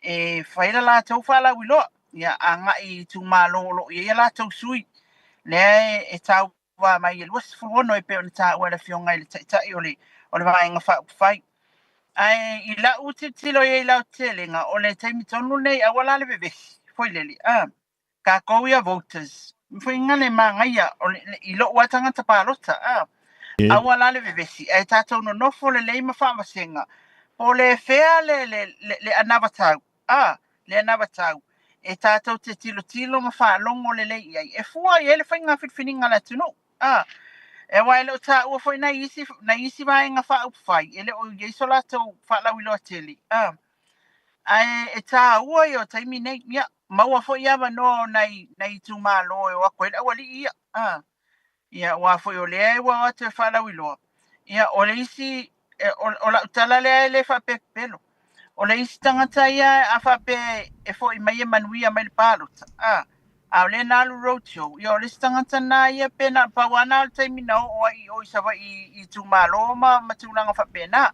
e fai la latou faalauiloa ia agai i itumalo o lo o i ai a latou sui lea e, e tauva mai e 26 e pei ona taua e le afioga i le Taitai o le, o le Vaega Faaupufai. Ae i lau tilotilo i ai i lautelega, o le taimi tonu lenei aua la le vevesi foi lele, a tatou ia voters, foi nga le magaia o le, i lou lava tagata palota, a. Aua la le vevesi, ae tatou nonofo lelei ma faavasega, po o le fea le, le, le, le anavatau, a, le anavatau, e tatou te tilotilo ma faalogo lelei i ai, e fua i ai le faiga filifiliga a le atunuu, a. E aua e le o taua foi nai isi, nai isi vaega faaupufai, e le o i ai so latou faalauiloa tele, a. Ae e taua ia o taimi nei, ia, maua foi avanoa o nai, nai itumalo e o atu ai le aualii ia. A, ia, aua foi o lea ua o atu e faalauiloa. Ia, o le isi, e, o, o lau tala lea e le faapea pepelo. O le isi tagata ia a faapea e foi mai e manuia mai le palota, a, a o lea na alu road show, ia o le isi tagata na ia pe na pau lava na o le taimi na oo ai i o i Savaii i itumalo ma, ma tulaga faapena.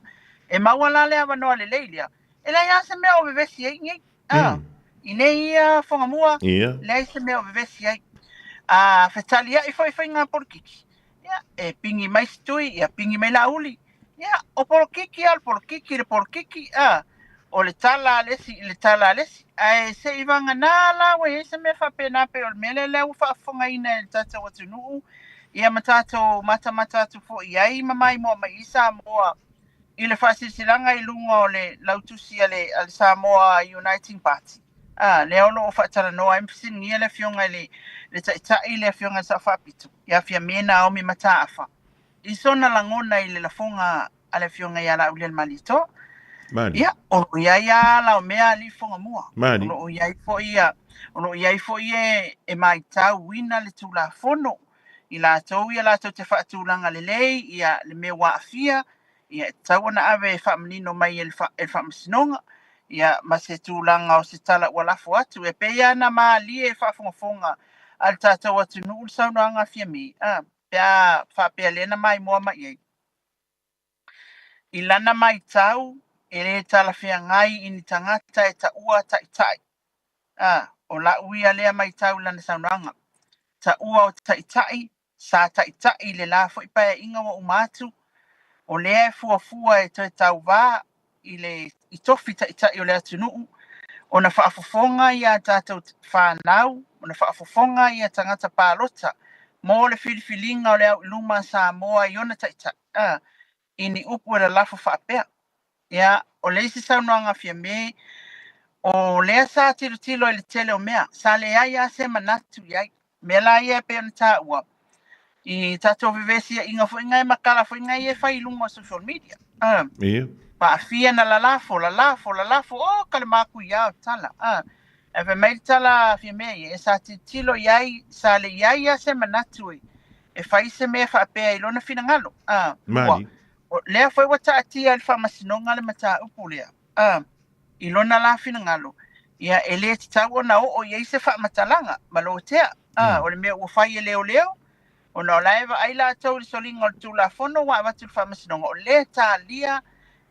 E maua la le avanoa lelei lea. E leai lava se mea o vevesi ai nei. A, i nei ia Fugamua, leai se mea o vevesi ai. A fetaliai foi faiga polokiki, ia, e pigi mai se tui, ia pigi mai Laauli. Ia, o polokiki lava o le polokiki le polokiki, a, o le tala a le isi i le tala a le isi. Ae se i vagana la ua i ai se mea faapena pei o le mea lea lea ua faafofogaina e le tatou atunuu, ia ma tatou matamata atu foi i ai ma maimoa mai i Samoa i le faasilasilaga i luga o le lautusi a le, a le Samoa Uniting Party, a, lea o lo o faatalanoa ai ma fesiligia le Afioga i le, le Taitai, le Afioga i le Sao Faapito, ia Fiame Naomi Mataafa, i sona lagona i le lafoga a le Afioga ia Laaulialemalietoa. Mali. Ia, o lo o i ai lava ala o mea alii Fugamua. Mali. O lo o i ai foi ia, o lo o i ai foi e, e maitauina le Tulafono i latou ia latou te faatulaga lelei ia le mea ua aafia, ia e tatau ona ave e faamanino mai e le, fa, e le Faamasinoga. ia, ma se tulaga o se tala ua lafo atu. E pei lava ona malie i faafogafoga a le tatou atunuu le saunoaga a Fiame, a, pe a faapea lea na maimoa mai i ai. I lana matau, e le talafeagai i ni tagata e taua taitai. A, o la'u ia lea matau i lana saunoaga. Taua o taitai, sa taitai i le la foi paeaiga ua uma atu, o lea e fuafua e toe tauvā i le i tofi taitai o le atunuu, ona faafofoga ia tatou fanau, ona faafofoga ia tagata palota mo le filifiliga o le au i luma a Samoa i ona taitai, a, i ni upu e lalafo faapea. Ia, o le isi saunoaga a Fiame, o lea sa tilotilo i le tele o mea, sa leai lava se manatu i ai. Mea la ia e pei ona taua, i tatou vevesiaiga foi nga e ma tala foi nga ia e fai i luga o social media. Ia. Paafia na lalafo, lalafo, lalafo, o ka le matuia o tala. Ae fai mai le tala a Fiame ia, e sa tilotilo i ai, sa le i ai lava se manatu e fai se mea faapea i lona finagalo. Mali. O lea foi ua taatia i le faamasinoga le mataupu lea. I lona la finagalo, ia e le tatau ona oo i ai se faamatalaga ma lotea. O le mea ua fai e leoleo, ona o la e vaai latou i le soliga o le Tulafono ua avatu i le faamasinoga, o lea e talia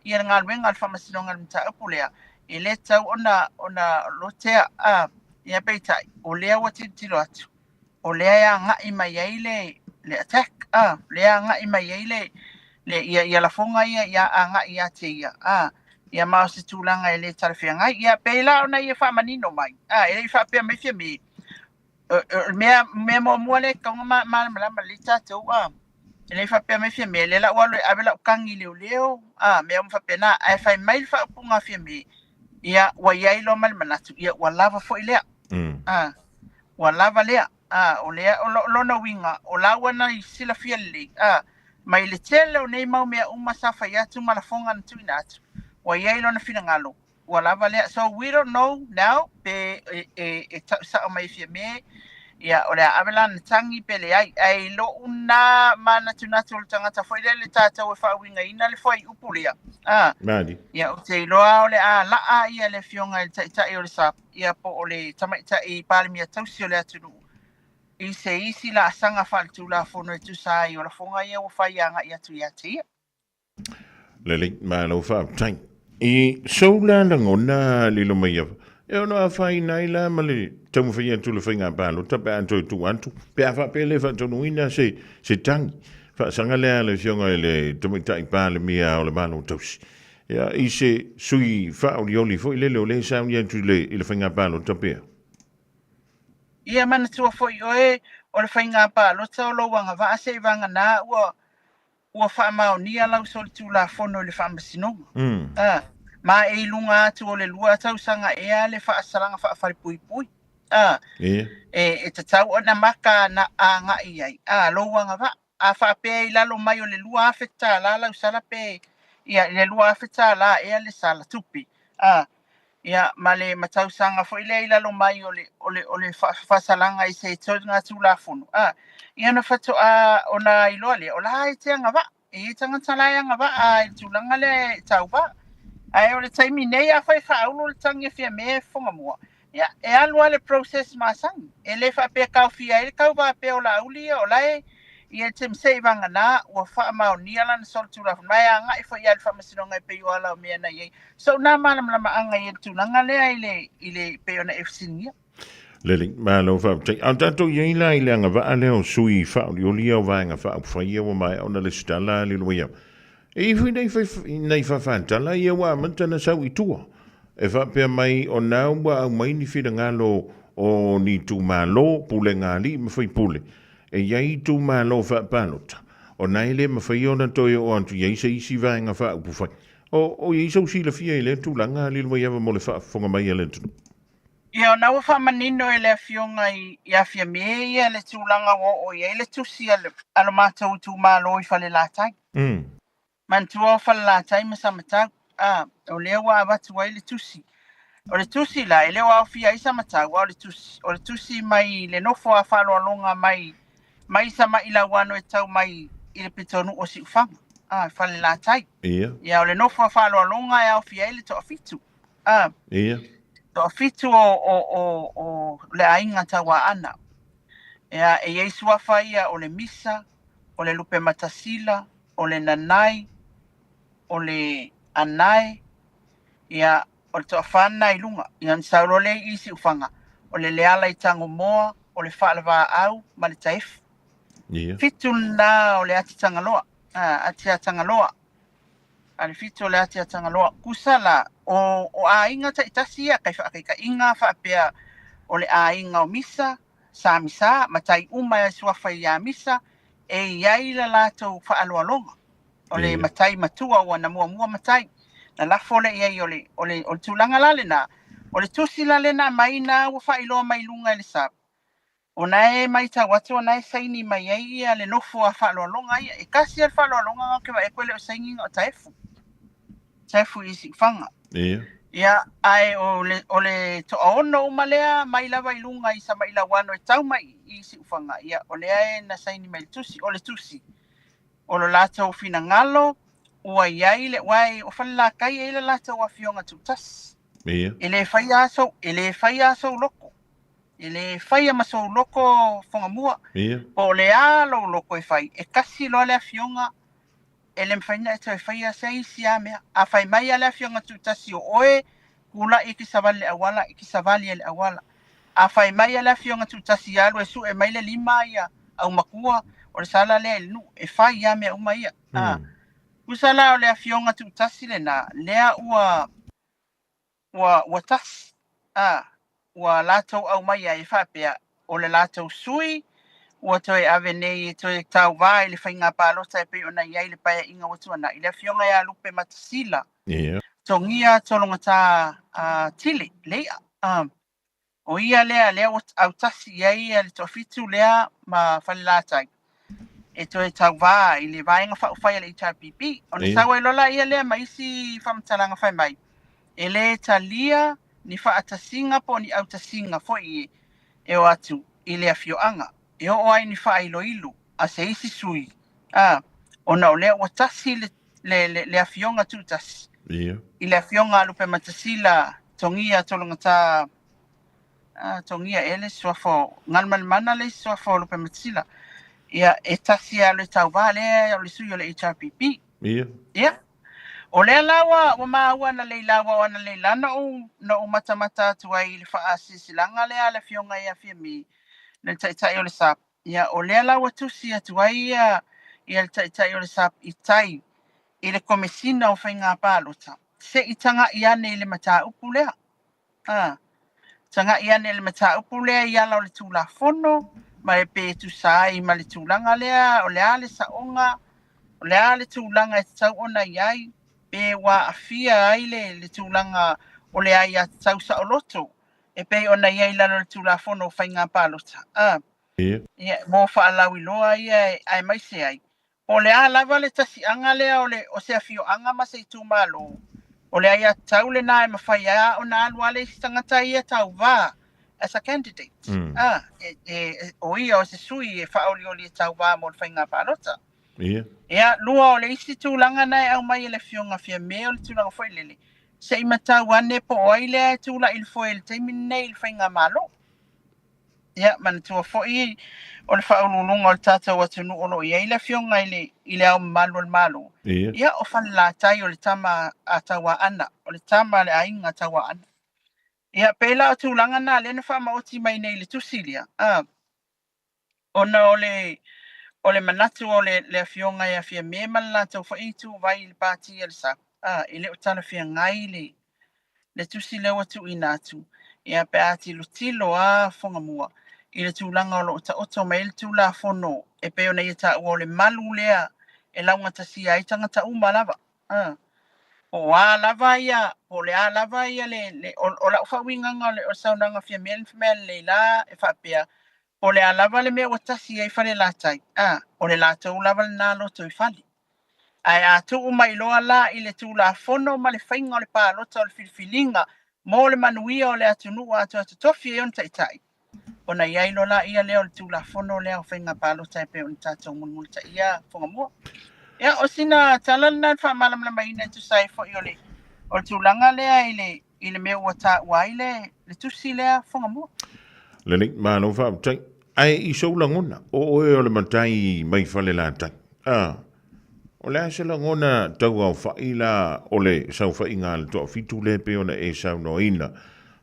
ia le galuega a le faamasinoga i le mataupu lea, e le tatau ona lotea. Ia peitai, o lea ua tilotilo atu, o lea e agai mai ai le attack, a, lea e agai mai ai le ia lafoga ia ia agai ia te ia, a, ia ma o se tulaga e le talafeagai. Ia pei la ona ia faamanino mai, a, e le i faapea mai Fiame, o le mea muamua lea e tatau ona malamalama lelei tatou, a, e le i faapea mai Fiame, lea la ua alu e ave lau tagi i leoleo, a, mea uma faapena, ae fai mai le faaupuga a Fiame, ia ua i ai loa ma le manatu, ia ua lava foi lea. A, ua lava lea. A, o lea, o lona uiga, o la ua na silafia lelei, a, mai le tele o nei mau mea uma sa fai atu ma lafoga na tuuina atu, ua i ai lona finagalo, ua lava lea. So we don't know now pe e tau sao mai e Fiame, ia, o le a ave lana tagi pe leai. Ae i lo'u na manatunatu o le tagata foi lele tatou e faauigaina le fuaiupu lea, a, Mali. ia, ou te iloa o le a laa ia le afioga i le Taitai o le SAP, ia po o le Tamaitai Palemia tausi o le atunuu i se isi laasaga faaletulafono e tusa ai o lafoga ia ua fai agai atu ia te ia. Lelei, malo faafetai. I sou la lagona lilo mai ia, e ono afaina ai la ma le taumafai atu o le faiga palota pe a toe tuu atu, pe a faapea le faataunuuina se tagi faasaga lea a le Afioga i le Tamaitai Palemia o le Malo Tausi. Ia, i se sui faaolioli foi lele o lea e sauni atu i le faiga palota pea. Ia manatua foi oe o le faiga palota o lou agavaa seivagana ua faamaonia lau solitulafono i le faamasinoga. A, ma e i luga atu o le 2 tausaga ea le faasalaga faafalepuipui. A, e tatau ona maka na agai ai, a, lou agavaa. A faapea i lalo mai o le $2,000 lau sala pe, ia, i le $2,000 ea le sala tupe. A, ia, ma le ma tausaga foi lea i lalo mai o le, o le, o le faasalaga i se soligatulafono. A, ia ona faatoa ona iloa lea, o la e te agavaa. E i ai tagata la e agavaa i le tulaga lea e tauva. Ae o le taimi nei, afai e faaulu le tagi a Fiame e fofoga mua, ia, e alu lava le process masani. E le faapea e taofia ai le tauva pea o Laauli ia, o la e ia te seivagana ua faamaonia lana solitulafono, ma e agai foi lava i le faamasinoga e pei o ala o mea na i ai. So, na malamalamaaga i le tulaga lea i le pei ona e fesiligia. Lelei, malo faafetai. A o tatou i ai la i le agavaa lea o sui faaolioli ia o Vaega Faaupufai ia ua maea ona lesitala lilo ia. E i ai foi nai faafatala ia ua amata ona sau i tua. E faapea mai o na ua aumai ni finagalo o ni itumalo, pulega alii ma faipule. E i ai itumalo faapalota, o na e le mafai ona toe oo atu i ai se isi Vaega Faaupufai. O i ai sou silafia i lea tulaga lilo ia mo le faafofoga mai a le atunuu? Ia, ona ua faamanino e le Afioga ia Fiame ia le tulaga ua oo i ai le tusi a lo matou itumalo i Falelatai. Manatua o Falelatai ma Samatau, a, o lea ua avatu ai le tusi. O le tusi la, e le o aofia ai Samatau, a o le tusi, o le tusi mai le nofo a faaaloaloga mai, mai Samailauano e tau mai i le pitonuu o Siufaga, a, Falelatai. Ia. Ia, o le nofo a faaaloaloga e aofia ai le toafitu. A. Ia. Toafitu o, o, o, o le aiga Tauaana. Ia, e i ai suafa ia o le Misa, o le Lupematasila, o le Nanai, o le Anae, ia, o le toafa lena i luga. Ia, ona sau loa lea i i Siufaga, o le Leala i Tagomoa, o le Faalevaau ma le Taefu. Ia. Fitu lena o le Ati Tagaloa, a, Ati a Tagaloa. A le fitu o le Ati a Tagaloa. Kusa la, o, o aiga taitasi ia, kai faakaitaiga faapea o le aiga o Misa, Sa Misa, matai uma e suafa ia Misa, e i ai la latou faaaloaloga. O le matai matua ua na muamua matai. Na lafo lea i ai o le, o le, o le tulaga la lena, o le tusi la lena aumai na ua faailoa mai i luga e le SAP, ona e matau atu ona e saini mai ai ia le nofo a faaaloaloga ia. E tasi lava le faaaloaloga na ou te vaai atu e le o saini na o Taefu. Taefu i Siufaga. Ia. Ia, ae o le, o le toaono uma lea mai lava i luga i Samailauano e tau mai i Siufaga, ia, o lea e na saini mai le tusi, o le tusi. O lo latou finagalo ua i ai le, aua o Falelatai e i ai le latou afioga tuutasi. Ia. E le faia lava sou, e le faia lava sou loko. E le faia ma sou loko Fogamua. Ia. Po o le a lou loko e fai, e tasi loa le afioga e le mafai ona e toe faia se isi lava mea. A fai mai lava le afioga tuutasi o oe, tulai e te savali i le auala, e te savali ai i le auala. A fai mai lava le afioga tuutasi ia alu e sue mai le lima ia aumatua, o le sala lea i le nuu, e fai lava mea uma ia. A, tusa la o le afioga tuutasi lena, lea ua ua, ua tasi, a, ua latou aumai ai e faapea, o le latou sui ua toe ave nei e toe tauvā i le faiga palota e pei ona i ai le paeaiga ua tuanai, le Afioga ia Lupematasila, Togia Tologata Tile, le i'a. A, o ia lea, lea ua autasi i ai le toafitu lea ma Falelatai e toe tauvā i le Vaega Faaupufai a le HRPP. Ona sau ai loa laia lea ma isi faamatalaga fai mai, e le talia ni faatasiga po o ni autasiga foi e o atu i le afioaga e oo ai ni faailoilo a se isi sui, a, ona o lea ua tasi le, le, le, le afioga tuutasi i le afioga a Lupematasila Togia Tologata, a, Togia ea le suafa o Galumalemana le isi suafa o Lupematasila. Ia, e tasi lava le tauvā lea o le sui o le HRPP. Ia. Ia. O lea la ua, ua maua analeila, aua o analeila na ou, na ou matamata atu ai i le faasilasilaga lea a le Afioga ia Fiame, le Taitai o le SAP. Ia, o lea la ua tusi atu ai ia, ia le Taitai o le SAP i tai i le Komesina o Faiga Palota, se i tagai ane i le mataupu lea. A, tagai ane i le mataupu lea i ala o le Tulafono, ma e pe tusa ai ma le tulaga lea, o le a le saoga, o le a le tulaga e tatau ona i ai, pe ua aafia ai le, le tulaga o le aiatatau saoloto e pei ona i ai i lalo o le Tulafono o Faiga Palota. A, ia, mo faalauiloa ia aemaise ai, Po o le a lava le tasiaga lea o le o se afioaga ma se itumalo, o le aiatatau lena e mafai ai ona alu lava le isi tagata ia tauvā as a candidate. A, e, e, o ia o se sui e faaolioli e tauvā mo le faiga palota. Ia. Ia, lua o le isi tulaga na e aumai e le Afioga Fiame o le tulaga foi lele, se i matau ane po o ai lea e tulai i le foe i le taimi lenei i le faigamalo. Ia, manatua foi o le faauluuluga o le tatou atunuu o lo o i ai le Afioga i le, i le Ao Mamalu o le Malo. Ia. Ia, o Falelatai o le tama a Tauaana, o le tama a le aiga a Tauaana. Ia, pei la o tulaga na lea na faamaoti mai nei i le tusi lea, a, ona o le, o le manatu o le, le Afioga ia Fiame ma le latou foi ituvai i le Pati a le SAP, a, e le o talafeagai le, le tusi lea ua tuuina atu, ia pe a tilotilo a Fogamua i le tulaga o lo o taoto mai ai le Tulafono e pei ona ia taua o le malu lea e laugatasia ai tagata uma lava. A. Po o a lava ia, po o le a lava ia le, le o, o lau faauigaga o le, o le saunoaga Fiame le mea lelei la e faapea, po o le a lava le mea ua tasi ai Falelatai, a, o le latou lava lena lotoifale. Ae a tuu mai loa la i le Tulafono ma le faiga o le palota o le filifiliga mo le manuia o le atunuu atoa totofi ai ona taitai, ona i ai loa laia lea o le Tulafono lea o Faiga Palota e pei ona tatou mulimulitaia Fogamua. Ia, o sina tala lena e faamalamalamaina e tusa ai foi o le, o le tulaga lea i le, i le mea ua taua ai le le tusi lea Fugamua. Lelei, malo faafetai. Ae i sou lagona, o oe o le matai mai Falelatai, a, o le a se lagona tauaofa'i la o le saofaiga a le toafitu lea pei ona e saunoaina,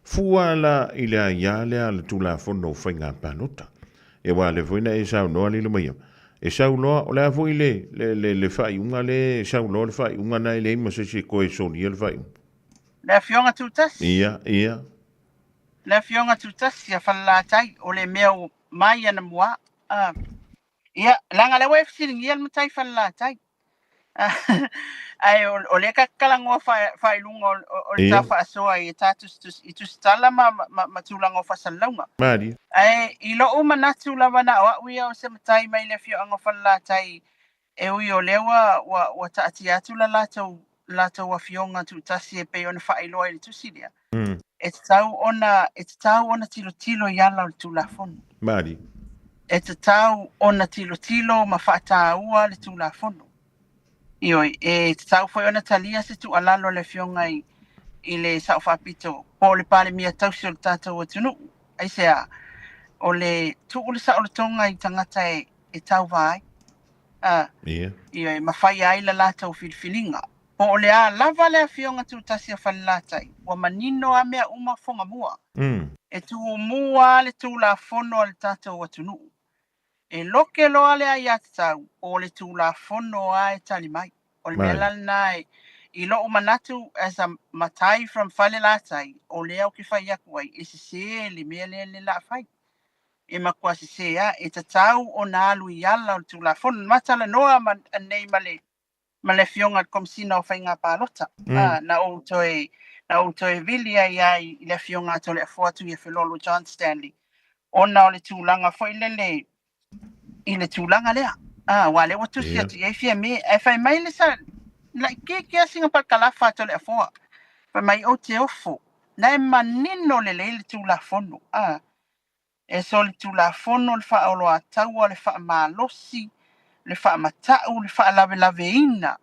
fua la i le aiā lea a le Tulafono o Faiga Palota? Ia aua o lea foi na e saunoa lilo mai au, e sau loa, o le a foi le, le, le, le faaiuga lea e sau loa le faaiuga na e leai ma se isi e toe solia le faaiuga. Le Afioga Tutasi. Ia, ia. Le Afioga Tutasi a Falelatai, o le mea o mai anamua. Ah. Ia, leaga lea ua e fesiligia le matai Falelatai. Ae o lea ta te talanoa faailuga o le ta faasoa i ta i tusitala ma, ma, ma tulaga o faasalalauga. Malie. Ae i lou manatu lava na o au ia o se matai mai le afioaga o Falelatai e ui o lea ua, ua, ua taatia atu la latou, latou afioga tuutasi e pei ona faailoa i le tusi lea. E tatau ona, e tatau ona tilotilo i ala o le Tulafono. Malie. E tatau ona tilotilo ma faataua le Tulafono. Ioe, e tatau foi ona talia se tuualalo a le Afioga i, i le Sao Faapito po o le Palemia tausi o le tatou atunuu. Aisea? O le tuu le saolotoga i tagata e, e tauva ai. A, Ia. Ioe, ma faia ai la latou filifiliga. Po o le a lava le afioga tutasi a Falelatai, ua manino a mea uma Fogamua. E tumua le Tulafono a le tatou atunuu. E loke loa le aiatatau, o le Tulafono a e tali mai. O le mea la lena e, i lou manatu as a matai from Falelatai, o lea ou te fai atu ai, e sese le mea lea le la fai. E matua sese a, e tatau ona alu i ala o le Tulafono. Na ma talanoa ma, nei ma le ma le Afioga i le Komesina o Faiga Palota. Na ou toe, na ou toe vili ai lava i le Afioga a Toleafoa Tuiafelolo John Stanley, ona o le tulaga foi lele i le tulaga lea. Aua o lea ua tusi atu i ai Fiame, ae fai mai le sa, laitiiti lava sina parakalafa a Toleafoa. Fai mai ou te ofo, na e manino lelei le Tulafono. E solitulafono le faaoloataua, le faamalosi, le faamata'u, le faalavelaveina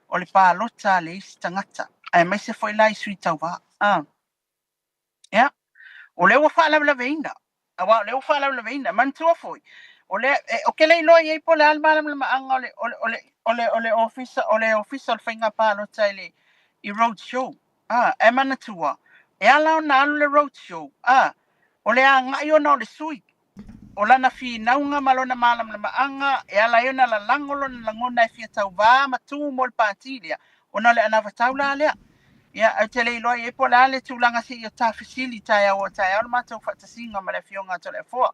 o le palota a le isi tagata, aemaise foi la i sui tauva. A. Ia, o lea ua faalavelaveina, aua o lea ua faalavelaveina. Manatua foi, o lea, e, ou te le iloa i ai po o le a le malamalamaaga o le, o le, o le, o le, o le ofisa, o le ofisa o le faiga palota i le, i road show. A, ae manatua, e ala ona alu le road show, a, o le agai ona o le sui, o lana finauga ma lona malamalamaaga e ala ai ona lalago lona lagona e fia tauvā ma tu mo le pati lea, ona o le anavatau la lea. Ia, ou te le iloa i ai po o le a le tulaga seia ta fesili taeao o taeao le matou faatasiga ma le Afioga a Toleafoa.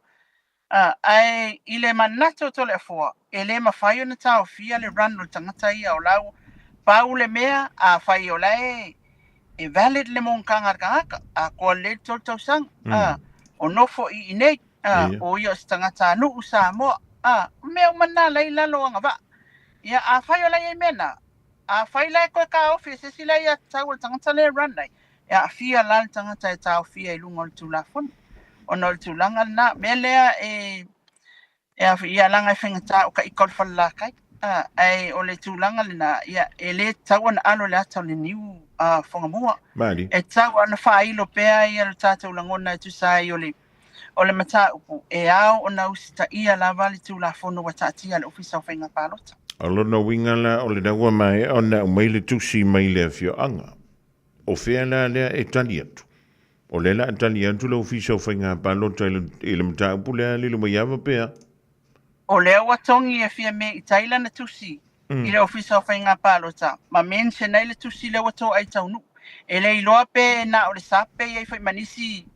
A, ae i le manatu o Toleafoa, e le mafai ona taofia le run o le tagata ia o la ua pau le mea, afai o la e e valid le monotaga a le tagata, atoa lelei le 3 tausaga, a, o nofo i inei, a, o ia o se tagatanuu Samoa, a, o mea uma na la i lalo o agavaa. Ia, afai o la e i ai mea na, afai la e toe taofi e se isi le aiatatau a le tagata lea e run ai, e aafia la le tagata e taofia i luga o le Tulafono. Ona o le tulaga lena, mea lea e, e a, ia leaga e faigata o ka ika o le falelatai. A, ae o le tulaga lena, ia, e le tatau ona alo le ata o le niu a Fugamua. Malie. E tatau ona faailo pea ia lo tatou lagona e tusa ai o le, o le mataupu, e ao ona usitaia lava le Tulafono ua taatia a le Ofisa o Faiga Palota. O lona uiga la o lena ua maea ona aumai le tusi mai le afioaga. O fea la lea e tali atu? O lea la a tali atu le Ofisa o Faiga Palota i le, i le mataupu lea Lilomaiava pe a? O lea ua togi e Fiame i tai lana tusi i le Ofisa o Faiga Palota ma mention ai le tusi lea ua toai taunuu. E le iloa pe na o le SAP pe i ai foi ma nisi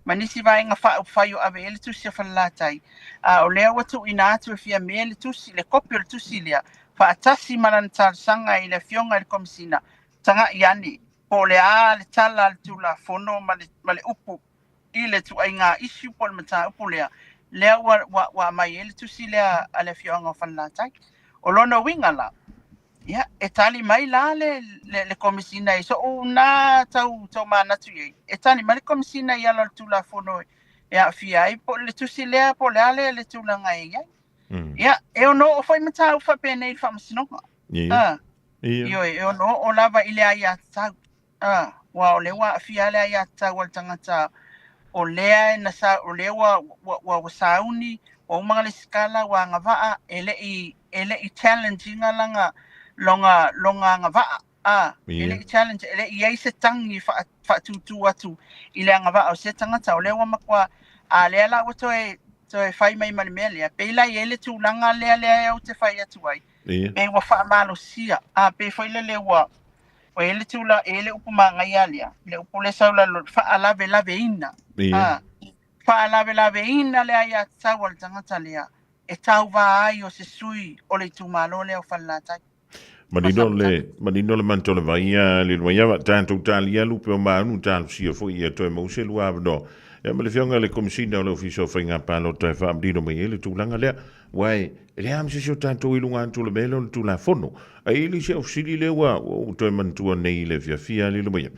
ma nisi vaega faaupufai o ave i ai le tusi a Falelatai, a o lea ua tuuina atu e Fiame le tusi, le kopi o le tusi lea, faatasi ma lana talosaga i le Afioga i le Komesina, taga'i ane po o le a le tala a le Tulafono ma le, ma le upu i le tuaiga issue po o le mataupu lea, lea ua, ua, ua aumai ai le tusi lea a le afioaga o Falelatai. O lona uiga la, ia, e tali mai la le, le, le Komesina i so'u na tau, tau manatu i ai, e tali mai le Komesina i ala o le Tulafono e aafia ai po o le tusi lea po o le a le, le tulaga e i ai. Ia, e ono oo foi mataupu faapenei i le Faamasinoga. Ia. Ioe, e ono oo lava i le aiatatau. Aua o lea ua aafia lava le aiatatau a le tagata o lea na sa, o lea ua, ua, ua, ua sauni, ua uma ona lesitala, ua agavaa, e le i, e le i challenge ina lana, lona, lona agavaa. A, e le i challenge, e le i i ai se tagi e faatūtū atu i le agavaa o sia tagata. O lea ua matua, a lea la ua toe, toe fai mai ma le mea lea. Pei la e i ai le tulaga lea lea ou te fai atu ai, pei ua faamalosia, a, pei foi lele ua, ua i ai le tulaga, e i ai le upu manaia lea, le upu lea sau lalo, faalavelaveina. A, faalavelaveina le aiatatau a le tagata lea e tauva ai o se sui o le itumalo lea o Falelatai. Manino le, manino le manto le vai a le lua iava, tātou tālia lupe o maunu tālusia foi ia toe mau se lua avanoa. Ia ma le fionga le Komisina o le Ofisa o Faiga Palota e faamanino mai ai le tulaga lea, ua e le a ma se isi o tātou i luga atu o le mea lea o le Tulafono. Ai e le se aufesili lea ua ua ou toe manatua nei i le afiafi a le lua iava.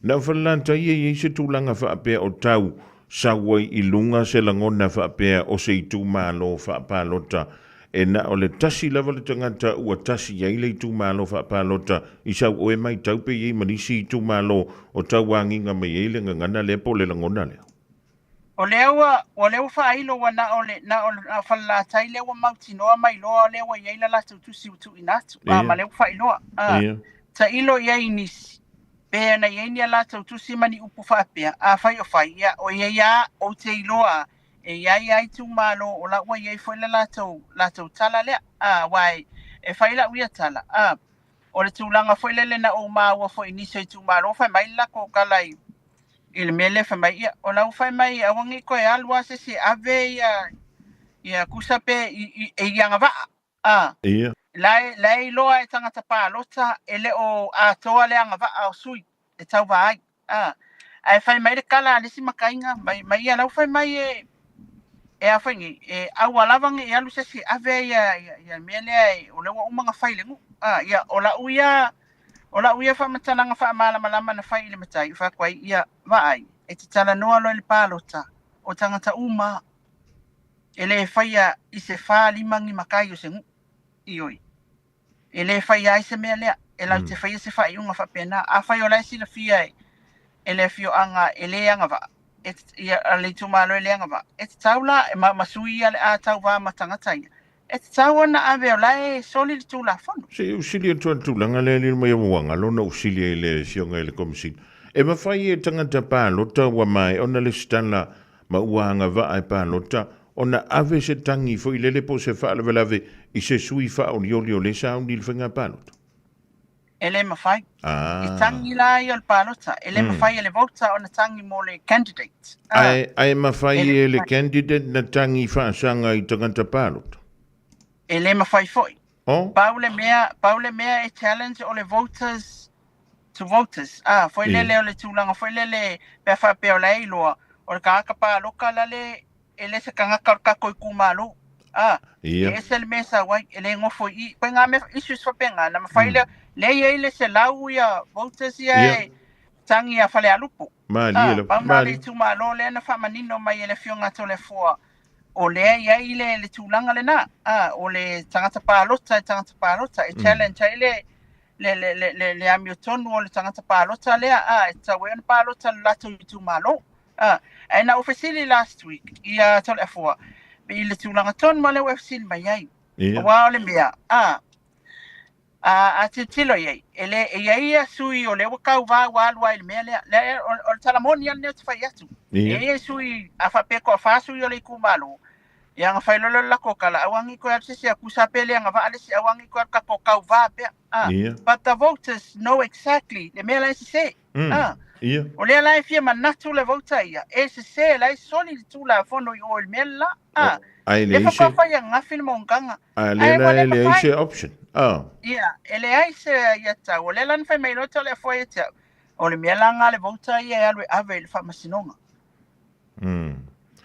Na o Falelatai e i ai se tulaga faapea o tau sau ai i luga se lagona faapea o se itumalo faapalota e na o le tasi lava le tagata ua tasi i ai le itumalo faapalota i sau oe maitau pe i ai ma nisi itumalo o tau agiga mai ai le gagana lea po o le lagona lea. O lea ua, o lea ua faailo ua na o le, na o, na o Falelatai lea ua mautinoa mai loa lea ua i ai la latou tusi ua tuuina atu, a, ma lea ua faailoa, a, tailo i ai i nisi. Pe ana i ai ni a latou tusi ma ni upu faapea, afai o fai, ia, o i ai a, ou te iloa e i ai a itumalo o la ua i ai foi le latou, latou tala lea, a, aua e, e fai lau ia tala, a, o le tulaga foi lele na ou maua foi i nisi o itumalo, fai mai le latou tala i, i le mea lea, fai mai, ia, o la ua fai mai, aua ne i toe alu lava se isi e ave ia, ia kusa pe i, i, e i agavaa, A. Ia. La e, la e iloa e tagata palota e le o atoa le agavaa o sui e tauva ai. A. Ae fai mai le kala a le isi makaiga, mai, mai ia lau fai mai e, e a fai nei, e aua lava ne i alu se isi e ave ia, ia, ia mea lea e, o lea ua uma ona fai i le nuu. A, ia, o lau ia, o lau ia faamatalaga faamalamalama na fai i le matai, fai atu ai, ia, vaai, e te talanoa loa i le palota, o tagata uma E le faia i se 4, 5 ni matai o se nuu. Ioe. E le faia ai se mea lea. E latou te faia se faaiuga faapena. Afai o la e silafia e, e le afioaga e le agavaa, e, ia, a le itumalo e le agavaa, e tatau la, ma, ma sui ia o le a tauva ma tagata ia, e tatau ona ave o la e soli le Tulafono. Se i ou sili atu ai le tulaga lea alii mai ua galo ona ou sili ai i le afioga i le Komesina. E mafai e tagata palota ua maea ona lesitala ma ua agavaa e palota ona ave se tagi foi lele po o se faalavelave i se sui faaolioli o lea sauni i le faiga palota? E le mafai. I tagi la ia o le palota. E le mafai e le voter ona tagi mo le candidate. Ae, ae mafai e le candidate na tagi faasaga i tagata palota? E le mafai foi. Oh. Pau le mea, pau le mea e challenge o le voters to voters. Ah, foi lele o le tulaga foi lele pe a faapea o la e iloa, o le tagata paloka la le e le se tagata o le tatou itumalo. Ah, e ese le mea e sau ai, e le nofo i i. Koe ngā mea issues faapena, na mafai lea, lea e i ai le 100 ia voters ia e tangi a Falealupo. Malie lava. Pau na le itumalo lea na faamanino mai e le Afioga a Toleafoa, o lea e i ai le, le tulaga lena, a, o le tagata palota e tagata palota, e challenge ai le, le, le, le, le, le amiotonu o le tagata palota lea, a, e tatau ai ona palota le latou itumalo. A, ae na ou fesili last week ia Toleafoa, i le tulaga tonu ma lea ua e fesili mai ai. Aua o le mea, a, A, a tilotilo i ai, e le, e i ai ia sui o lea ua tauva ua alu ai i le mea lea. Lea, o, o le tala moni lava lenei ou te fai atu. E i ai sui, a faapea e toafa sui o le itumalo, ia ona fai loa lea o le latou tala, aua ne i toe alu se isi a tusa pe le agavaa le isi, aua ne i toe alu tatou tauva pea. A, but the voters know exactly le mea la e sese. A, o lea la e fia manatu le voter ia, e sese, la e soli le Tulafono i o i le mea le la. A, Ai lea leai se faatoa fai ananafi le monotaga. A lea Ae ua la le e leai mafai. se option. Ah. Ia, e leai se ia tau. O lea la na fai mai loa Toleafoa ia te au, o le mea la lena a le voter ia e alu e ave i le faamasinoga.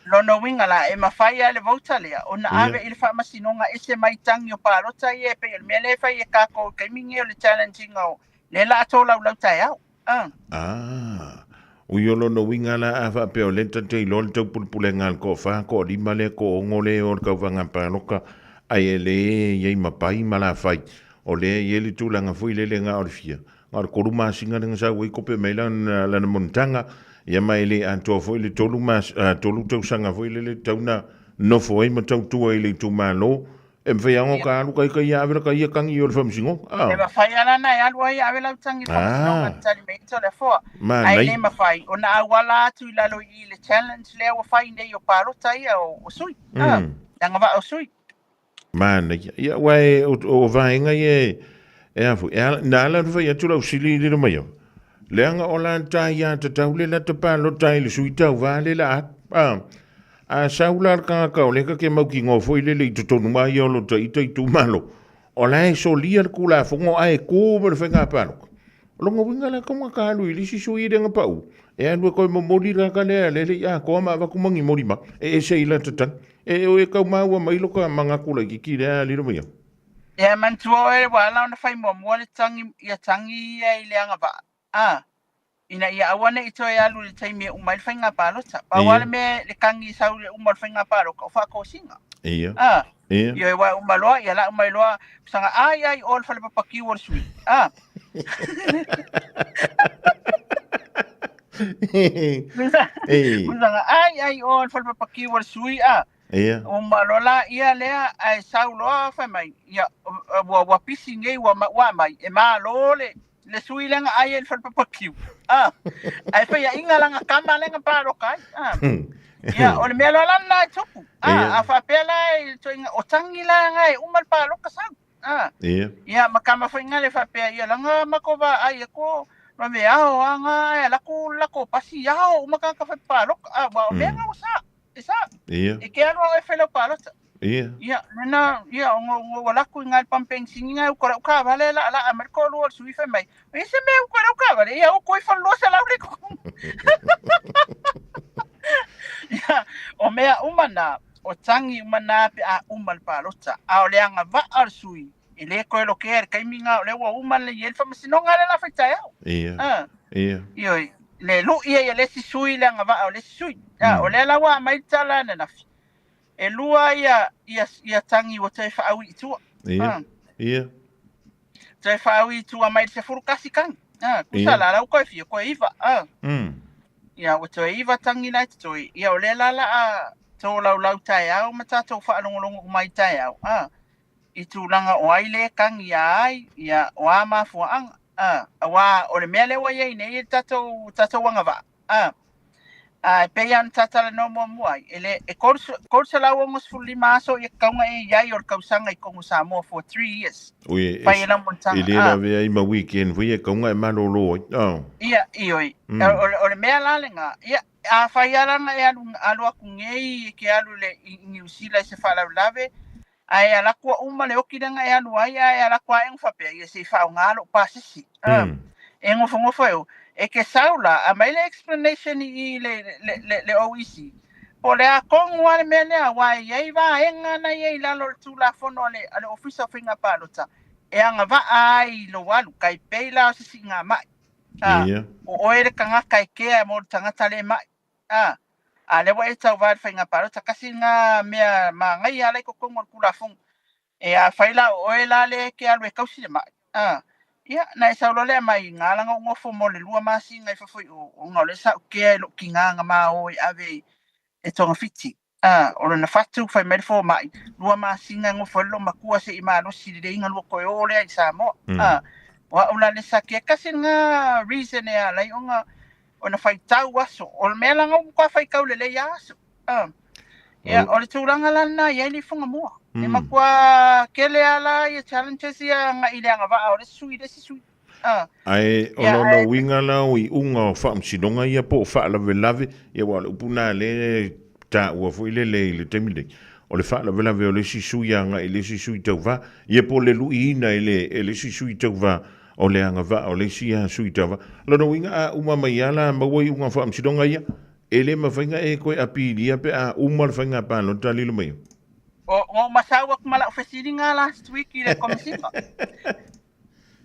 Lona uiga la, e mafai lava e le voter lea ona ave i le faamasinoga ese mai tagi o palota ia e pei o le mea lea e fai e kākou i le taimi lenei o le challenge ina o lea la a tolaulau taeao. Ah. Ah. Ui o lona uiga la a faapea o lea ta te iloa le taupulepulega a le toafa, toalima lea, toaono lea e o i le tauvaga paloka, ae e le i ai ma pai ma lafai. O lea e i ai le tulaga foi lele na o le fia. Na o le 3 masina lea na sau ai kope mai lana, lana monotaga, ia ma e le atoa foi le 3 mas, 3 tausaga foi lele tatau ona nofo ai ma tautua i le itumalo, e mafai lava ona ka alu kai ka ia ave la ka ia tagi i o le faamasinoga. Ah. E mafai lava la ona e alu ai e ave lau tagi i le faamasinoga e tali mai ito le afoa. Ae le mafai ona auala atu i lalo i i le challenge lea ua fai nei o palota ia o sui. Ah, le agavaa o sui. Manaia. Ia, aua e, o, o vaega ia e, e a foi, e ala, na ala ona fai atu lau sili i lilo mai au. Leaga o la ta ia tatau le lata palota i le sui tauvā le la atu. A, a sau la le tagata o lea ka ke mautinoa foi lele i totonu ma ia o lo ta ita itumalo, o la e solia le Tulafono ae tu ma le faiga palota. O lona uiga la tau na ka alu i le isi sui lea na pau, e alu e toe momoli la ka lea lele i atoa ma avatu ma ni moli ma, e ese i lata tagi. E o e tau maua mai lo ka manatu laitiiti lea lilo mai au. Ia manatua oe ua ala ona fai muamua le tagi ia tagi ia i le agavaa, a, ina ia aua ne i toe alu i le taimi e uma ai le faiga palota. Pau lava le mea le tagi sau i le uma o le faiga palota o faatosina. A, Ioe aua e uma loa, ia lau mai loa, saga ai ai o le fale papakiu o le sui. A. Saga ai ai o le fale papakiu o le sui. A. Uma loa la ia lea, ae sau loa fai mai, ia, ua pisi nei, ua mai, e malo le, le sui lea na ai ai le fale papakiu. Ah, ae faiaʻiga lana kama lea na paloka ai. Ah. Ia, o le mea loa la lena e tupu. Ah, a faapea la e toaiga, o tagi la nga e uma le paloka sau. Ah. Ia, ma kama foi nga le faapea, ia langa matou vaai e ko, vave ao a nga ae ala ku lako pasi ao uma tagata fai paloka. Ah, ua o mea nga ua sa. E sa. E ke alu au e fai lau palota. Ia. Ia, nena, ia, o ngo, ngo walaku i ngai pampeng singi ngai uko lau kavale la la amel ko lu sui fe mai. E se me uko lau kavale, ia uko i fa lua se lau le kuku. Ia, o mea uma na, o tangi uma na pe a uma le palota. A o le anga vaa o le sui, e le koe lo kea le kaimi ngā o le ua uma le i el whamasinoga le la whaitai au. Ia. Ah. Ia. Ioi, le lu ia ia le si sui le anga vaa o le si sui. Ah, o le la ua mai tala na nafi. E lua ia ia ia tangi ua toe faaui i tua. Ia. Ia. Toe faaui i tua mai le 11 tangi. Ah, kusa la lau koe fia koe iva. Ah. Ia ua toe iva tangi la e totoe. Ia o lea la la a tolaulau taeao ma tatou faalogologo uma ai taeao. Ah. I tulaga o ai le tangi a ai, ia o a mafuaaga. Ah, auā o le mea lea ua i ai nei e le tatou tatou agavaa. A, a e pei lava ona ta talanoa muamua ai, e le, e 365 aso ia tatau ona e i ai o le tausaga i totonu o Samoa for 3 years. Ui, e, Fai e lau monotaga. e le lavea ai ma weekend foi e tatau ona e malolo ai. Oh. Ia, ioe. O le mea la lena, ia, a fai lava la ona e alu, alu atu nei e ke alu i le, i Niu Sila i se faalavelave, ae ala atu ua uma le oki lea na e alu ai, ae ala atu lava e faapea, ia se i faaaoga lou pasese. E nofonofo e o. E ke sau la, aumai le explanation i i le, le, le, le OEC, po o le a tonu lava le mea lea, aua e i ai vaega na i ai i lalo o le Tulafono a le, a le Ofisa o Faiga Palota, e agavaa ai i lou alu, tai pei la o se siigamai. O oe le tagata e kea mo le tagata le mai. A, a lea ua e tauva i le faiga palota, tasi lena mea manaia la i totonu o le Tulafono. E afai la o oe la lea e te alu e tausi le mai, a, ia, na e sau loa lea mai na ala ona ou nofo mo le 2 masina i fafo i o, ona o lea sa ou kea i lou tina na ma o e ave e togafiti. A, o lona fatu fai mai le fomai, 2 masina e nofo ai le loomatua seia malosi lelei ona lua toe o lea i Samoa. A, o au la le sa kea, tasi lena reason e ala ai ona ona faitau aso. O le mea la na ou matua faitau lelei lava aso. A, ia, o le tulaga la lena e i ai le ifoga mua. E matua tele lava la ia challenges ia agai i le agavaa o le isi sui i le isi sui. Ae o lona uiga la o iuga o faamasinoga ia po o faalavelave, ia aua o le upu lena lea e taua foi lele i le taimi nei, o le faalavelave o le isi sui agai i le isi sui tauva, ia po o le luiina e le e le isi sui tauva o le agavaa o le isi sui tauva. O lona uiga a uma mai lava la maua iuga o faamasinoga ia, e le mafai ona e toe apilia pe a uma le faiga palota lilo mai ai. O, ua uma sau atu ma lau fesiliga last week i le Komesina.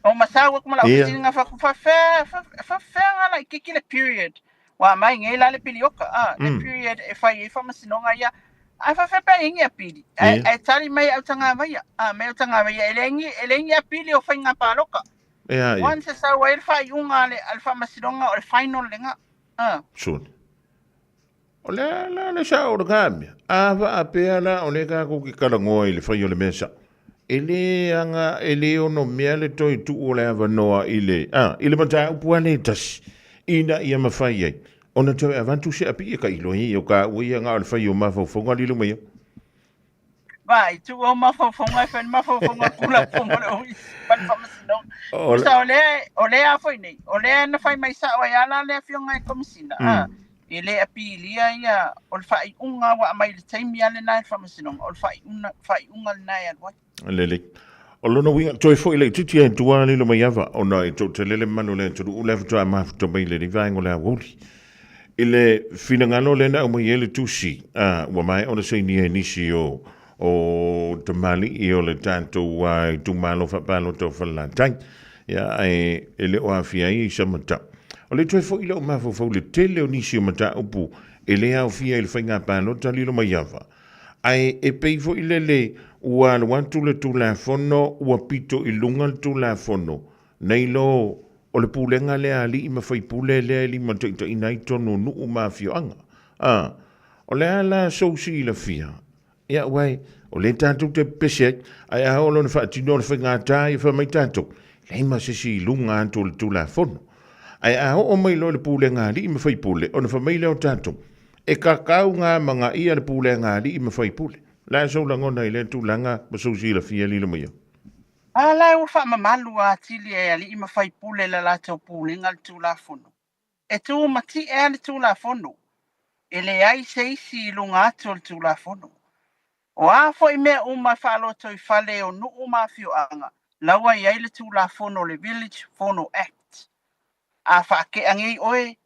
O masau aku ma lau fesiliga fa fa fea fa fea nga laitiiti le period. Ua mai nei la le pilioka a le period e fai ai faamasinoga ia. Ae faafefea pe ai ni apili. Ae tali mai au tagavaia. A mai au tagavaia e leai ni e leai ni apili o faiga paloka. Ea, ia. Once e sau ai le faaiuga a le, a le faamasinoga o le final lega. Ah. Soni. O le a la le sao o le kamea. A faapea la o lea tatou te talanoa i le fai o le mea sao. E le aga, e le ono mea le toe tuu o le avanoa i le, a, i le mataupu lava lea e tasi, ina ia mafai ai ona toe avatu se apii e tailo ai o taua ia na o le fai o mafaufauga lilo mai ai. Vai, tuu au mafaufauga e fai le mafaufauga kula po mo le ofisa ma le faamasinoga. O le- Sa o lea, o lea foi nei, o lea na fai mai sao ai ala le afioga e komisina, ah, e le apilia ia, o le faaiuga ua aumai i le taimi lava lena e le faamasinoga, o le faaiuga, faaiuga lena e alu ai. Lelei. O lona uiga, toe foi laitiiti ai tua lilo mai ava, ona e toatele le mamalu o le atunuu lea faatoa mafuta mai i lenei vaega o le aoauli. I le finagalo lea na aumai ai le tusi, a, ua maea ona sainia e nisi o, o tamalii o le tatou itumalo faapalota o Falelatai, ia, ae e le o aafia ai i Samatau. O le toe foi lea o mafaufau i le tele o nisi o mataupu e le aofia i le faiga palota lilo mai ava, Ae e pei foi lele ua alu atu le Tulafono ua pito i luga le Tulafono, nei lo o le pulega lea a alii ma faipule lea e limataitaiina ai tonu o nuu ma afioaga. A, o le a la sou silafia? Ia uae, o lea tatou te pepese ai, ae a oo loa ina faatino le faigata ia fai mai tatou, leai ma se isi i luga atu o le Tulafono. Ae a oo mai loa i le pulega a alii ma faipule, ona fai mai lea o tatou, E kakau ngā magaia le pulega a alii ma faipule. O le a sou lagona i lea tulaga ma sou silafia lilo mai au? A la ua faamamalu atili e alii ma faipule le latou pulega le Tulafono. E tu mati'e a le Tulafono. E leai se isi i luga atu o le Tulafono. O a foi mea uma e faalotoifale o nuu ma afioaga, la ua i ai le Tulafono o le Village Fono Act. A faake'a nei oe,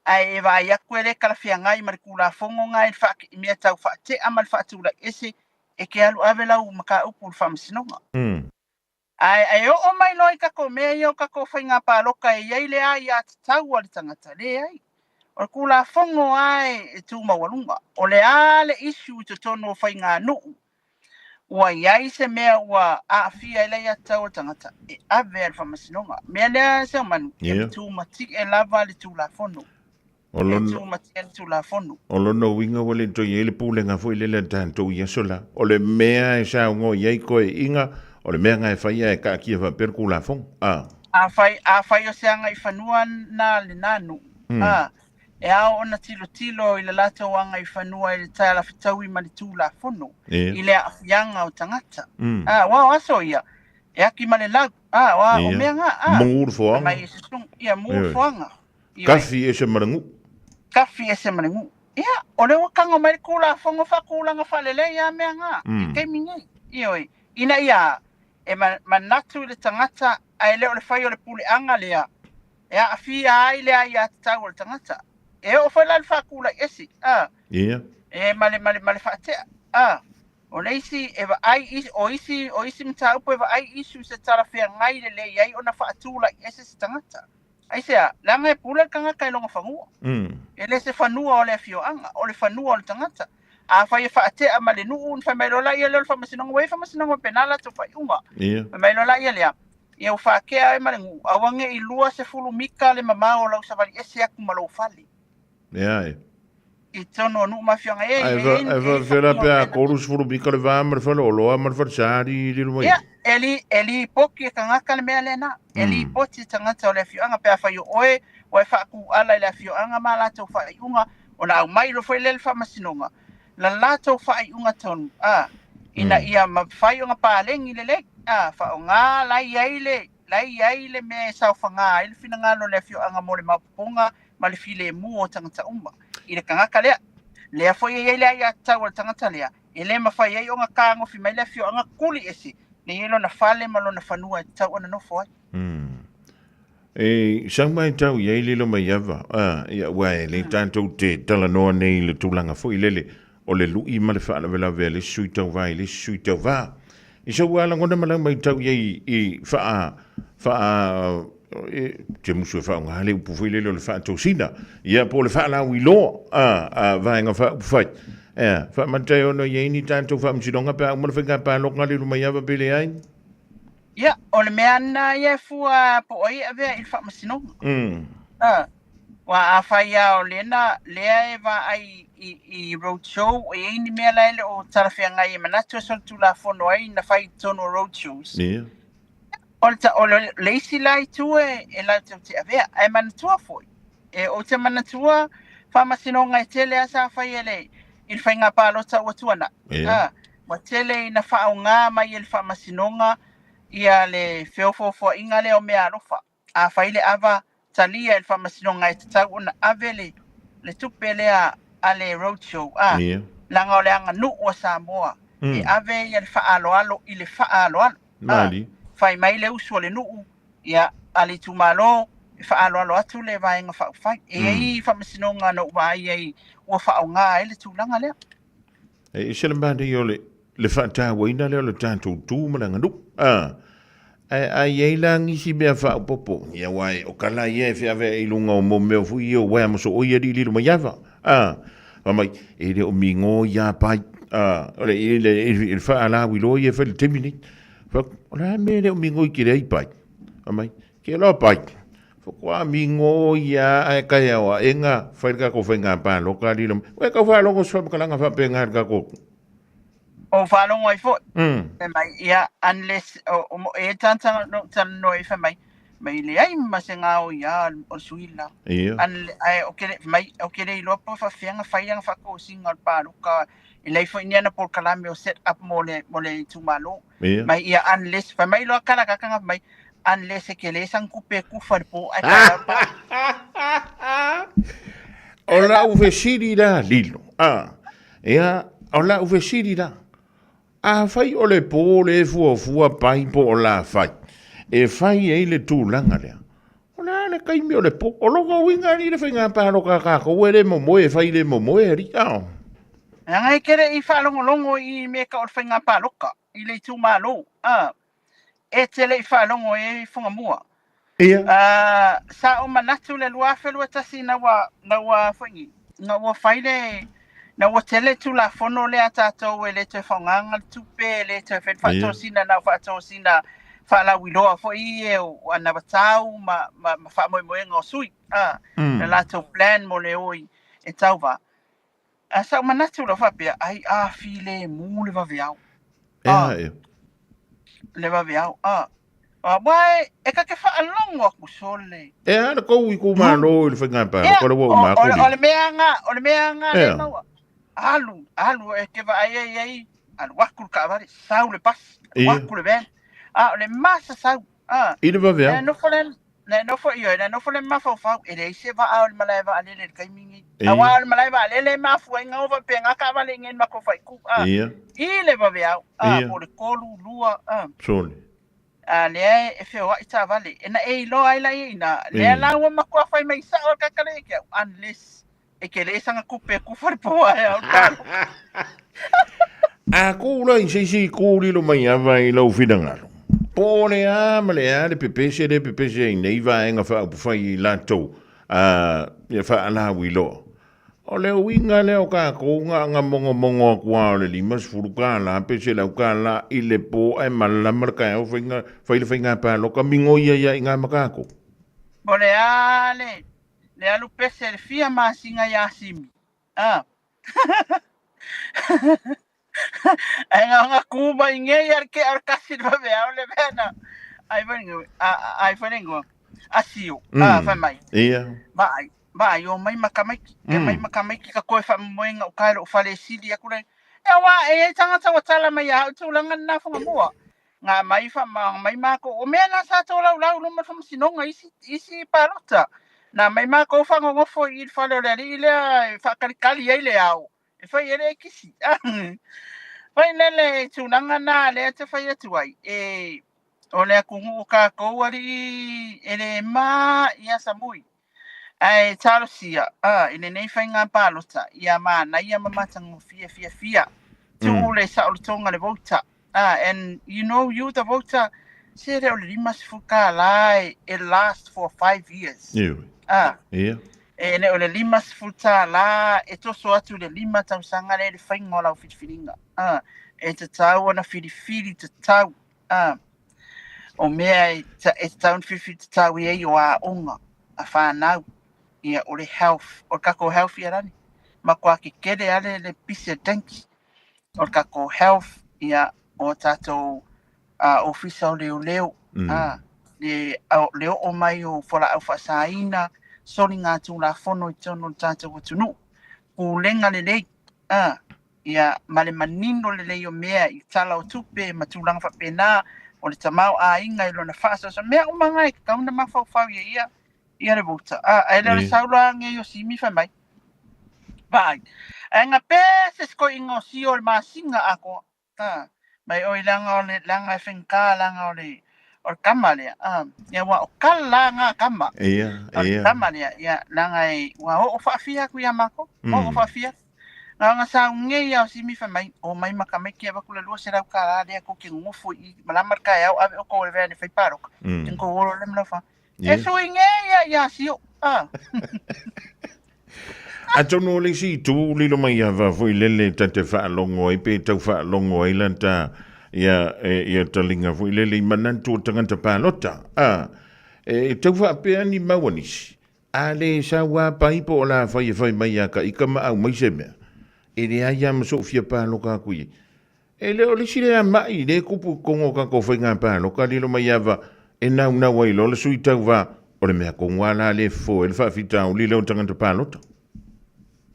ae e vaai atu e le talafeagai ma le Tulafono na i le i mea tau faate'a ma le faatulaiese, e te alu ave lau mataupu i le Faamasinoga. Ae e oo mai loa i tatou mea ia o tatou faiga palota e i ai le aiatatau a le tagata, leai. O le Tulafono lava e tu maualuga. O le a le issue i totonu o faiganuu, ua i ai se mea ua aafia ai le aiatatau a le tagata, e ave i le Faamasinoga. O le mea lea Seumanu, e tumati'e lava le Tulafono. O lona, E tumatia le Tulafono. O lona uiga ua le toe i ai le pulega foi lele a tatou i aso la. O le mea e saunoa i ai toeaiina, o le mea na e fai ae taatia faapea le Tulafono. A. Afai, afai o se agaifanua na lena nuu, a, e ao ona tilotilo i le latou agaifanua i le talafetaui ma le Tulafono, i le aafiaga o tagata. A, aua o aso ia, e aki ma le lau, a, o, o mea na, a. Mū le foaga. Fai mai e se ia, mū le foaga. Ioe. Kafi ese ma le nuu. Kafi ese ma le nuu. Ia, o lea ua tago mai le Tulafono faatulaga faalelei a mea na, i le taimi nei. Ioe. Ina ia e manatu i le tagata ae le o le fai o le puleaga lea e aafia ai le aiatatau a le tagata. E oo foi la i le faatulai ese, a. Ia. E ma le, ma le, ma le faatea, a. O le isi e vaai isi, o isi, o isi mataupu e vaai issue se talafeagai lelei ai ona faatulai ese se tagata. Aisea? Leaga e pule le tagata i lona fanua. E le se fanua o le afioaga, o le fanua o le tagata. Afai e faatea ma le nuu, ona fai mai loa laia lea o le faamasinoga, ua i ai faamasinoga faapena latou faaiuga. Fai mai loa laia lea, ia ua faatea oe ma le nuu, aua ne i 20 mita le mamao o lau savali ese atu ma lou fale. Ia, e. I totonu o nuu ma afioaga, e, Ae e, e, ae faafefea la pe a 30 mita le va ma le faleoloa ma le falesali lilo mai. Ia, e li, e lipoti e tagata le mea lena. E lipoti e tagata o le afioaga pe afai o oe ua e faatūala i le afioaga ma latou faaiuga, ona aumai loa foi lea i le faamasinoga, la latou faaiuga tonu, a, ina ia mafai ona paleni lelei, a, faaaoga la e i ai le, la e i ai le mea e saofaga ai le finagalo o le afioaga mo le maopoopoga ma le filemu o tagata uma i le tagata lea. Lea foi e i ai le aiatatau a le tagata lea, e le mafai ai ona tagofi mai le afioaga tuli ese, lea e i ai lona fale ma lona fanua e tatau ona nofo ai. E sau mai tau i ai lilo mai ava, a, ia, ua e le tatou te talanoa nei i le tulaga foi lele o le lui ma le faalavelave a le isi sui tauva i le isi sui tauva. I sau lava lagona ma lau matau i ai i faa, faa, e, te musu e faaaoga le upu foi lele o le faatosina, ia po o le faalauiloa a, a Vaega Faaupufai. Ea, faamata e ono i ai ni tatou faamasinoga pe a uma le faiga palota le lumaiava pe leai? Ia, o le mea lena ia e fua po o ai e avea i le faamasinoga. Ah, aua afai lava o lena lea e vaai i, i road show, o i ai ni mea la e le o talafeagai e manatu e solitulafono ai na fai i totonu o road shows. O le, o le, le isi la itu e, e latou te avea. Ae manatua foi, e ou te manatua faamasinoga e tele lava sa fai e le, i le faiga palota ua tuanai. Ah, ua tele ina faaaoga mai e le faamasinoga ia le feofoofoaiga lea o meaalofa. A fai le ava talia e le faamasinoga e tatau ona ave le, le tupe lea a le road show. Ah, leaga o le aganuu a Samoa e ave ia le faaaloalo i le faaaloalo. Ah, fai mai le usu a le nuu, ia, a le itumalo, e faaaloalo atu le Vaega Faaupufai. E i ai faamasinoga na ou vaai ai ua faaaoga ai le tulaga lea. E ese le manaia o le, le faatauaina lea o le tatou tu ma le aganuu. A, ae a i ai la nisi mea faaopoopo, ia aua o kala ia e feaveai i luga o mo mea foi ia o uaea mosooi alii lilo mai ava. A, fai mai, e le o migo ia pai. A, o le, i le, i le faalauiloa ia e fai i le taimi nei. Fai atu, o le a le mea e le o migo i tele ai pai? Fai mai, ke loa pai. Faatoa migo ia ae kai ao aʻega fai le tatou faiga palota lilo mai. Ua e tau faalogo se faamatalaga faapena i le tatou. Ou faalogo ai foi. Fai mai, ia, unless, o, o, e tantanga no talanoa ai fai mai, mai leai ma se gaoi a o le sui la. Ia. Ae o ke le, mai, o ke le iloa po faafefea ona fai ana faatosina o le paloka, e leai foi ni ana polokalame o set up mo le, mo le itumalo. Ia. Mai ia unless, fai mai loa kala kakanga fai mai, unless e kele sang kupe kufa le po ai kala pa. O lau fesili la lilo. Ah. Ia, o lau fesili la. Afai o le po le fuafua pai po o la fai. E fai ai le tulaga lea. O le a le taimi o le po. O lona uiga alii le faiga paloka a kākou e le momoe e fai le momoe alii. Ao. Leaga e te le i faalogologo i mea tau o le faiga paloka i le itumalo. A, e te le i faalogo i ai i Fugamua. Ia. A, sa ou manatu le 2021 ina ua, ina ua foi ni, ina ua fai le, ina ua tele Tulafono lea a tatou e le toe faaaogaina le tupe, e le toe fai le faatosina na o faatosina faalauiloa foi e o anavatau ma, ma, ma faamoemoega o sui, a, le latou plan mo le o i, e tauva. A sa ou manatu loa faapea, ai a filemu le vaveao. E a ea. Le vaveao, a. Aua e, e ta te faalogo atu sole. E a le kou itumalo i le faiga palota le ua uma atu O le mea nga, o le mea nga le maua. Alu, alu e te vaai ai ai, alu atu le taavale, sau le pasi, alu atu le van. A o le masasau, a. I le vaveao. E nofo le, na nofo ioe, na nofo le mafaufau, e leai se vaa o le malae vaalele i le taimi lenei. Aua o le malae vaalele e mafua ai ona o faapena taavale i inei i le matou faaitu, a. I le vaveao, a, po o le 3, 2, a. Sole. A lea e feoai taavale. E na e iloa ai la ia ina, lea la ua matua fai mai sao le tagata lea ia te au, unless e tele sana tupe e kufa le po ae au talo. A ku la i se isi ku lilo mai ava i lau finagalo. Po o le a ma le a le pepese le pepese ai nei vaega faaupufai i latou a ia faalauiloa. O le uiga lea o tatou na ona mogomogo atu lava o le $50 pe $100 i le po ae malama le taeao faiga, fai le faiga palota migoi ai lava i ina ma tatou. Po le a le, le alu pese le fia masina iā Simi. A. Ae na ona kū mai nei a le kea o le kasi le vaveao le mea na ai fai le ai fai le ingoa a Sio a fai mai. Ia. Vaai, vaai o mai ma tamaiti, e mai ma tamaiti ka toe faamoemoega uka i lou fale e sili atu le. E aua e i ai tagata ua tala mai ia au tulaga lena Fugamua. Nga mai fa mai makou o mea na sa tolaulau luma le faamasinoga isi isi palota. Na mai makou faanonofo i le fale o le alii lea e faakalikali ai le ao. E fai ai le ekisi. Fai lele i tulaga na lea te fai atu ai, e o le atunuu o tatou alii e le ma ia Samui. Ae talosia a i lenei faiga palota ia manaia ma matagofie fiafia. Tuu le saolotoga le voter. And you know you the voter se le o le $50 e last for 5 years. Ioe. Ia. E le o le $50 e toso atu i le 5 tausaga lea i le faiga o lau filifiliga. E tatau ona filifili tatau. O mea e e tatau ona filifili tatau i ai o aoga a fanau, ia o le health, o le tatou health ia lani. Matua kekele lava le pisi a le tanki. O le tatou health, ia o tatou ofisa o leoleo, le oo mai o fualaau faasaina, soligatulafono i totonu o le tatou atunuu. Pulega lelei, ia ma le manino lelei o mea i tala o tupe ma tulaga faapena, o le tamaoaiga i lona faasoasoa, mea uma na e tatau ona mafaufau i ai ia ia le voter. Ae le o le sau loa nei o Simi fai mai. Vaai. Ae na pe se sikoiga o sio o le masina atoa. Mai oi leaga o le leaga e faigata leaga o le o le tama lea. Ia ua o kala lava na tama. Ia, O le ia. tama lea, ia leaga e ua oo faafia atu ia matou. Oo faafia. Na ona sauni ia o Simi fai mai, o mai ma tamaiti avatu le $200 lea tou te nonofo i i malama le taeao ave outou e le e fai paloka. Tou olo lea ma lau fa. E sui nei ia ia Sio. Atonu o le isi itu lilo mai ava foi lele ta te faalogo ai pe tau faalogo ai la ta ia ia talinga foi lele i manatu o tagata palota. E tau faapea ni mau a nisi. A le sau a pai po o la fai e fai mai ia ka ika ma au mai se mea. E leai lava ma sou fia paloka aku i ai. E le o le isi lea ma'i le kupu i totonu o tatou faiga paloka lilo mai ava e naunau ai loa le sui tauva o le mea tonu lava la lea e fofo ai le faafitauli lea o tagata palota.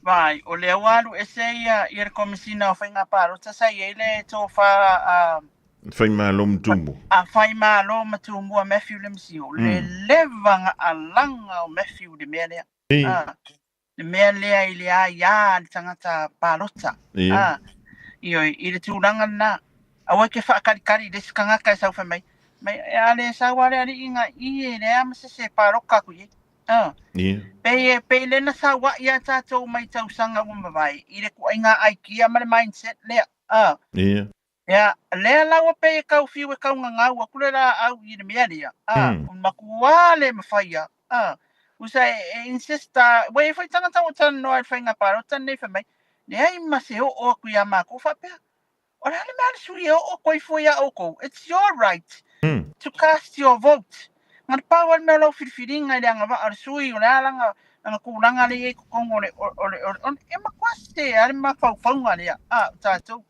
Vai, o lea ua alu ese ia ia le Komesina o Faiga Palota sa i ai le tofa a Faimalo ma Tumua. A Faimalo ma Tumua Matthew Lemisio. Le leva na alaga o Matthew i le mea lea. Le mea lea i le aia a le tagata palota. Ioe, i le tulaga lena. Aua e te faataritari i le isi tagata e sau fai mai, mai a le sau lava le alii na i e leai lava ma se isi e paloka atu i ai. Pei e pei lea na saua'i lava tatou mai tausaga ua mavae i le tuuaiga idea ma le mindset lea. Ia, lea la ua pei e tau fiu e tau gagau atu le laau i le mea lea, o matua le mafai a, usa e, e insist a, ua i ai foi tagata ua talanoa i le faiga palota lenei fai mai, leai ma se oo atu ia matou faapea, o le a le mea a le sui e oo atu ai fua ia outou, it's your right to cast your vote. Na le pau lava le mea o lau filifiliga i le agavaa o le sui, o le a lana, lana tulaga lea e i ai i totonu o le, o le, o le, o le, e matua se lava le mafaufauga lea, o tatou.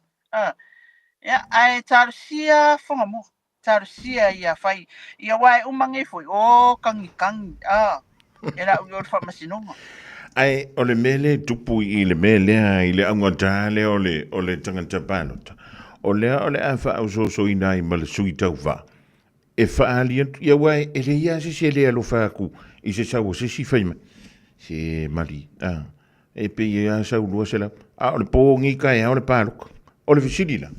Ia, ae talosia Whangamua, talosia ia whai, ia wā e uma nei foi, o kangikang, e la ui o le whaamasinoga. Ae o le mea lea e tupu i le mea lea i le augata lea o le, o le tagata palota, o lea o le a faaosoosoina ai ma le sui tauva, e faaali atu, ia aua e leai lava se isi e le alofa atu i se sau o se isi fai mai. Se mali, a, e pei e a sau 200, a o le po nei taeao le paloka. O le fesili la,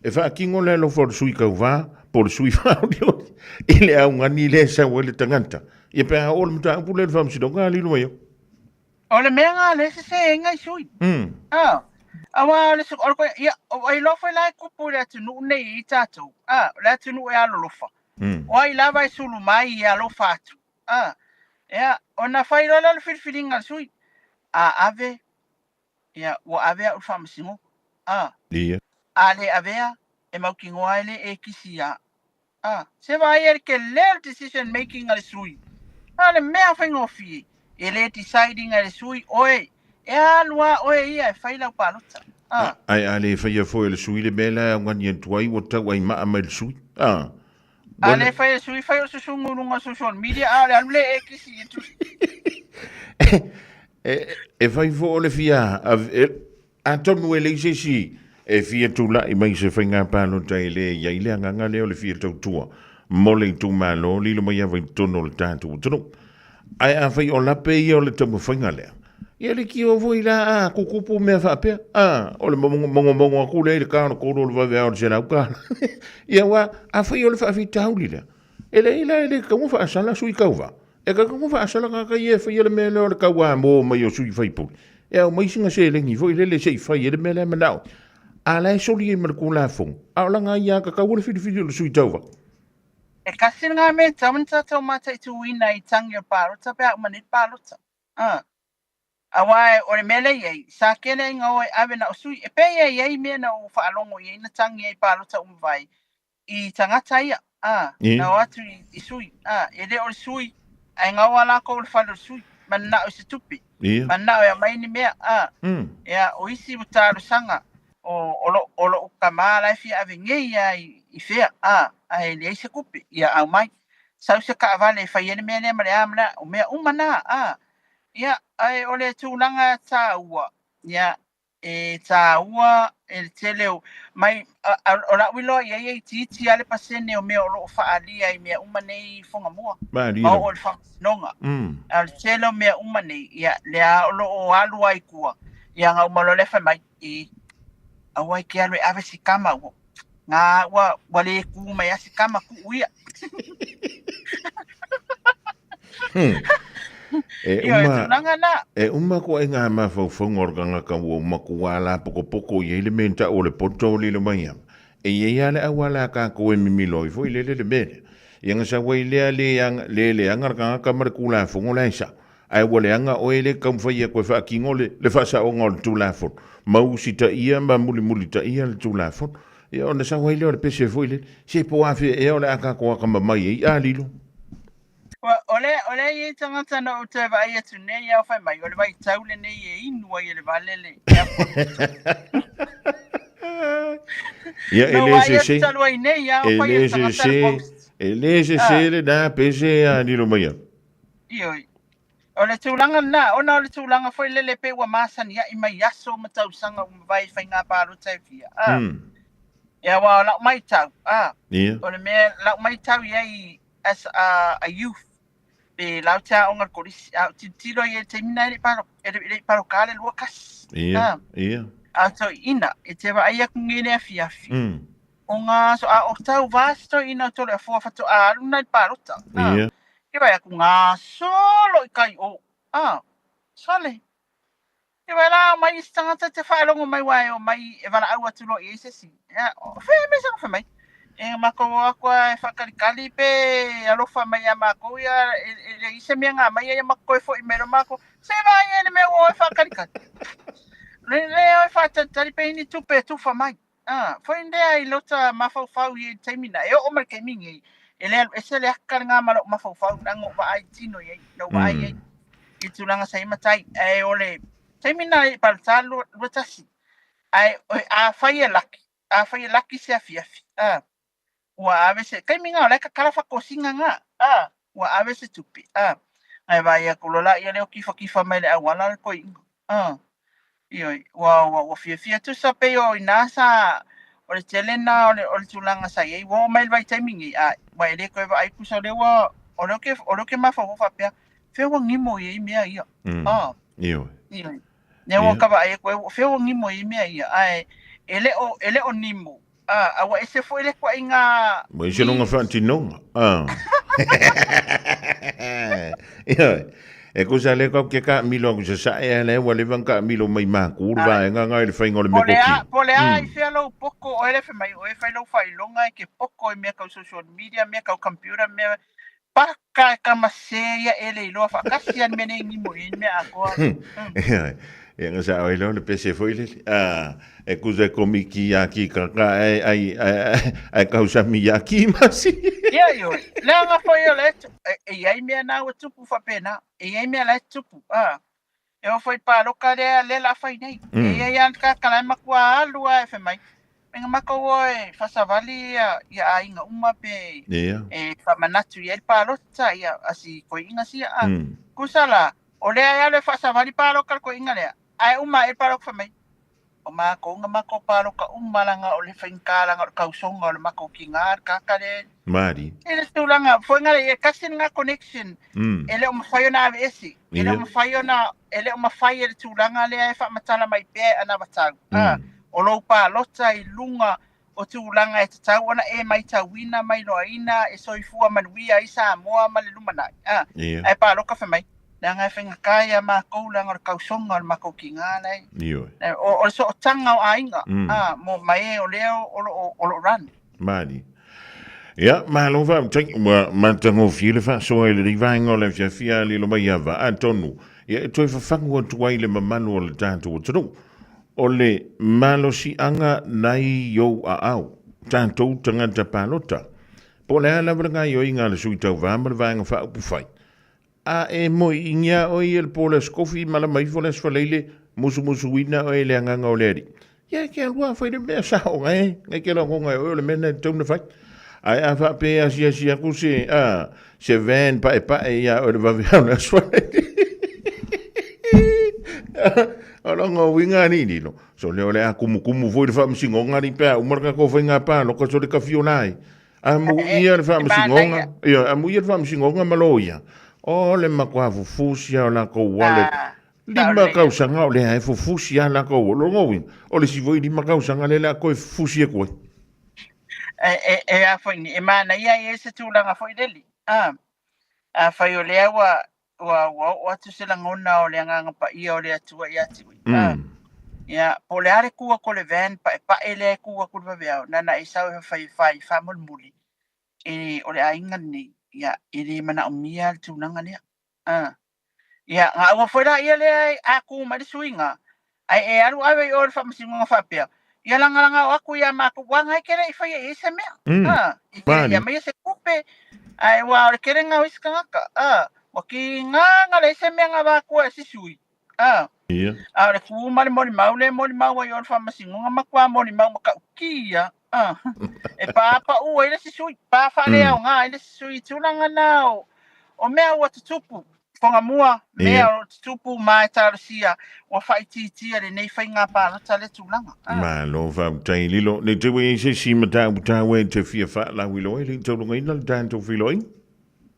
e faatino le alofa o le sui tauva po o le sui faaolioli i le augani lea e sau ai le tagata. Ia pe a oo le mataupu lea i le faamasinoga, a lilo mai au. O le mea nga le seseina i sui. Aua o le, o le, ia, o ai loa foi la e kupu i le atunuu nei i tatou. O le atunuu e alolofa. O ai lava e sulu mai e alofa atu. Ia, ona fai loa lea o le filifiliga a le sui. A ave, ia, ua ave au i le faamasinoga. A le avea, e mautinoa ai le e kisi ia. Se vaai ai le tele o le decision making a le sui. A o le mea faigofie, e le decide ina e le sui oe, e alu lava oe ia e fai lau palota. Ae a le faia foi e le sui le mea la e augani atu ai ua tau ai maa mai le sui. A le fai e le sui, fai o le susunu i luga o social media, a o le alu le e kisi i le E fai foi o le fia, Atonu e leai se isi e fia tulai mai i se faiga palota e le i ai le agaga lea o le fia tautua mo le itumalo lilo mai ava i totonu o le tatou atunuu. Ae afai o lape ia o le taumafaiga lea, ia le tio foi la a tutupu mea faapea, a, o le mogomogo atu lea i le ta o le 3 o le vaveao o le $100. Ia aua afai o le faafitauli lea, e leai la e le tatau ona faasala sui tauva. E tatau ona faasala tagata ia e faia le mea lea o le tauamo mai o sui faipule, e aumai sina seleni foi lele se i fai ai le mea lea e manao ai. A la e soli ai ma le Tulafono, a o lana aiatatau o le filifili o le sui tauva. E kasi ngā mea e tatau ona tātou mataituina i tangi o le palota pe a uma nei le palota. Aua o le mea lea e i ai, sa kele ai nga oe ave na o sui, e pei e i ai mea na ou faalogo i ai na tangi ai palota uma vai i tagata ia. a, na o atu i sui, a, e le o le sui, ae gaoa lakou i le fale o le sui, mananao i se tupe, mananao e aumai ni mea, a. Ia, o isi ua talosaga, o, o lou, o lou tama la e fia ave nei lava i, i fea, a, ae leai se tupe, ia aumai. Sau se taavale e fai ai le mea lea ma le a ma le a, o mea uma na, a. Ia, ae o le tulaga taua, ia, e taua e le tele o mai o la'u iloa i ai e itiiti lava le pasene o mea o lo o faaalia i mea uma nei i Fugamua ma oo i le faamasinoga. A o le tele o mea uma nei, ia, lea o lo o alu lava i tua, ia ona uma loa lea fai mai, e, aua e te alu e ave si tama ua, na ua, ua le tu mai lava si tama, tuu ia. E Ioe, uma, tulaga na. e uma koa i ngā mafaufauga o le kangaka ua makuā la pokopoko i ai le mea ta'u o le poto o lilo mai ama. E i ai a le auala a kākou e mimilo ai foi lele le mea lea. Ia nga sau ai lea le anga, le leaga le kangaka ma le Tulafono la e sa'o. Ae ua leaga oe le taumafai e toe faatino le, le faasaoga o le Tulafono, ma usitaia ma mulimulitaia le Tulafono. Ia ona sau ai lea o le pese foi lele, se po o afea ea o le a tatou atamamai ai, a lilo. O le, o le i ai tagata na ou toe vaai atu nei ao fai mai, o le vaitau lenei e inu ai e le vale le Ia, e No le vaai atu sese, talu ai nei ao e fai le e le tagata le sese, post. e le sese lena pese a lilo mai au. Ioe. O le tulaga lena, ona o le tulaga foi lele pei ua masania'i mai aso ma tausaga ua mavae i faiga palota e fia, a. Ia, aua o la'u maitau, a, o le mea, la'u maitau i ai as a, a youth, pe lau te aoga i le kolisi, a ou tilotilo i ai i le taimi lena e le i palo, e le i paloka le 21, a. A o toeaiina, e te vaai atu nei i le afiafi, o ngā aso, a o tau vā se toeaina o Toleafoa faatoa alu na i le palota, a, ke vaai atu ngā solo i kai o, a, sole. Ke vaai la o mai isi tangata te faalogo mai wa e o mai e valaau atu loa i ai se isi. Ia, o fea mea sa fai mai. E makou o atu a e faakalikali pe alofa mai ia makou ia e, e leai se mea ngā mai ia makou toe fo'i mai loa makou. Se vaai e le mea ua o e faakalikali. Le, le o e faatalitali pe i ni tupe e tufa mai. Ah, foi lea i lota mafaufau i le taimi na, e oo mai le taimi nei, e le alu ese le aka lena ma lou mafaufau, leaga ua vaai tino i ai, na ua vaai i ai i tulaga sa i ai matai. Ae o le taimi na i palota 21, ae afai e laki, afai e laki se afiafi, ah, ua ave se, taimi na o la e tatala faatosina na, ah, ua ave se tupe, ah, ae vaai atu loa laia lea o kifakifa mai le auala le toeaina, ah. Ioe, ua, ua, ua fiafia tusa pei o inā sa, o le tele na o le, o le tulaga sa i ai, ua oo mai le vaitaimi nei, a, ua e le toe vaai tusa o lea ua, o lea ou te, o lea ou te mafaufau faapea, fea ua gimo i ai mea ia. Ah. Ioe. Ioe. Lea ua ka vaai atu ai, fea ua gimo i ai mea ia, ae e le o, e le o nimo. A, a ua ese foi le ituaiga Ua ese lona faatinoga. A. Ioe. E kusa le kau ke ka milo aku sa sae a le ua leva ka milo mai maku le vaega nga i le fainga o le Po le a, mekoki. po le a i fea lou poko, oe le fai mai, oe fai lou faailoga e ke poko i mea kau social media, mea kau computer, mea paka e kama se ia e le iloa faatasi a le mea nei nimo i ai le mea atoa. Ioe. Ia nga sa oi le pese foi lele. A, e kusa e komiki ia ki kaka ai ai ai ai kau sami ia ki masi. Ia ioe. Leaga foi o le e, e i ai mea na ua tupu faapena. E i ai mea la e tupu. A, e oo foi i le paloka lea lea la fai nei. E i ai lava le tagata la e matua alu lava e fai mai, Meinga matou o e faasavali ia, ia aiga uma pe e faamanatu i ai le palota ia a si toeaina sia. A, tusa la, o lea e alu e faasavali paloka le toeaina lea, ae uma ae le paloka fai mai, O makou na makou paloka uma leaga o le faigata leaga o le tausoga o le makou tiga le tagata lea. Mali. E le tulaga foi na e tasi lena connection e le o mafai ona aveese. E le o mafai ona e le o mafai e le tulaga lea e faamatala mai pea e anavatau. O lou palota i luga o tulaga e tatau ona e maitauina ma iloaina e soifua manuia ai Samoa ma le lumanai. Ae paloka fai mai, leaga e faigata ia makou leaga o le tausoga o le makou tiga la e. O le sootaga o aiga mo ma e o lea o lo o run. Mali. Ia, malo faafetai, ua matagofie le faasoa i lenei vaega o le afiafi a lilo mai ia Vaa. Atonu, ia e toe fafagu atu ai le mamalu o le tatou atunuu. O le malosiaga nai ou aao, tatou tagata palota. Po o le a lava le gaioiga a le Sui Tauva ma le Vaega Faaupufai, a e moiigia oe ia le po o le Aso Kofi malama ifo le Aso Faraile, musumusuina oe i le Agaga o le Alii. Ia e ke alu a fai le mea sao ngai, ngai ke lagonga e oe o le mea na e tatau ona fai. Ae a faapea e asiasi aku se, a, se van paepae ia oe le vave au le Aso Faraile. O lona uiga alii lilo, so lea o le a kumukumu foi le faamasinoga alii pe a uma le tatou faiga paloka so le tafiola ai. Amuia le faamasinoga, ia, amuia le faamasinoga ma loia. O le matua fufusi lava o latou wallet. 5 tausaga o lea e fufusi lava latou wallet. O lona uiga, o le isi foi 5 tausaga lea o le a toe fufusi atu ai. E, e, e a foi ni, e manaia ia se tulaga foi lele. Ah, afai o lea ua, ua, ua oo atu se lagona o le Agaga Paia o le Atua ia te oe. Ah, ia, po o le a le tu atu o le van paepae lea e tu atu i le vaveao, nana e sau e fai fai faamolemole, e, o le aiga lenei, ia, e le manaomia le tulaga lea. Ah. Ia, na aua foi la ia lea a tu mai le suiga, ae e alu ave i o i le faamasinoga faapea, ia lagalaga o atu ia matou, ua ngai ke le i faia i ai se mea. A, i ke le i aumaia se tupe, ae ua o le kelega o isi tagata. A, ua kiga na leai se mea na avatua e si sui. A, a o le tu ma le molimau lea e molimau ai i o i le faamasinoga, matua molimau matautia. A, e pāpaʻu ai le isi sui, pā faaleaoga ai le isi sui i tulaga na o, o mea ua tutupu. Fogamua, mea o lo o tutupu ma e talosia, ua faaitiitia lenei faiga palota lea tulaga. Malo faafetai Lilo. Ne i te ua i ai se isi mataupu taua e te fia faalauiloa ai le i taulagaina le tatou feiloaiga?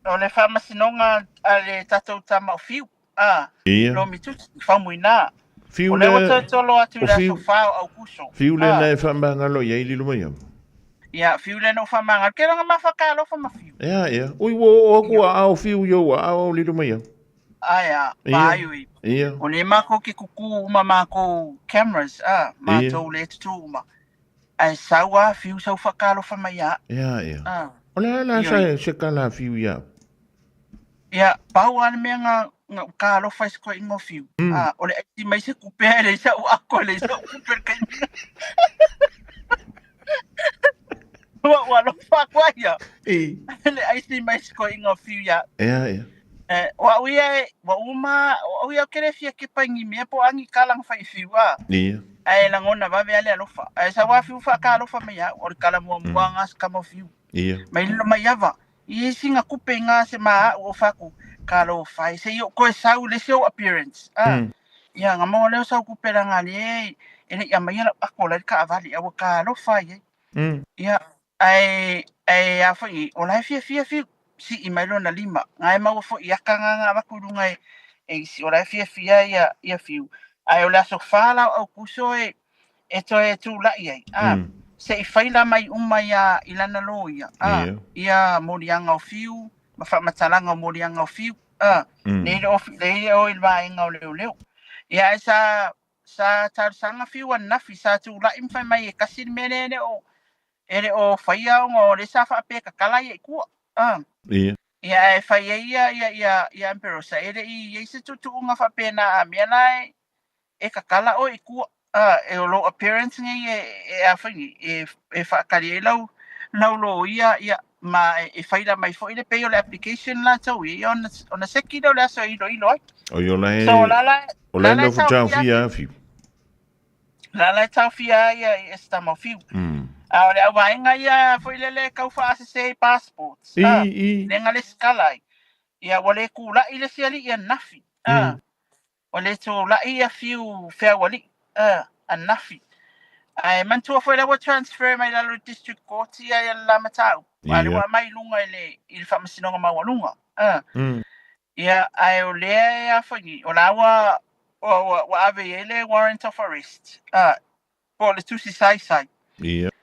O le faamasinoga a le tatou tama o Fiu, a, Lomitusi, Faumuina. Fiu O lea ua toe tolo atu i le aso 4 o Aukuso. Fiu lena e faamagalo i ai Lilo Maiava. Ia, Fiu lea na ou faamagalo. Ke lona mafakalofa ma Fiu. Ia, ia. Ui, ua oo atu a ao Fiu i ou aao Lilo Maiava. Ae a, paai ui. Ia. O lea makou ke kuku uma makou cameras, a, matou le tutu uma. Ae sau a Fiu sau whakaalofa mai a. Ia, ia. O le a la sa se kala a Fiu ia? Ia, pau a le mea nga nga ka alofa i se koe ingo Fiu. A, o le aisi mai se kupe e le sa u ako le sa u kupe le kaimi. Ua ua alofa aku ai ia. I. Le aisi mai se koe ingo Fiu ia. Ia, ia. Eh, o au ia e, ua uma, o au ia o kere fia kepa i ngi mea po angi kalanga whai fiu a. Ia. Ae langona vave ale alofa. Ae sa wā fiu wha ka alofa mai au, o le kala mua mua ngā kama fiu. Ia. Mai lilo mai ava. I e singa kupe i ngā se mā au o whaku, ka lo whai. Se i o koe sau le se o appearance. Ah. Ia, ngā maua leo sau kupe la ngā le, e le ia mai ala ako lai ka avali, aua ka alofa i ai. Ia, ae, ae a whai, o lai fia fia fiu, si i mai lona lima. Ngā e maua fo i aka ngā ngā waku runga e, e isi, o lai fia fia ia, ia fiu. Ae o le aso whāla o au kuso e, e toe tūlaʻi ai, ā, se i faila mai uma ia i lana loia, ā, ia moliaga o Fiu ma faamatalaga o moliaga o Fiu, ā, nei le ofi, nei le o i le vaega o leoleo. Ia, ae sa, sa talosaga Fiu ananafi, sa tūlaʻi ma fai mai e kasi le mea lea e le o, e le o faia ona o lea sa faapea e kakala ia i tua, ā. Ia, ae fai ai ia, ia, ia, ia Amperosa, e le i i ai se tuutuuga faapena a mea la e, e kakala ʻoe i tua, a e o lou appearance nei e, e a fai nei, e, e faakali ai lau, lau loia, ia, ma e, e faila mai foi le pei o le application latou ia, ia ona, ona seki lea o le aso e iloilo ai. O i o la e, So, la la, o la la e la e nofo taofia, taofia a Fiu. la la e taofia ai ia i se tama o Fiu. A o le auvaega ia foi lele e kau faasese i passports, I, a, i. le nga le sikala ai. Ia, ua le kulaʻi le isi aliʻi ananafi, a. Ua le tulaʻi ia Fiu feaualiʻi, ananafi. Ae manatua foi la ua transfer mai lalo i le District Court ia ia le la mataupu. A lea ua aumai i luga i le i le Faamasinoga Maualuga. Ia, ae o lea e a foi nei, o la ua ua ua ave i ai le warrant of arrest, po o le tusi saisai.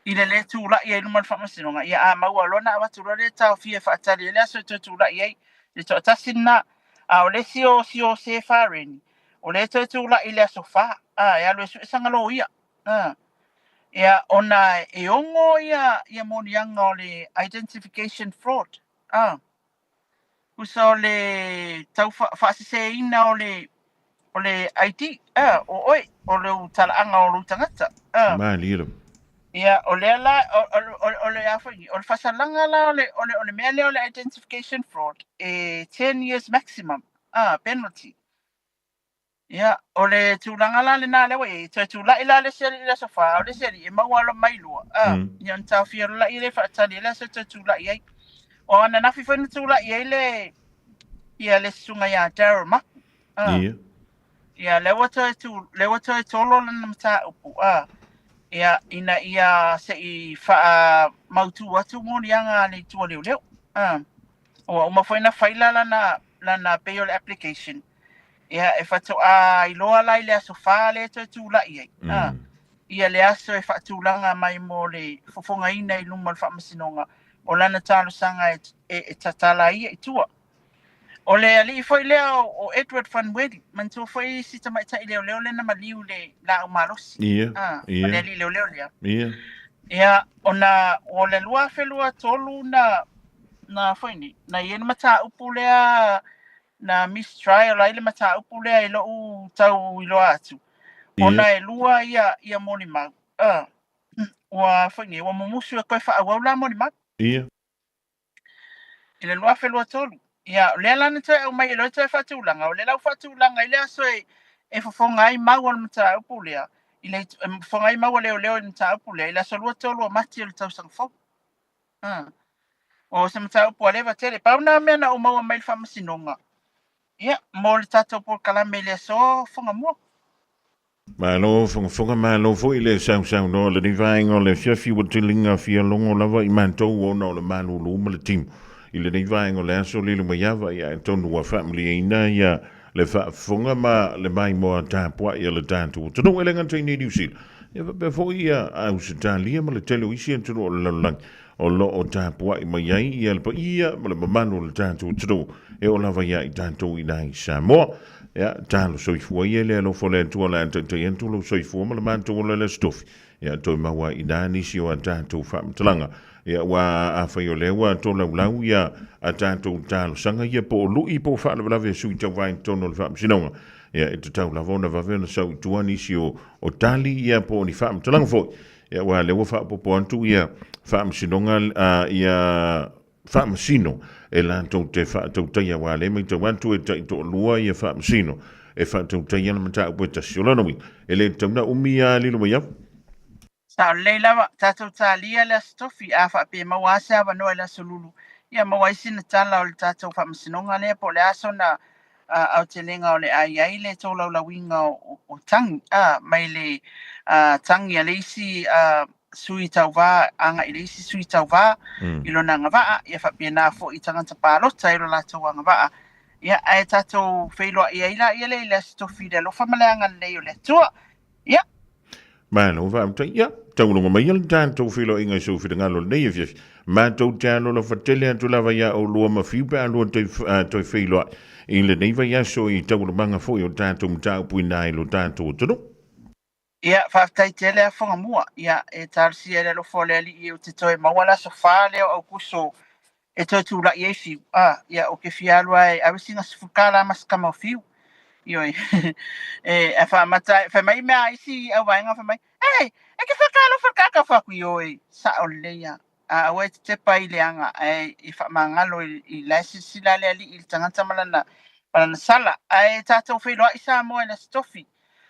I le lē tulaʻi ai i luma o le Faamasinoga, ia a maua loa ona avatu loa lea taofia e faatali ai le aso e toe tulaʻi ai, le toatasi lena. A o le isi o Siose Fareni, o lea e toe tulaʻi i le aso 4, a, e alu e sue sana loia. A, ia, ona e ogo ia, ia moliaga o le identification fraud, a, tusa o le tau faaseseina o le, o le ID, a, o oe, o lou talaaga o lou tagata, a. Malie lava. Ia, o lea la, o, o, o, o le a foi, o le faasalaga la o le, o le, o le mea lea o le identification fraud, e 10 years maximum, ah, penalty. Ia, o le tulaga la lena lea ua i ai, toe tulai la le isi alii i le aso Fā, o le isi alii e maua loa mai lua, a, ia ona taofia loa lea e faatali ai le aso e toe tulai ai. O ananafi foi na tulai ai le, ia le susuga ia Daryl Mapu, a, Ia. ia lea ua toe tu, lea ua toe tolo lana mataupu, a, ia, ina ia se i faamautu atu moliaga a le Itu o Leoleo, a. Ua uma foi ona faila lana, lana pei o le application, Ia, e faatoa iloa la i le aso Fā lea e toe tulai ai, ā, ia le aso e faatulaga mai mo le fofogaina i luma o le Faamasinoga o lana talosaga e, e, e tatala ai ia i tua. O le alii foi lea o, o Edward Van Wely, manatua foi si tamaitai leoleo lea na maliu i le laau malosi, Ia, ā, o ia. le alii leoleo lea. Ia. Ia, ona o le 2023 na, na foi nei, na i ai le mataupu lea na mistrial ai le mataupu lea i lo'u tau iloa atu, ona e lua ia, ia molimau, ua foi nei, ua mumusu e toe faaauau la molimau. Ia. I le 2023. Ia, o lea la na toe aumai e loa toe faatulaga, o lea la ua faatulaga i le aso e, e fofoga ai mau o le mataupu lea, i le, e fofoga ai mau a leoleo i le mataupu lea, i le aso 23 o Mati o le tausaga fou. O se mataupu ua leva tele. Pau na mea na ou maua mai le faamasinoga, ia, mo le tatou polokalame i le aso Fogamua. Malo fogafoga, malo foi le sausaunoa o lenei vaega o le afiafi ua tiliga fia logo lava i matou ona o le malulu ma le tino i lenei vaega o le aso lilo mai ava ia atonu ua faamalieina ia le faafofoga ma le maimoa tapuai a le tatou atunuu e le gata i nei Niu Sila ia faapea foi ia Ausetalia ma le tele o isi atunuu o le lalolagi o lo o tapuai mai ai ia le paia ma le mamalu o le tatou atunuu e oo lava ia i tatou i ina i Samoa. Ia, talo soifua ia le alofa o le Atua o le a taitai atu lou soifua ma le matou ola i le Aso Tofi. Ia, toe maua ai ina nisi o a tatou faamatalaga. Ia, aua afai o lea ua tolaulau ia a tatou talosaga ia po o lui po o faalavelave a sui tauva i totonu o le Faamasinoga, ia, e tatau lava ona vave ona sau i tua nisi o tali ia po o ni faamatalaga foi. Ia, aua o lea ua faaopoopo atu ia Faamasinoga, ia Faamasino e latou te faatautaia, aua o lea e matau atu e taitoalua ia Faamasino e faatautaia le mataupu e tasi. O lona uiga, e le tatau ona umi a lilo mai au. Sao lelei lava, tatou talia le Aso Tofi, a faapea e maua lava se avanoa i le Aso Lulu, ia maua ai sina tala o le tatou Faamasinoga lea po o le a sona aotelega o le a i ai le tolaulauina o tagi, a, mai le tagi a le isi sui tauva agai i le isi sui tauva i lona agavaa, ia faapena foi i tagata palota i lo latou agavaa. Ia, ae tatou feiloai ai laia lea i le Aso Tofi i le alofa ma le agalelei o le Atua. Ia. Malo faafetai. Ia, tauloga maia le tatou feiloaiga i sou finagalo lenei afiafi. Matou te alolofa tele atu lava iā oulua ma Fiu pe a lua toe feiloai i lenei vaiaso i taualumaga foi o tatou mataupu inā i lo tatou atunuu. Ia, faafetai tele a Fogamua. Ia, e talosia i le alofa o le Alii ou te toe maua le aso 4 lea o Aukuso e toe tulai ai Fiu. A, ia, ou te fia alu lava e ave sina $10 ma se tama o Fiu. Ioe. E, e faamata, fai mai mea a isi auvaega fai mai, Ei, e te whakaalofa ka ka whaku, ioe, sao lelei lava. A, aua e te tepa i le aga, ae e faamagalo i, i la e silasila le Alii i le tagata ma lana, ma lana sala. Ae tatou feiloai Samoa i le Aso Tofi.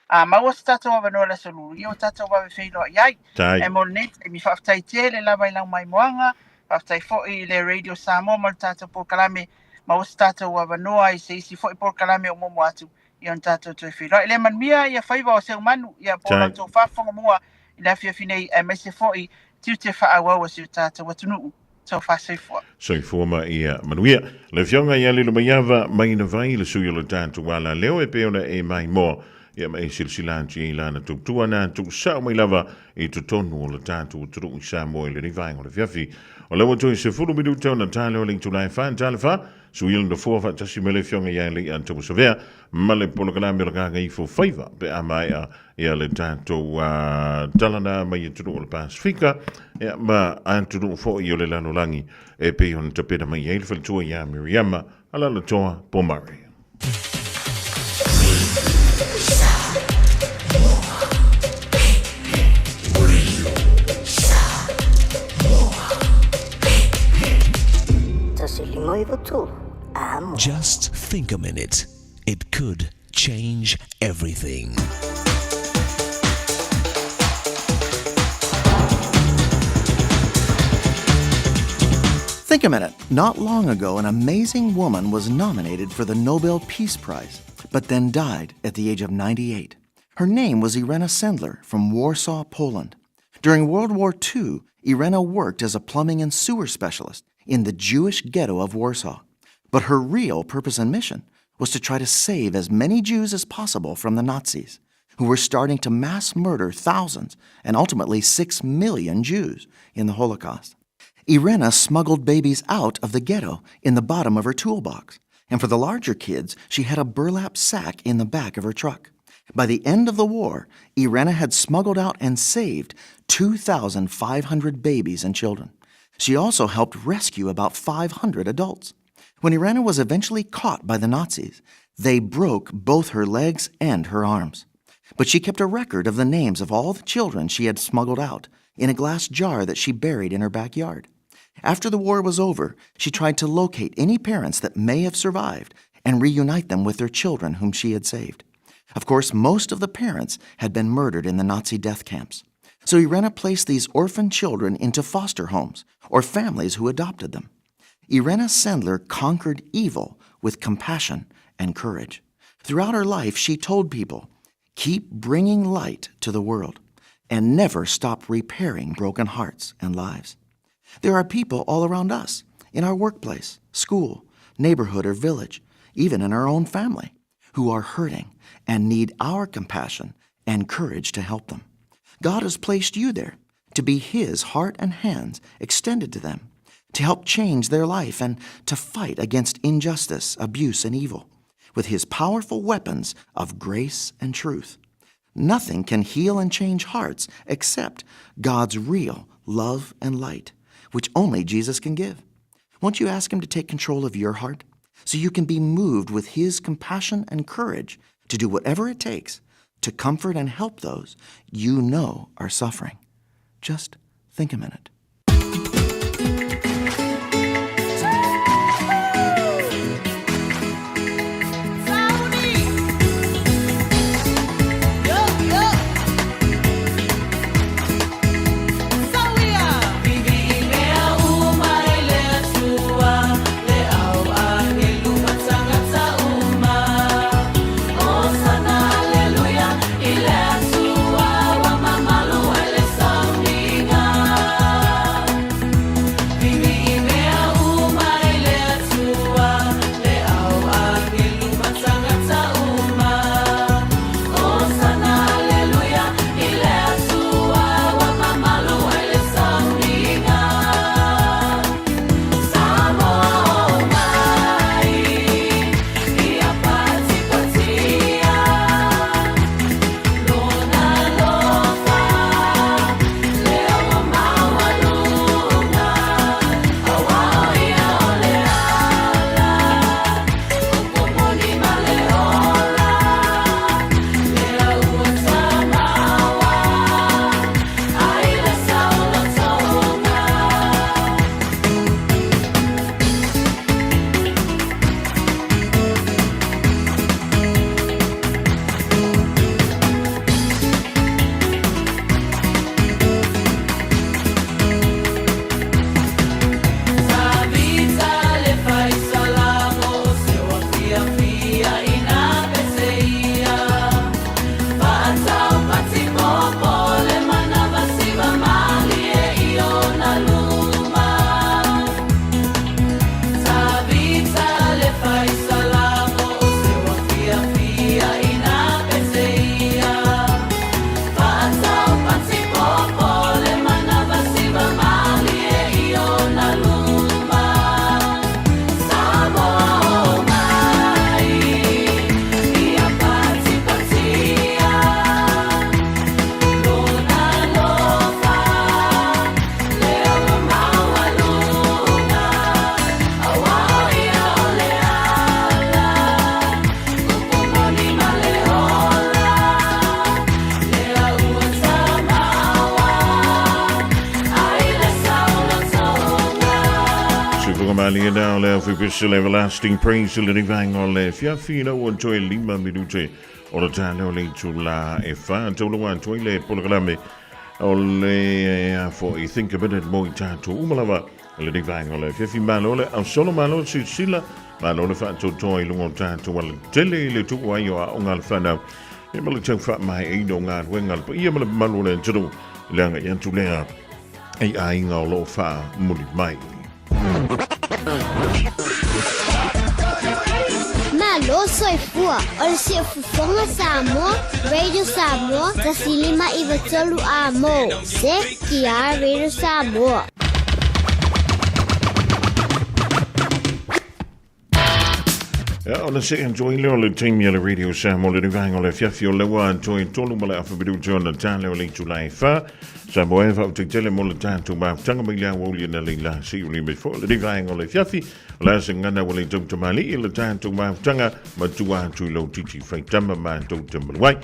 A maua se tatou avanoa i le Aso Lulu, ia ua tatou vave feiloai ai. Tai. Ae mo lenei taimi, faafetai tele lava i lau maimoaga, faafetai foi i le Radio Samoa ma le tatou polokalame, maua se tatou avanoa i se isi foi polokalame o muamua atu, ia ona tatou toe feiloai lea. Manuia ia faiva o Seumanu, ia po la Tai. outou faafofoga mua i le afiafi nei, aemaise foi tiute faaauau a si o tatou atunuu. Tofa soifua. Soifua ma ia manuia. Le Afioga ia Lilomaiava Mainavai, le sui o le tatou alaleo e pei ona e maimoa ia ma e silasila atu i ai lana tautua na tuusao mai lava i totonu o le tatou atunuu i Samoa i lenei vaega o le afiafi. O lea ua toe 10 minuta ona tala o le itula e 4 tala 4, suia le nofoa faatasi ma le Afioga ia Lei'a Tamasavea ma le polokalame o le Gagaifo Faiva pe a maea ia le tatou tala na mai atunuu o le Pasifika ia, ma atunuu foi o le lalolagi e pei ona tapena mai ai le faletua ia Miriama Alalatoa Pomare. 2 iva 3 Amo. Just think a minute. It could change everything. Think a minute. Not long ago, an amazing woman was nominated for the Nobel Peace Prize, but then died at the age of 98. Her name was Irena Sendler from Warsaw, Poland. During World War II, Irena worked as a plumbing and sewer specialist in the Jewish ghetto of Warsaw. But her real purpose and mission was to try to save as many Jews as possible from the Nazis, who were starting to mass murder thousands and ultimately 6 million Jews in the Holocaust. Irena smuggled babies out of the ghetto in the bottom of her toolbox, and for the larger kids, she had a burlap sack in the back of her truck. By the end of the war, Irena had smuggled out and saved 2,500 babies and children. She also helped rescue about 500 adults. When Irena was eventually caught by the Nazis, they broke both her legs and her arms. But she kept a record of the names of all the children she had smuggled out in a glass jar that she buried in her backyard. After the war was over, she tried to locate any parents that may have survived and reunite them with their children whom she had saved. Of course, most of the parents had been murdered in the Nazi death camps. So Irena placed these orphan children into foster homes or families who adopted them. Irena Sendler conquered evil with compassion and courage. Throughout her life, she told people, keep bringing light to the world and never stop repairing broken hearts and lives. There are people all around us, in our workplace, school, neighborhood, or village, even in our own family, who are hurting and need our compassion and courage to help them. God has placed you there to be His heart and hands extended to them, to help change their life and to fight against injustice, abuse, and evil with His powerful weapons of grace and truth. Nothing can heal and change hearts except God's real love and light, which only Jesus can give. Won't you ask Him to take control of your heart so you can be moved with His compassion and courage to do whatever it takes to comfort and help those you know are suffering? Just think a minute. Fuga malie na o le au pese le everlasting praise le rivainga o le fiafi na ua toe 5 minute o le tāleo le itu la e wha taulawa atu ai le polokalame o le a fo i think a minute mo i tātou umalava le rivainga o le fiafi malo le au solo malo sisila malo le whaatotoa i lunga o tātou ala tele i le tuku ai o a o ngā le whanau e ma le tau wha mai e ino ngā ruenga le pa ia ma le malu le tunu le anga i atu lea i aiga o loo wha muli mai. Malo soifua o le siufofoga Samoa, Radio Samoa, 159 A mo, CKR Radio Samoa. Ia, o le see atu ai lea o le taimi a le Radio Samoa le vaega o le afiafi o leua atu ai tolu ma le afa minuti ona tale o le itula e wha. Samoa e whautaitele mo le tātou mafutaga mai le aoauli na leila si uli mai fo le vaega o le afiafi. O le asa ngana wa le tautamali i le tātou mafutaga ma tua atu i lau titi whaitama ma tau maluai.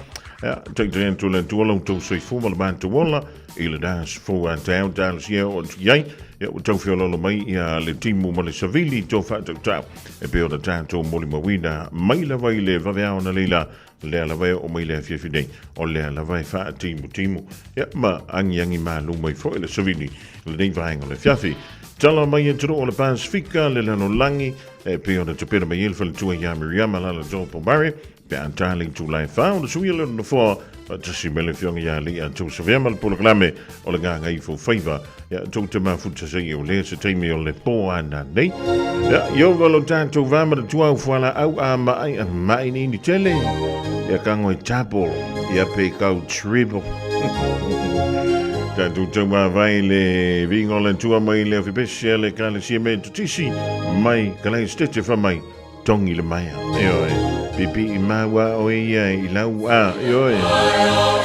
Ia, taitai atu le tua lau tau soifua ma le mātou ola i le das fo a te au talo sia o atu iai. Ia, ua tau feololo mai ia le timu ma le savili tō whaatautau. E pei ona tātou molimauina mai lava i le vaveao na leila, lea lava e o mai le afiafi nei, o lea lava e whaatimutimu. Ia, ma angiangi mālu mai foi le savili lenei vaenga o le afiafi. Tala mai e tunu o le Pasifika, le lalolangi, e pei ona tupena mai e le faletua ia Miriama Lala Topo Murray, Pe a tali tū lai wha, o le suia le nofoa, tasi me le fionga ia li a tau sawhea ma le polokalame o le ngā ngai fo whaiva. Ia, tau te mafuta se i o le se taimi o le pō ana nei. Ia, iova lo tātou vā ma le tuau fuala au a maai a maai ni ni tele. Ia ka ngoi double, ia pe kau treble. Tātou tau mā vai le vingo le tua mai le awhipesi le kalesia me tutisi mai ka lai stete wha mai tongi le maia. E oe, pipi i maua o ia i lau a, e oe.